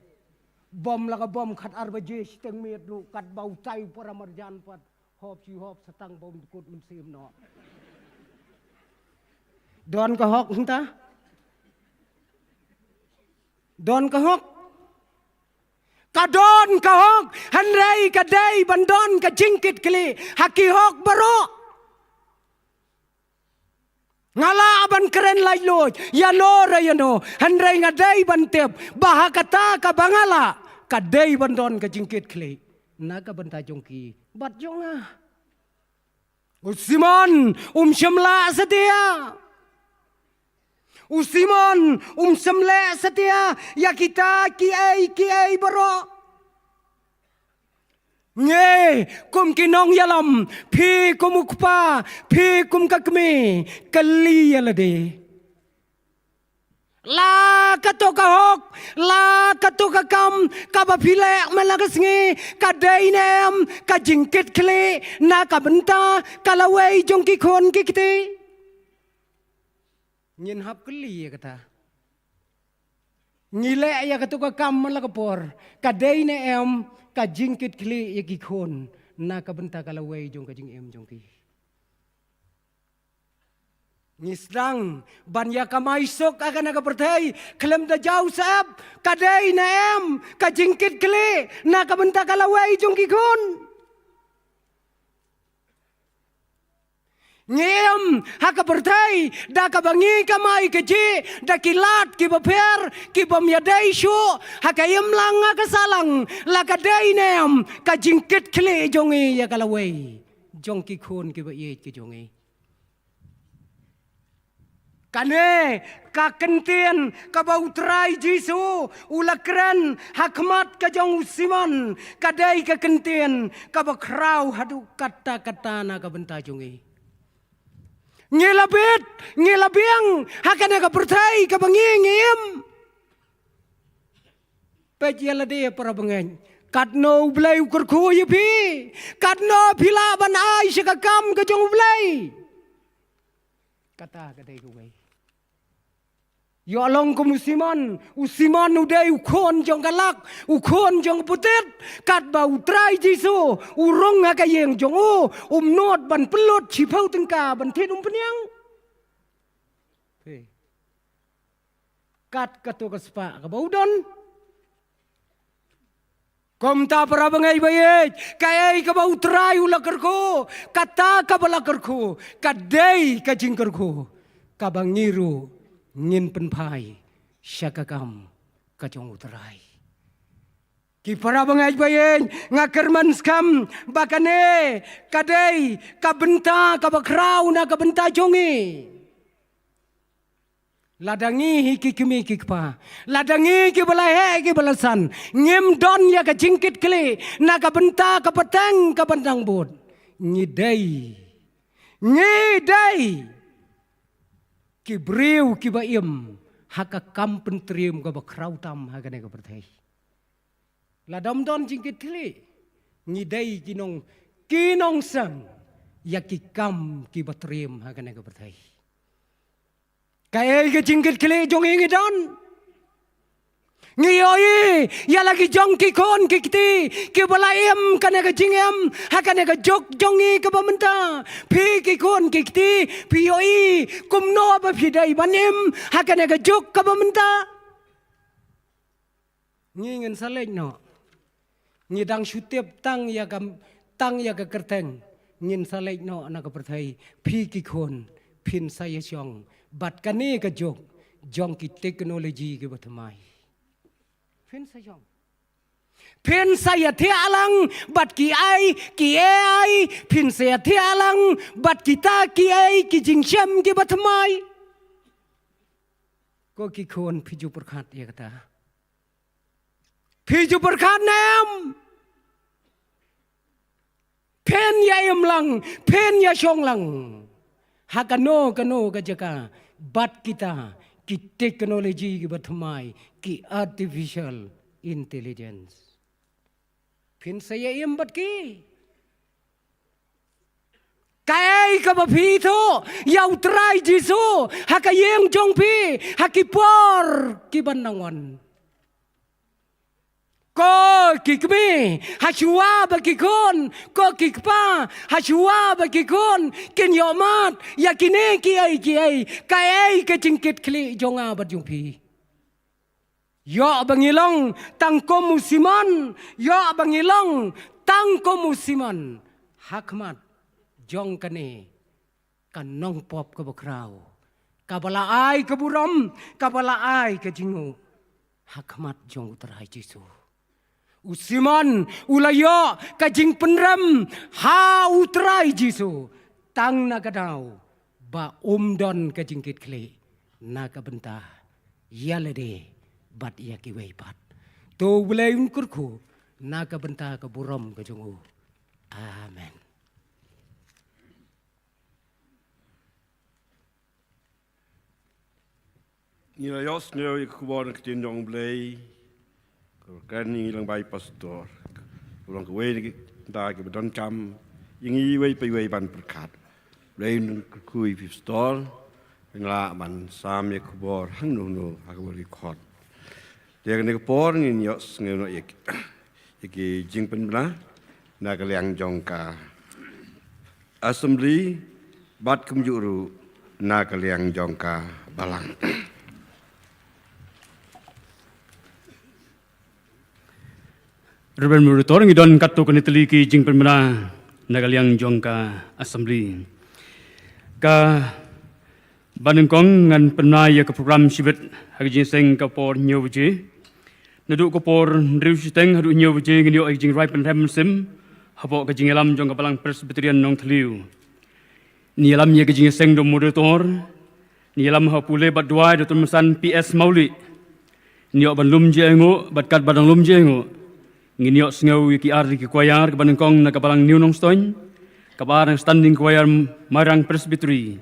Bom la ka bom khatar baje shiteng miet ruh katba u tai u para marjan pat. Hop shi hop sa tang bom kut mynsiem noh. Don ka hok hangta? Don ka hok? Ka don ka hok, hynrei ka dei ban don ka jingkitkhlieh ha ki hok baroh. Nga lah ban kren laitluid ïa no re ïa no, hynrei nga dei ban tip ba ha kata kaba nga lah ka dei ban don ka jingkitkhlieh na ka bynta jong ki bad jong nga. U Simon um shym lah satia. U Simon um shym lah satia ïa kita kiei kiei baroh. Ngi kum ki nongïalam, phi kum u kpa, phi kum ka kmie, kylli ïa lade. La kato ka hok, la kato ka kam kaba phi leh man la ka sngi, ka dei ne em ka jingkitkhlieh na ka bynta ka lawei jong ki khun ki kti? Ngin hap kylli ïa kata. Ngi leh ïa kato ka kam man la ka por, ka dei ne em ka jingkitkhlieh ïa ki khun na ka bynta ka lawei jong ka jingim jong ki? Ngi sdang ban ïa kamai suk ha kane ka pyrthei khlem da jaw sep, ka dei ne em ka jingkitkhlieh na ka bynta ka lawei jong ki khun? Ngi im ha ka pyrthei da kaba ngi kamai kajih da ki lad kiba pher, kibym ïadei shuh ha ka imlang ha ka sahlang, la ka dei ne em ka jingkitkhlieh jong ngi ïa ka lawei jong ki khun kiba ïeit ki jong ngi? Kane ka kyntien kaba U Trai Jisu u la kren ha khmat ka jong u Simon, ka dei ka kyntien kaba khraw haduh katta katta na ka bynta jong ngi. Ngi la bit, ngi la biang ha kane ka pyrthei kaba ngi ngi im. Peit ïa lade para bangeit, katno U Blei u kyrkhu ïa phi, katno phi lah ban ai sha ka kam ka jong U Blei. Kata ka dei kawei. Ïoh long kum u Simon, u Simon u dei u khun jong ka lak, u khun jong ka putit, katba U Trai Jisu u rung ha ka ïing jong u, um nud ban pynlut shiphew tyngka ban thied um pynïang. Kat kato ka spah kaba u don. Kumta para bangeit ba ïeit, kaei kaba U Trai u la kyrkhu, kata kaba la kyrkhu ka dei ka jingkyrkhu kaba ngi ruh ngin pynphai sha ka kam ka jong U Trai. Ki para bangeit ba ïeit, nga kyrmen skhem ba kane ka dei ka bynta kaba khraw na ka bynta jong ngi. Lada ngi hi ki kmie ki kpa, lada ngi kiba la heh kiba la san, ngim don ïa ka jingkitkhlieh na ka bynta ka pateng ka bynta bud, ngi dei, ngi dei ki briew kiba im ha ka kam pyntriem kaba khraw tam ha kane ka pyrthei. Lada ym don jingkitkhlieh, ngi dei ki nong, ki nongseng ïa ki kam kiba triem ha kane ka pyrthei. Kaei ka jingkitkhlieh jong ngi ngi don? Ngi ïohi ïa la ki jong ki khun ki kti kiba la im kane ka jingim ha kane ka juk jong ngi kaba mynta. Phi ki khun ki kti, phi ïohi kumno ba phi dei ban im ha kane ka juk kaba mynta? Ngi ngin sa leit noh. Ngi dang shu tip tang ïa ka, tang ïa ka kyrteng. Ngin sa leit noh na ka pyrthei. Phi ki khun, phin sa ïa shong bad kane ka juk jong ki teknoloji kiba thymmai. Phin sa shong. Phin sa ïathiah lang bad ki ai, ki A I, phin sa ïathiah lang bad kita ki ai, ki jingshem kiba thymmai. Ko ki khun, phi ju pyrkhat ïa kata? Phi ju pyrkhat ne em? Phin ïa im lang, phin ïa shong lang ha kano kano ka jaka bad kita ki teknoloji kiba thymmai, ki artificial intelligence. Phin sa ïa im bad ki? Kaei kaba phi ithuh ïa U Trai Jisu ha ka ïing jong phi ha ki por kiban nang wan? Ko ki kmie, ha shuwa ba ki khun, ko ki kpa, ha shuwa ba ki khun kin ïohmad ïa kine kiei kiei, kaei ka jingkitkhlieh jong nga bad jong phi? Ïoh ba ngi long tang kum u Simon, ïoh ba ngi long tang kum u Simon ha khmat jong kane ka nongpop kaba khraw, Kaba la ai ka burom, kaba la ai ka jingnguh ha khmat jong U Trai Jisu. U Simon u la ïoh ka jingpynrem ha U Trai Jisu tang na ka daw ba um don ka jingkitkhlieh na ka bynta ïa lade bad ïa kiwei pat. To U Blei un kyrkhu na ka bynta ka burom ka jong u. Amen. Ngi la ïohsngew ïa ka khubor na ka ktien jong U Blei. Ka kren ngi lyngba i pastor. Ka long kawei na ki bynta kiba donkam ïa ngi iwei pa iwei ban pyrkhat. U Blei un kyrkhu ïa phi pastor. Ngi lah ban sam ïa ka khubor hangno hangno ha kaba ri khot. Te kane ka por ngin ïohsngew noh ïa ki, ïa ki jingpynbna na ka liang jong ka Assembly bad kumjuh ruh na ka liang jong ka Balang. Reverend Moderator, ngi don katto katne tylli ki jingpynbna na ka liang jong ka Assembly. Kaba nyngkong ngan pynbna ïa ka program shibit ha ka jingïaseng ka por hynñiew baje. Naduh ka por hynriew shiteng haduh hynñiew baje ngin ïoh ïa ka jingrai pynrem mynsiem hapoh ka jingïalam jong ka Balang Presbyterian Nongthylliew. Ngin ïalam ïa ka jingïaseng da u Moderator. Ngin ïalam ha pule bad duwai da u Tymmen San P S Mawlieh. Ngin ïoh ban lum jingaiñguh bad katba dang lum jingaiñguh ngin ïohsngew ïa ki ar tylli ki choir, kaba nyngkong na ka Balang New Nongstoiñ, kaba ar na ka Standing Choir Mairang Presbytery.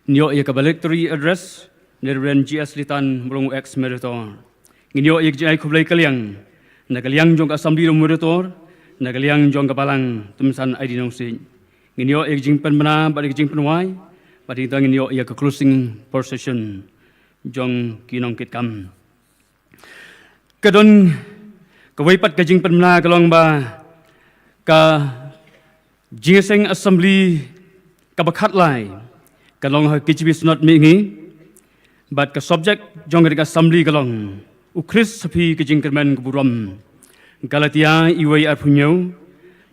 Ngin ïoh ïa ka valedictory address na u Reverend G S Litan, ba long u ex Moderator. Ngin ïoh ïa ka jingai khublei ka liang na ka liang jong ka Assembly da u Moderator, na ka liang jong ka Balang Tymmen San Aidinongsiej. Ngin ïoh ïa ka jingpynbna bad ïa ka jingpynwai bad ïa ka ngin ïoh ïa ka closing procession jong ki nongkitkam. Ka don kawei pat ka jingpynbna ka long ba ka jingïaseng Assembly kaba khatlai ka long ha K J B Synod Mihngi bad ka subject jong ka Assembly ka long U Khrist ha phi ka jingkyrmen ka burom, Galatia iwei arphew hynñiew,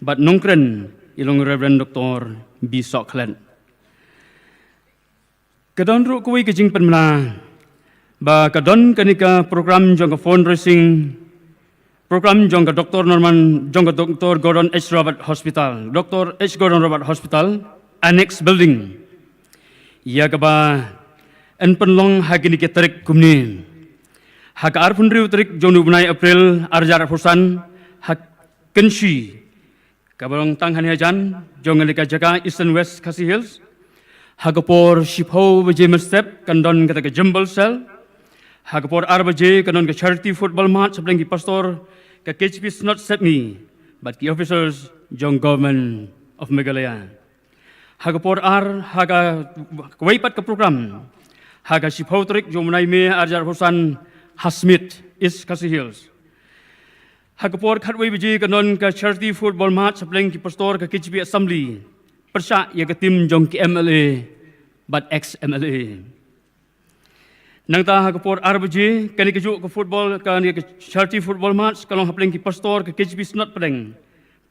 bad nongkren i long Reverend Doctor B Sohkhlet. Ka don ruh kawei ka jingpynbna ba ka don kane ka program jong ka fundraising program jong ka Doctor Norman, jong ka Doctor Gordon H Roberts Hospital, Doctor H Gordon Roberts Hospital Annex Building, ïa kaba yn pynlong ha kine ki tarik kumne: ha ka arphew hynriew tarik jong u bnai April ar hajar arphew san ha Kynshi, kaba long tang hane hajan jong kane ka jaka Eastern West Khasi Hills, ha ka por shiphew baje mynstep kan don kata ka Jumble Cell. Ha ka por ar baje kan don ka charity football match hapdeng ki pastor ka K J B Synod Sepngi bad ki officers jong Government of Meghalaya. Ha ka por ar, ha ka, kawei pat ka program ha ka shiphew tarik jong u bnai May ar hajar arphew san ha Smit, East Khasi Hills. Ha ka por khatwei baje kan don ka charity football match hapdeng ki pastor ka K J B Assembly pyrshah ïa ka team jong ki M L A bad ex M L A. Nangta ha ka por ar baje kane kajuh ka football, kane ka charity football match ka long hapdeng ki pastor ka K J B Synod pdeng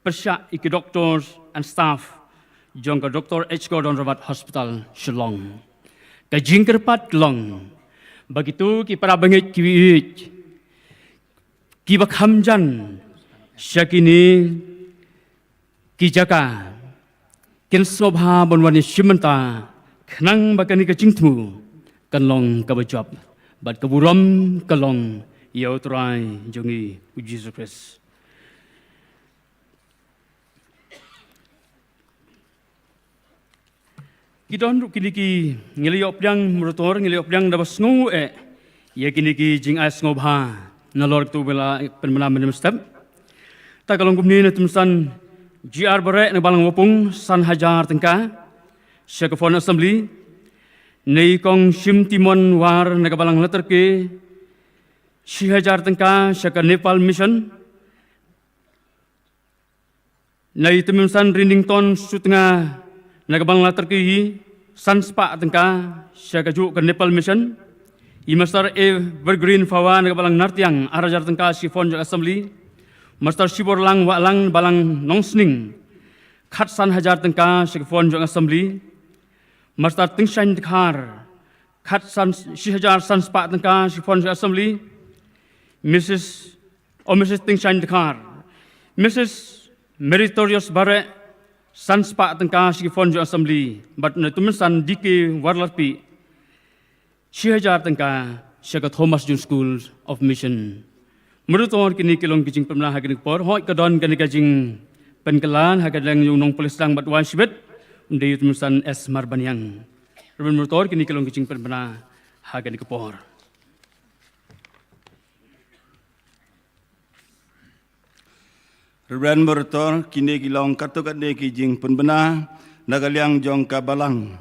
pyrshah ïa ki doctors and staff jong ka Doctor H Gordon Roberts Hospital Shillong. Ka jingkyrpad ka long ba kito ki para bangeit kiba ïeit kiba kham jan sha kine ki jaka kin sngewbha ban wan ïashim bynta khnang ba kane ka jingthmu kan long kaba jop bad ka burom ka long ïa U Trai jong ngi U Jisu Khrist. Ki don ruh kine ki, ngi la ïoh pdiang, Moderator, ngi la ïoh pdiang da ba sngew eh ïa kine ki jingai sngewbha nalor kito ba la pynbna mynstep. Ta ka long kumne: na Tymmen San G R Bareh na ka Balang Wapung, san hajar tyngka sha ka Fund Assembly. Na i Kong Shim Timon War na ka Balang Latarke, shi hajar tyngka sha ka Nepal Mission. Na i Tymmen San Ridington Sutnga na ka Balang Latarke, san spah tyngka sha kajuh ka Nepal Mission. I Master Evergreen Phawa na ka Balang Nartiang, ar hajar tyngka sha ka fund jong Assembly. Master Shiborlang Wahlang, Balang Nongsning, khatsan hajar tyngka sha ka fund jong Assembly. Master Tyngshaiñ Dkhar, khat san, shi hajar san spah tyngka sha ki fund jong assembly. Mrs, oh, Mrs Tingshaiñ Dkhar. Mrs Meritorious Bareh, san spah tyngka sha ki fund jong assembly. Bad na Tumsan D K Warlarpi, shi hajar tyngka sha ka Thomas Jones School of Mission. Mardor kine ki long ki jingpynbna ha kane ka por. Hooid, ka don kane ka jingpynkylla ha ka liang jong u nongpule sdang bad u wai shibit, u dei u Tumsan S Marbaniang. Reverend Mardor, kine ki long ki jingpynbna ha kane ka por. Reverend Mardor, kine ki long katto katne ki jingpynbna na ka liang jong ka balang.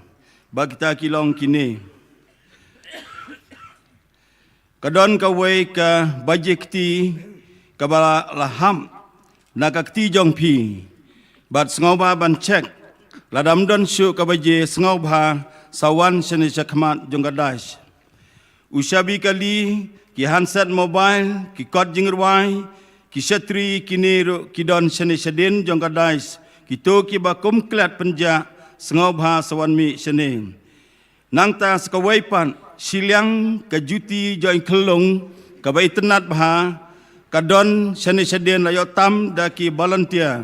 Ba kita ki long kine. Ka don kawei ka baje kti kaba la hap na ka kti jong phi. Bad sngewbha ban check. Lada ym don shuh ka baje, sngewbha sa wan shane sha khmat jong ka dais. U shabi kali, ki handset mobile, ki kot jingrwai, ki shatri, kine ruh ki don shane shadien jong ka dais. Kito kiba kum klet pynjah, sngewbha sa wan mih shane. Nangta sa kawei pat, shiliang ka juti jong i khyllung kaba itynnad bha, ka don shane shadien, la ïoh tam da ki volunteer.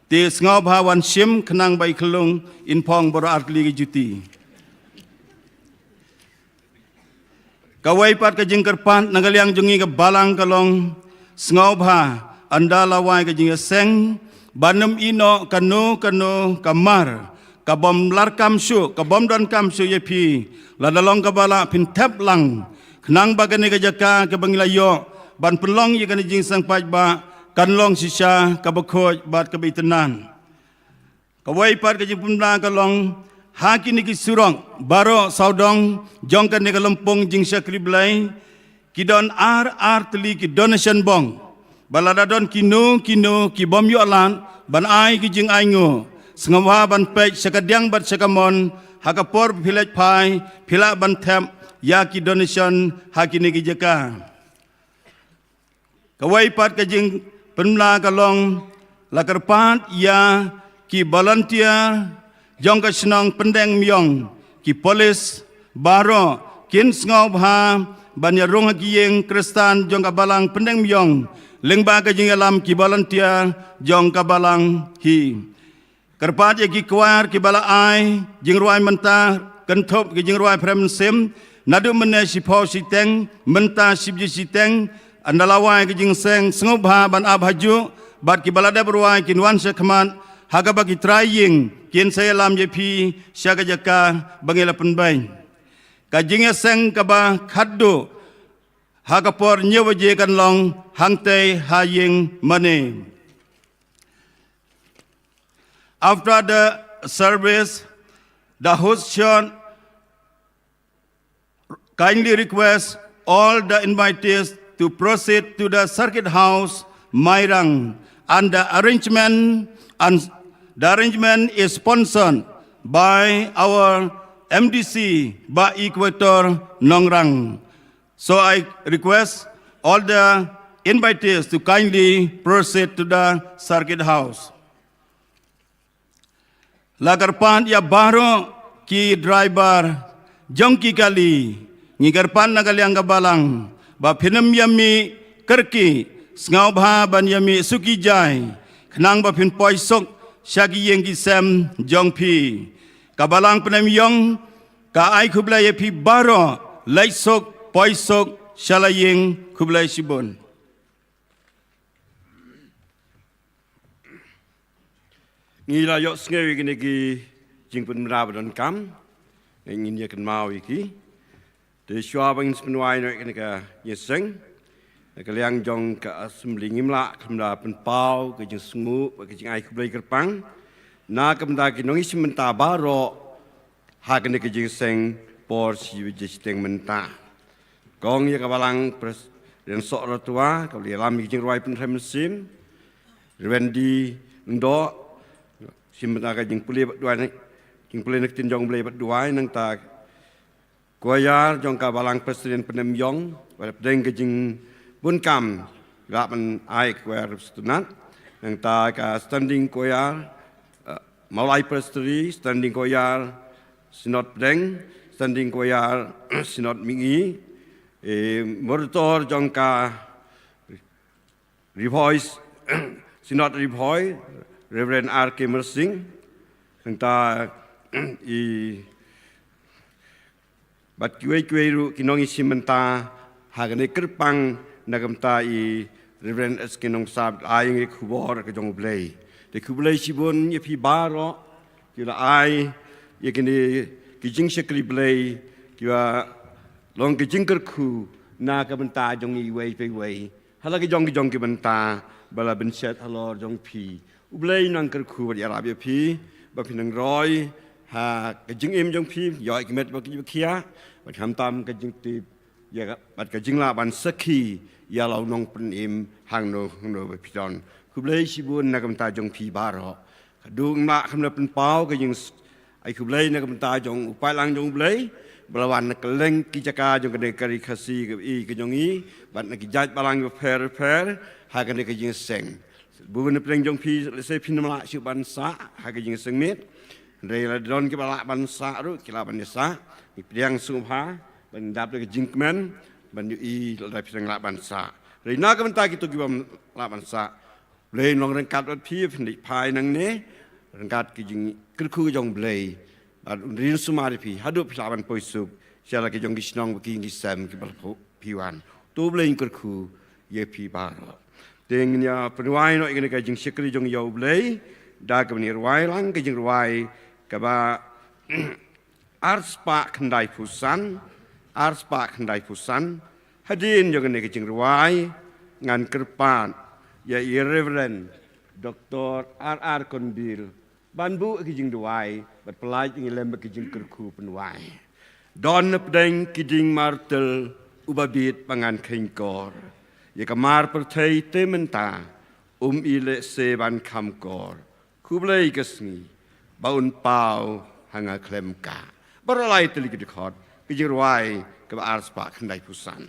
Te sngewbha wan shim khnang ba i khyllung in phong baroh artylli ki juti. Kawei pat ka jingkyrpad na ka liang jong ngi ka balang ka long, sngewbha ynda la wai ka jingïaseng, ban ym ïehnoh kano kano ka mar kabym larkam shuh, kabym donkam shuh ïa phi. Lada long kaba lah, phin thep lang, khnang ba kane ka jaka kaba ngi la ïoh ban pynlong ïa kane ka jingseng paidbah kan long shisha kaba khuid bad kaba itynnad. Kawei pat ka jingpynbna ka long, ha kine ki surok baroh sawdong jong kane ka lympung jingshakri Blei, ki don ar artylli ki donation box. Ba lada don kino kino kibym ïoh lad ban ai ki jingainguh, sngewbha ban peit sha kadiang bad sha kamon, ha ka por ba phi leit phai, phi lah ban thep ïa ki donation ha kine ki jaka. Kawei pat ka jingpynbna ka long, la kyrpad ïa ki volunteer jong ka shnong Pyndenmïong, ki police baroh, kin sngewbha ban ïarung ha ki ïing Khristan jong ka balang Pyndenmïong lyngba ka jingïalam ki volunteer jong ka balang hi. Kyrpad ïa ki choir kiba la ai jingrwai mynta, kynthup ki jingrwai phrem mynsiem, naduh mynne shiphew shiteng, mynta shi baje shiteng, ynda la wai ka jingseng, sngewbha ban ap hajuh, bad kiba la dep rwai kin wan sha khmat, ha kaba ki trai ïing kin sa ïalam ïa phi sha ka jaka ba ngi la pynbeit. Ka jingïaseng kaba khatduh ha ka por hynñiew baje kan long hangtei ha ïing mane. After the service, the host should kindly request all the invitees to proceed to the Circuit House, Mairang, and the arrangement and the arrangement is sponsored by our M D C, Bah Equator Nongrang. So I request all the invitees to kindly proceed to the Circuit House. La kyrpad ïa baroh ki driver jong ki kali, ngi kyrpad na ka liang ka balang ba phin ym ïa mih kyrkieh, sngewbha ban ïa mih suki jai, khnang ba phin poi suk sha ki ïing ki sem jong phi. Ka balang Pyndenmïong ka ai khublei ïa phi baroh, leit suk, poi suk sha la ïing, khublei shibun. Ngi la ïohsngew ïa kine ki jingpynbna ba donkam, ngin ïa kynmaw ïa ki. Te shuwa ba ngin sa pynwai noh ïa kane ka jingïaseng, na ka liang jong ka Assembly ngim lah khlem da pynpaw ka jingsngewnguh bad ka jingai khublei kyrpang na ka bynta ki nongïashim bynta baroh ha kane ka jingïaseng por shi baje shiteng mynta. Kong ïa ka balang President Sohra Tuwa, kaba la ïalam ïa ka jingrwai pynrem mynsiem, Reverend D Lyngdoh, shim bynta ka jingpule bad duwai, jingpule na ka ktien jong U Blei bad duwai, nangta choir jong ka balang Presbyterian Pyndenmïong, bad hapdeng ka jingbun kam, lah ban ai ka choir Synod, nangta ka standing choir, eh, Mawlai Presbytery, standing choir Synod Pdeng, Standing Choir Synod Mihngi, eh, Moderator jong ka Ri Bhoi, Synod Ri Bhoi, Reverend R K Mersing, hangta i bad kiwei kiwei ruh ki nongïashim bynta ha kane kyrpang na ka bynta i Reverend S K Nongsap, ai ngi khubor ka jong U Blei. Te khublei shibun ïa phi baroh ki la ai ïa kine ki jingshakri Blei, ki la long ki jingkyrkhu na ka bynta jong iwei pa iwei. Ha la ki jong ki jong ki bynta ba la pynshet halor jong phi. U Blei un nang kyrkhu bad ïarap ïa phi ba phin nang roi ha ka jingim jong phi, ïoh ïa ki met ba ki ba khia, bad khamtam ka jingtip ïa ka, bad ka jinglah ban sakhi ïa la u nongpynim hangno hangno ba phi don. Khublei shibun na ka bynta jong phi baroh. Ka dang lah kham na pynpaw ka jing ai khublei na ka bynta jong u paidlang jong U Blei ba la wan na kylleng ki jaka jong kane ka Ri Khasi ka i ka jong i, bad na ki jait balang bapher bapher ha kane ka jingseng. Bun na pdeng jong phi, lehse phin ym lah shuh ban sah ha ka jingseng miet. Hynrei la don ki ba lah ban sah ruh, ki lah ban ïa sah. Ngi pdiang sngewbha ban dap da ka jingkmen ban ïohi lada phi dang lah ban sah. Hynrei na ka bynta kito ki bym lah ban sah, Blei un long ryngkat bad phi, phin leit phai nangne ryngkat ki jingkyrkhu jong Blei. Bad un rin sumar ïa phi haduh phi lah ban poi suk sha la ki jong ki shnong ba ki ïing ki sem ki ba la phi wan. To Blei un kyrkhu ïa phi baroh. Te ngin ïa pynrwai noh ïa kane ka jingshakri jong ïa U Blei da kaba ngi rwai lang ka jingrwai kaba ar spah khyndai phew san, ar spah khyndai phew san. Hadien jong kane ka jingrwai ngan kyrpad ïa i Reverend Doctor R R Konbil ban buh ki jingduwai bad pyllait ngi lem bad ki jingkyrkhu pynwai. Don na pdeng ki dieng martyr uba bit ba ngan kheiñ kor, ïa ka mar pyrthei te mynta um i lehse ban kham kor. Khublei ka sngi ba un paw ha nga khlem ka. Baroh lai tylli ki dkhot, ki jingrwai kaba ar spah khyndai phew san.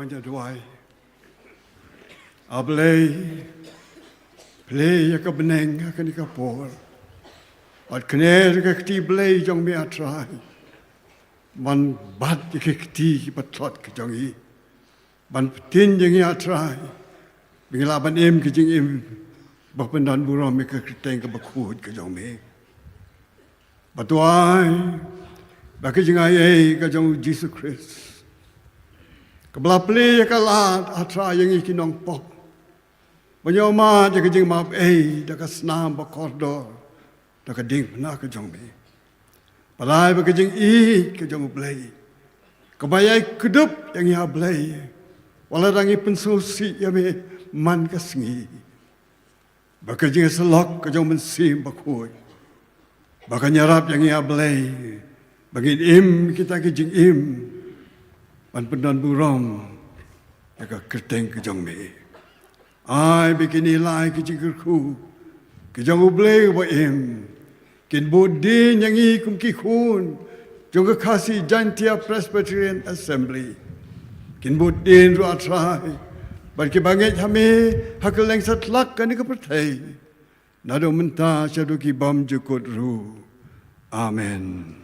Nga duwai. A Blei, plie ïa ka bneng ha kane ka por. Bad kane ka kti Blei jong me, A Trai, ban bat ïa ka kti ki patlot ka jong i, ban pyntin ïa ngi, A Trai, ba ngi lah ban im ka jingim ba pyndon burom ïa ka kyrteng kaba khuid ka jong me. Bad duwai ba ka jingaiei ka jong u Jisu Khrist, kaba la plie ïa ka lad, A Trai, ïa ngi ki nongpop, ba ngi ïohmad ïa ka jingmap ei da ka snam ba kordor, da ka diengphna ka jong me. Balei ba ka jingïeit ka jong u Blei, kaba ïai kdup ïa ngi, A Blei, wat la dang ngi pynsngewsih ïa me man ka sngi, ba ka jingïasyllok ka jong u Mynsiem Bakhuid, ba kan ïarap ïa ngi, A Blei, ba ngin im kita ki jingim ban pyndon burom ïa ka kyrteng ka jong me. Ai ba kine lai ki jingkyrkhu ki jong u Blei uba im kin bud dien ïa ngi kum ki khun jong ka Khasi Jaintia Presbyterian Assembly. Kin bud dien ruh, A Trai, bad kiba ngeit ha me ha kylleng satlak kane ka pyrthei, naduh mynta shaduh ki bymjukut ruh. Amen.